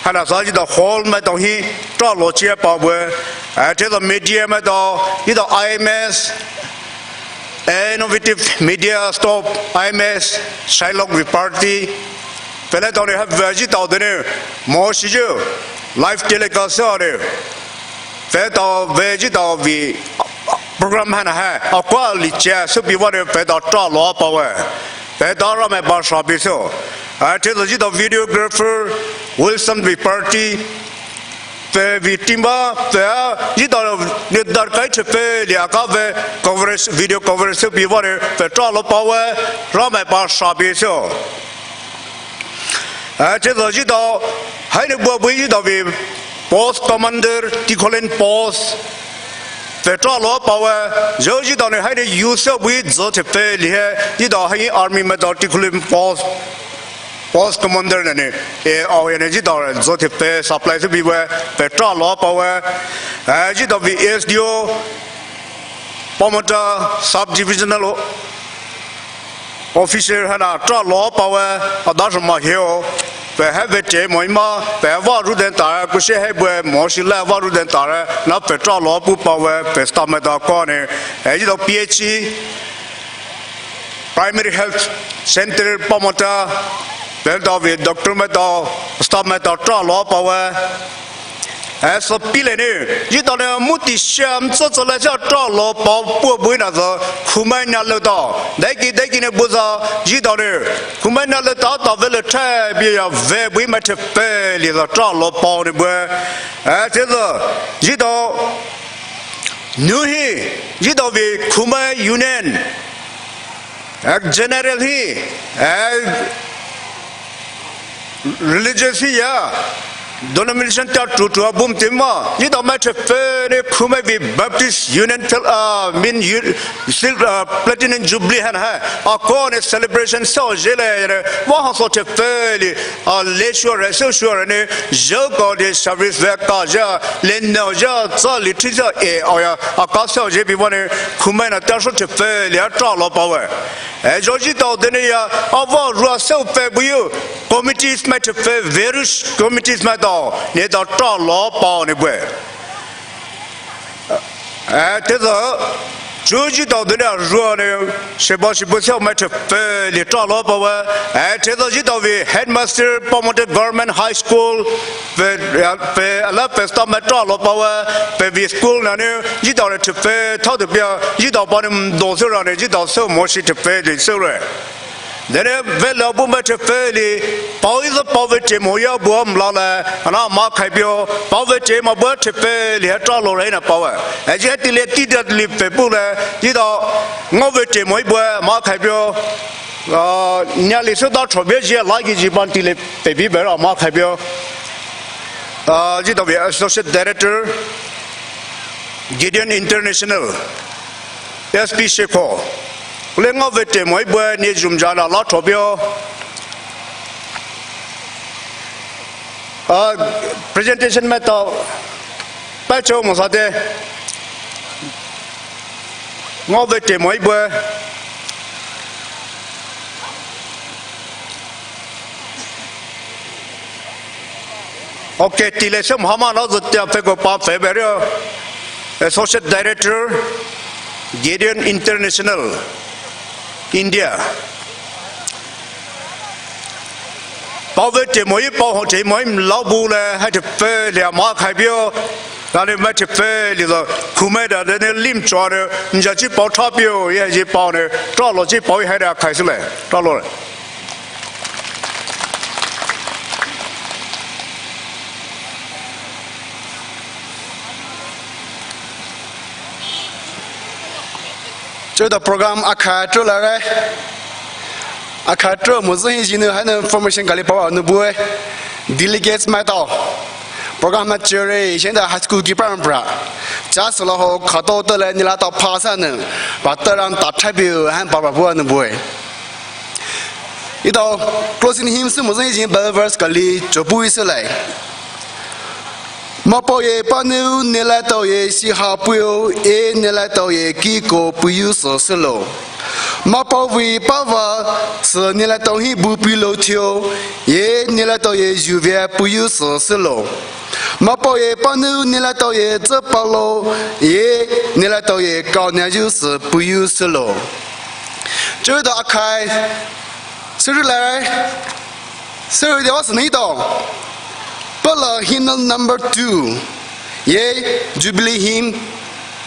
hai na sa ji tao hall mai tao hi, tra lo che pao bue, ah, te tao media mai tao, ji tao I M S, Innovative Media Stop, I M S, Shylock vi party. Pe le tao ne ha ve ji tao de ne, mo shi ju, live telecast se de. Pe tao ve ji tao vi program hai na hai, a kwa li che se bi wa ne pe tao tra lo pao we. Pe tao ra mai pa sa bi so. Ah, te zo ji tao videographer, Wilson vi party. Pe vi timba, pe, ji tao ne darkar the pe le a ka ve coverage, video coverage se bi wa ne, pe tra lo pao we, ra mai pa sa bi so. Ah, te zo ji tao, hai ne bua bui ji tao vi post commander, Tikholen post, pe tra lo pao we, jo ji tao ne hai ne use bui zo the pe le hai, ji tao hai army mai tao Tikholen post. Post commander na ne, eh, awe ne ji tao re zo the pe supply se bi we, pe tra lo pao we, eh, ji tao vi S D O, Pamota sub divisional o-, officer hai na tra lo pao we, a da sa ma he o, pe hai ve te mo i ma, pe va ru den ta, ku she hai bue mo shi la va ru den ta, na pe tra lo pu pao we, pe staff mai tao ko ne, eh, ji tao P H C, Primary Health Center Pamota, pe tao vi doctor mai tao, staff mai tao tra lo pao we. Eh, so pi le ne, ji tao ne muti sham so so le cha tra lo pao bua bui na zo, khumai na le tao. Dai ki, dai ki ne bu za, ji tao ne, khumai na le tao tao ve le the bi ya ve bui mai the pe le zo tra lo pao ne bue. Eh, te zo, ji tao, nu hi, ji tao vi khumai union. Eh, general hi, eh, religious hi ya, denomination ta tu tu a bum te ma, ji tao mai the pe ne khumai vi Baptist Union tel, ah, min u-, sil, ah, Platinum Jubilee hai na hai, a ko ne celebration so je le, wa ha so the pe le, a le sure, so sure ne, jo ko de service ve ka ja, le no ja, za li thi ja, eh, a ya, a ka so je bi wa ne, khumai na ta so the pe le, a tra lo pao we. Eh, jo ji tao de ne ya, a va ru a se pe bu yu, committees mai the pe, various committees mai tao, ne tao tra lo pao ne bue. Eh, te zo, ju ji tao de ne a ru a ne, she ba shi bu se mai the pe le tra lo pao we. Eh, te zo ji tao vi headmaster Pamota Government High School, pe, pe, a la pe staff mai tra lo pao we, pe vi school na ne, ji tao le the pe, tao de bia, ji tao pa ne, do se ra ne, ji tao se mo shi the pe de se re. Dene ve la bu mai the pe le, pao i zo pao ve te mo ya bu am la le, ana ma khai pio, pao ve te ma bu the pe le, tra lo re na pao we. Eh, ji ti le ti da li pe bu le, ji tao, ngo ve te mo i bu, ma khai pio, ah, nya li so da tho bia ji la ki ji ban ti le pe bi be ra ma khai pio. Ah, ji tao vi Associate Director, Gideon International, S P Sheko. Le ngo ve te mo i bu ne jum ja la la tho bio. Ah, presentation mai tao, pa cho mo sa de. Ngo ve te mo i bu. Okay, ti le se Muhammad lo zo tia pe ko pa pe be rio. Associate Director, Gideon International, India. Paovei temoe, paoho temoe mlaobu le, hai tepe lia ma khai pio. Tane ma tepe li lo, kumai da ne lim chua ne, nja chi pao tha pio, ye ji pao ne, talo chi pao hai da khai sule, talo le. Chuo the program akha tro la re. Akha tro mo zhi hi jinu hai ne information kali pawa nu bue. Delegates maitao. Program ma chere, shen da high school ki pran pra. Cha sala ho khato to le nila to pa sa ne. Pa ta ran ta thabiu han pa pa bua nu bue. Ito closing hymn sü mo zhi hi jin Bible verse kali chopu isu lai. Mapao ye paneu nelaitao ye shiha puyo, e nelaitao ye kiko puyu sü sülo. Mapao vei pava sü nelaitao hi bu pulo thio, ye nelaitao ye juvia puyu sü sülo. Mapao ye paneu nelaitao ye tsüpalo, ye nelaitao ye kaonia ju sü puyu sülo. Chuo the akhai, sürü lai. Sürü de was nito. Pala hymnal number two. Ye Jubilee hymn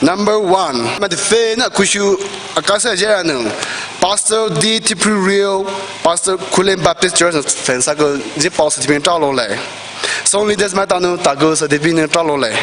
number one. Ma de fe na kushu akasa jera nu. Pastor D T P Rio, Pastor Kulen Baptist Church Fensako, je pastor timin talo le. Song leaders ma tanu tago sa de bin talo le.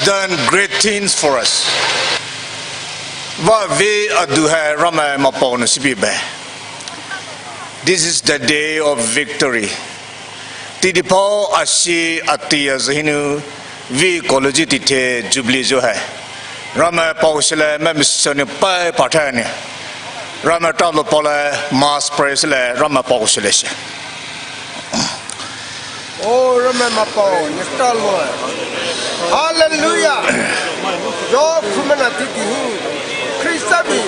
done great things for us. Vah vei adu hai Ramai mapaonou sipi be. This is the day of victory. Tidipao asi ati azahinou vei college tithe jubilee zhu hai. Ramai paoshile, mai misoni pai pathaini. Ramai talo paole, mass praise le, Ramai paoshile shi. O Ramai mapao, ni talo. Hallelujah. Yo kumana titi hi. Krista bi,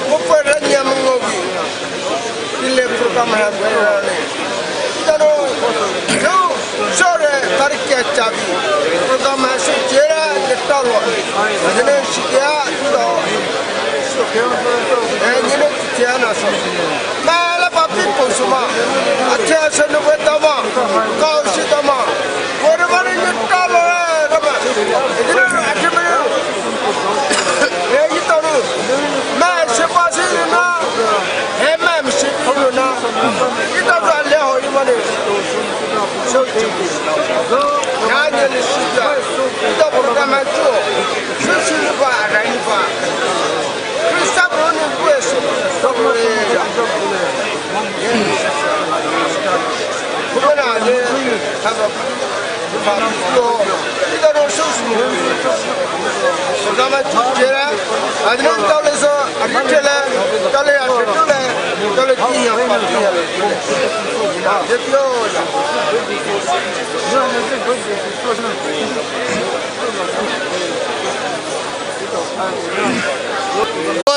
mo pa ranya mo ngobi. Ile program ha gwe rane. Tano, yo, sore, tarikya chabi. Program ha su jera, ni talo. Adene shikia, to. Eh, ni no Tiana so. Mala papi posuma. Atia sanu betama. Kau sitama. Kore mani nyutama. Rama. Ina ati mani. Eh, itaru. Ma sepasi na. Eh, ma msi na. Itaru ale ho imani. So. Ya ni sita. Ita program tu. Sisi ba arani ba.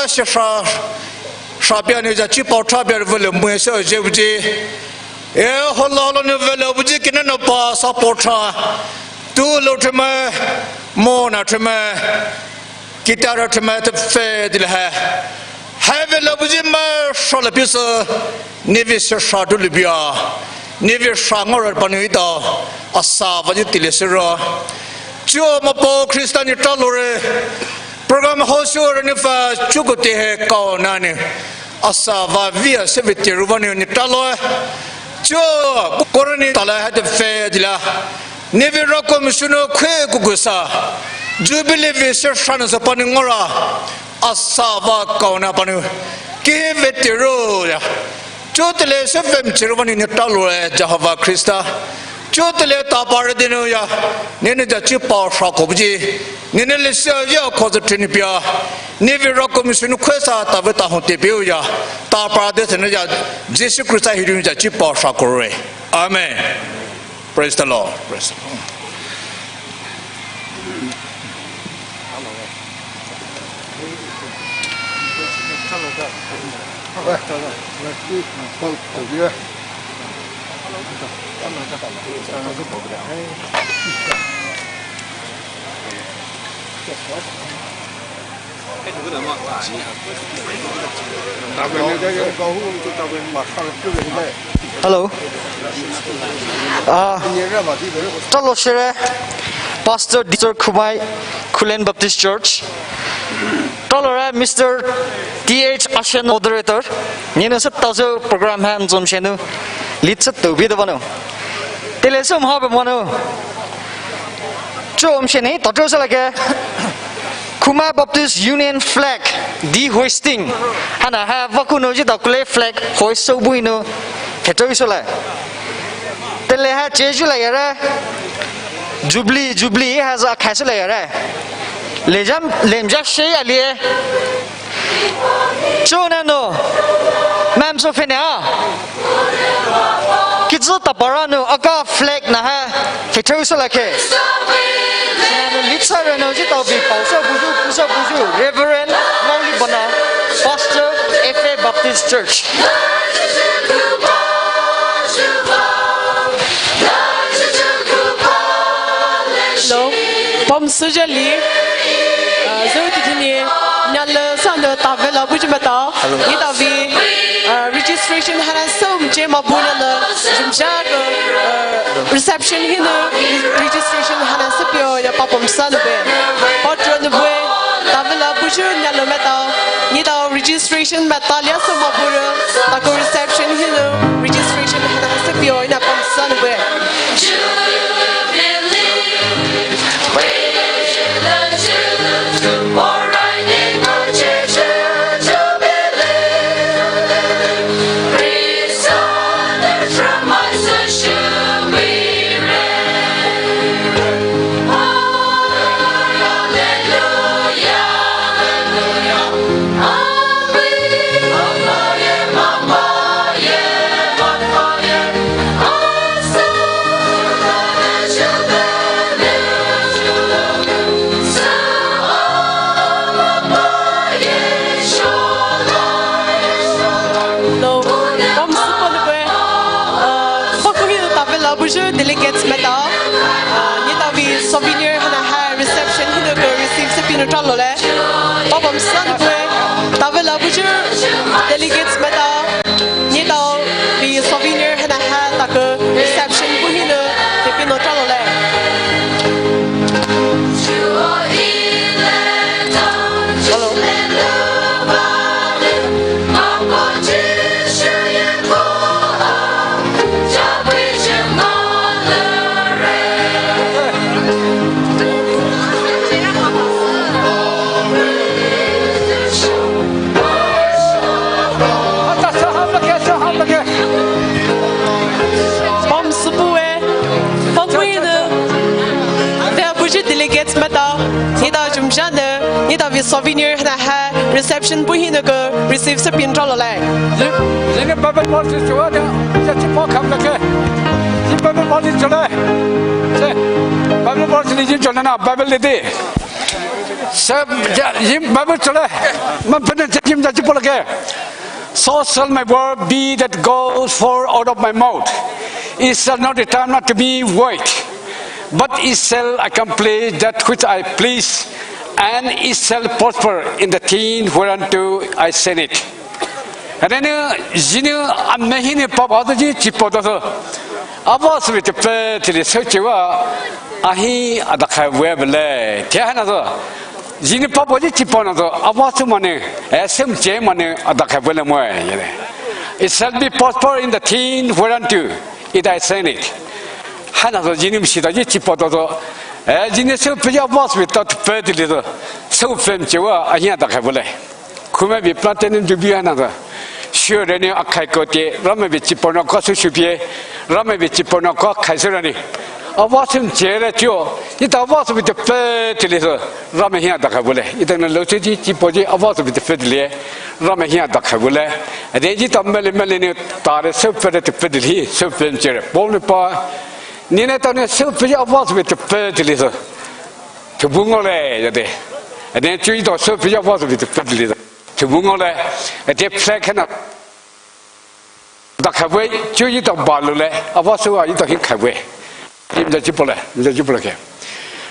Shasha, shapia ni ja chi pao tha pia vele mwe se je buji. E holo holo ni vele buji kine no pa sa pao tha. Tu lo theme, mo na theme. Kitara theme te fe dile hai. Hai vele buji ma sha le pisa. Ni vi se sha du le bia. Ni vi sha ngora panu ita. Asa va ji tile se ra. Chuo mapao Krista ni talo re. Program host re ni fa chuko te he kao na ni. Asa va via se vi te ru va ni ni talo. Chuo kore ni tala ha te fe dila. Ni vi rako mishunu kwe kukusa. Jubilee vi se sha na sa pani ngora. Asa va kao na panu. Ki ve te ru ya. Chutele se vem chiru vani ni talo e Jehovah Krista. Chutele ta pare dinu ya. Nini ja chi pao sha ko buji. Nini le se ya ko ze trini pia. Ni vi rako mishunu kwe sa ta ve ta ho te piu ya. Ta pare de se ne ya. Jisu Krista hi ru ja chi pao sha ko re. Amen. Praise the Lord. Praise the Lord. Hello. Ah, talo shere, Pastor Doctor Khumai, Khullen Baptist Church. Talo re Mister T H Ashen, moderator. Nino sep tao program han zom shenu. Lead sep to bi do bano. Tele sum ha be mano. Chom sheni, tadro sa lake. Khumai Baptist Union flag, de-hoisting. Hana ha vakuno ji dakule flag hoist so buino. Pheto iso la. Tele ha cheju la yara. Jubilee, Jubilee ha za khaiso la yara. Lejam, lemja shei alie. Chonano, ma'am so fene a. Kizu taparano aka flag na ha. Fethu so lake. Nano litsa reno ji tao bi pao so buju, buju, buju. Reverend Mauli Bana, Pastor, F A Baptist Church. Hello, pom sujali. Uh, zo titini, nyala sando tavela buji mata. Hello. Itavi, uh, registration hana som je mabuna na, jumja ko, uh, reception hina, registration hana sapio ya papom san be. Patron be, tavela buji nyala mata. Nita registration mata lia so mabuna, tako reception hina, registration hana sapio ya pom san be. Jubilee, we should Buju delegates maitao, neletao vei souvenir haina hai takü reception bu hinou, tepi nou tralo le. Hello. Pam süpue, pam pui ne, vei buju delegates maitao, neletao jumjane, neletao vei souvenir haina hai reception bu hinou kü receive süpei nou tralo le. Zini Bible verse chua da, ya chi po kam la ke. Zini Bible verse chua le. Zini Bible verse ni zini chua na Bible le de. Sa, ya, zini Bible chua le. Ma pene zini zini chi po la ke. So shall my word be that goes forth out of my mouth. It shall not return unto me void, but it shall accomplish that which I please, and it shall prosper in the thing whereunto I sent it. Hainane, zini ame hinou papa to ji chipo to so. Ava sübütoua teile süchewa, ahi adakhai vei bele. Te haina so. Zini papa ji chipo na so. Ava sü mane, eh, sümche mane adakhai vei le moe. It shall be prosper in the thing whereunto it I sent it. Haina so zini mishita ji chipo to so. Eh, zini süpei ava sübütoua teile so. Süpei chewa, ahi adakhai vei le. Khumai bi platinum jubilee haina so. Sure ne akhai koute, Ramai bi chipo na ko süsüpei, Ramai bi chipo na ko akhai sürani. Ava sümche re chio, neletao ava sübütoua teile so, Ramai hi adakhai vei le. Neletao ne lo chi chipo ji ava sübütoua teile, Ramai hi adakhai vei le. Ade ji ta mele mele ne tare süpei re teile hi, süpei chere. Paul ne pa, neletao ne süpei ava sübütoua teile so. Thubungo le, yade. Ade chu neletao süpei ava sübütoua teile. Thubungo le, ade flag haina. Dakhai vei, chu neletao balu le, ava süa neletao hi khai vei. Im da chipo le, im da chipo le ke.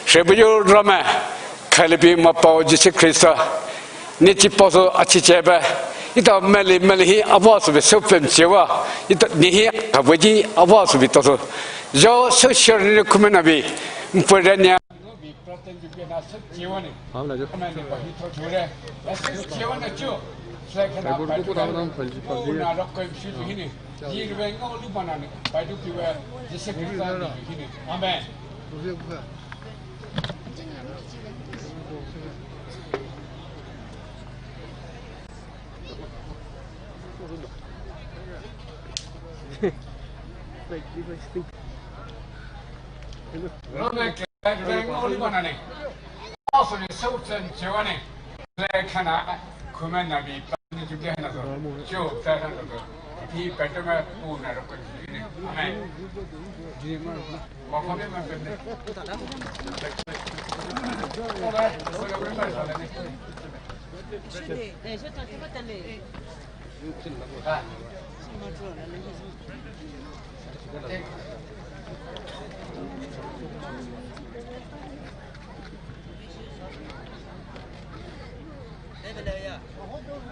Shebuyu Ramai, khaile bi mapao Jisu Khrista. Ne chipo so achi cheba. Neletao mele mele hi ava sübü süpei chewa. Neletao ne hi khai vei ji ava sübütoua so. Yo so share ne khumai na bi. Mpure nia. Amen. Amen.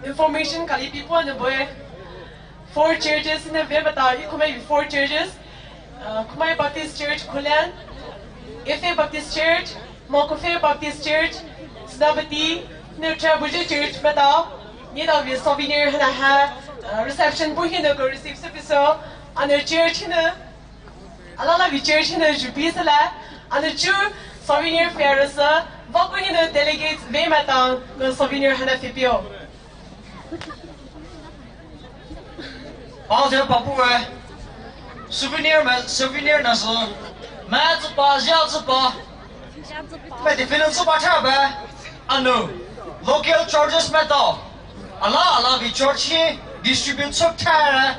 Information kali people ne boy. Four churches ne ve maitao, Ekhumai four churches. Uh, Ekhumai Baptist Church, Khullen, Efe Baptist Church, Mokokchung Baptist Church, Senapati, ne Trabuju Church maitao, neletao vei souvenir haina hai, uh, reception bu hinou kü receive süpei so, ana church hinou, alala vei church hinou jubi sala, ana chu souvenir fair sa, vaku hinou delegates ve maitao, kü souvenir haina fipeo. Paoze papu e. Souvenir me, souvenir na so. Ma tsupa, zia tsupa. Me di fina tsupa cha be. Anu. Local churches maitao. Ala, ala vei church hi distribute suk thare.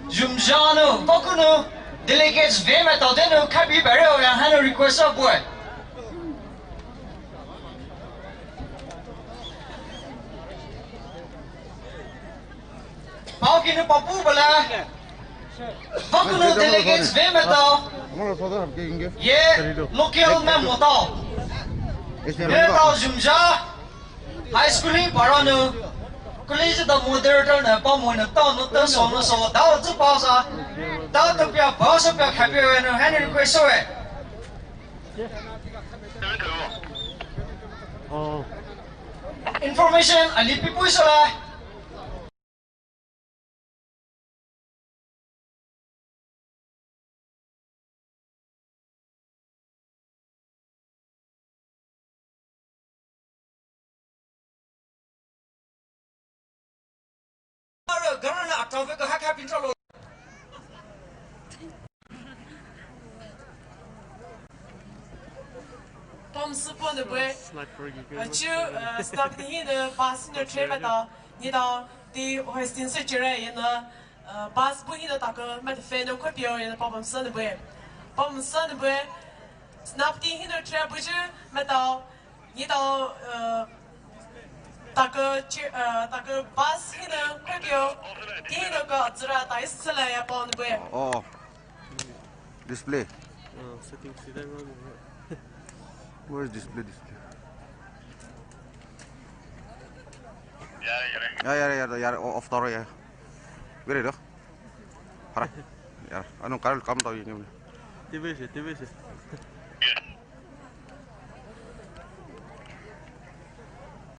Jumjanu, pakunu. Delegates ve maitao denu, kabi bare o ya hanu request of boy. Paokinu papu bala. Pakunu delegates ve maitao. Ye local me maitao. Ve tao jumja. High school hi paranu. College da moderator ne pa mo ne ta no ta so no so da zu pa sa. Da to pia ba so pia kha pia no hand request so e. Oh. Information ali pi pui so la. Pom supo ne bue. Achu, uh, stop di hi ne bus ne train mata. Ni da di hosting se chere ye ne. Uh, bus bu hi ne ta ke mata fe ne kwe pio ye ne pom sa ne bue. Pom sa ne bue. Snap di hi ne train bu ju mata. Ni da, uh, ta ke chi, uh, ta ke bus hi ne kwe pio. Di hi ne ka zira ta is sala ya pom ne bue. Oh. Display. Oh, setting sida wrong. Where is display, display? Ya, ya, ya, ya, off taro ya. Where is it? Hara. Ya, anu kal kam tao ini. T V se, T V se.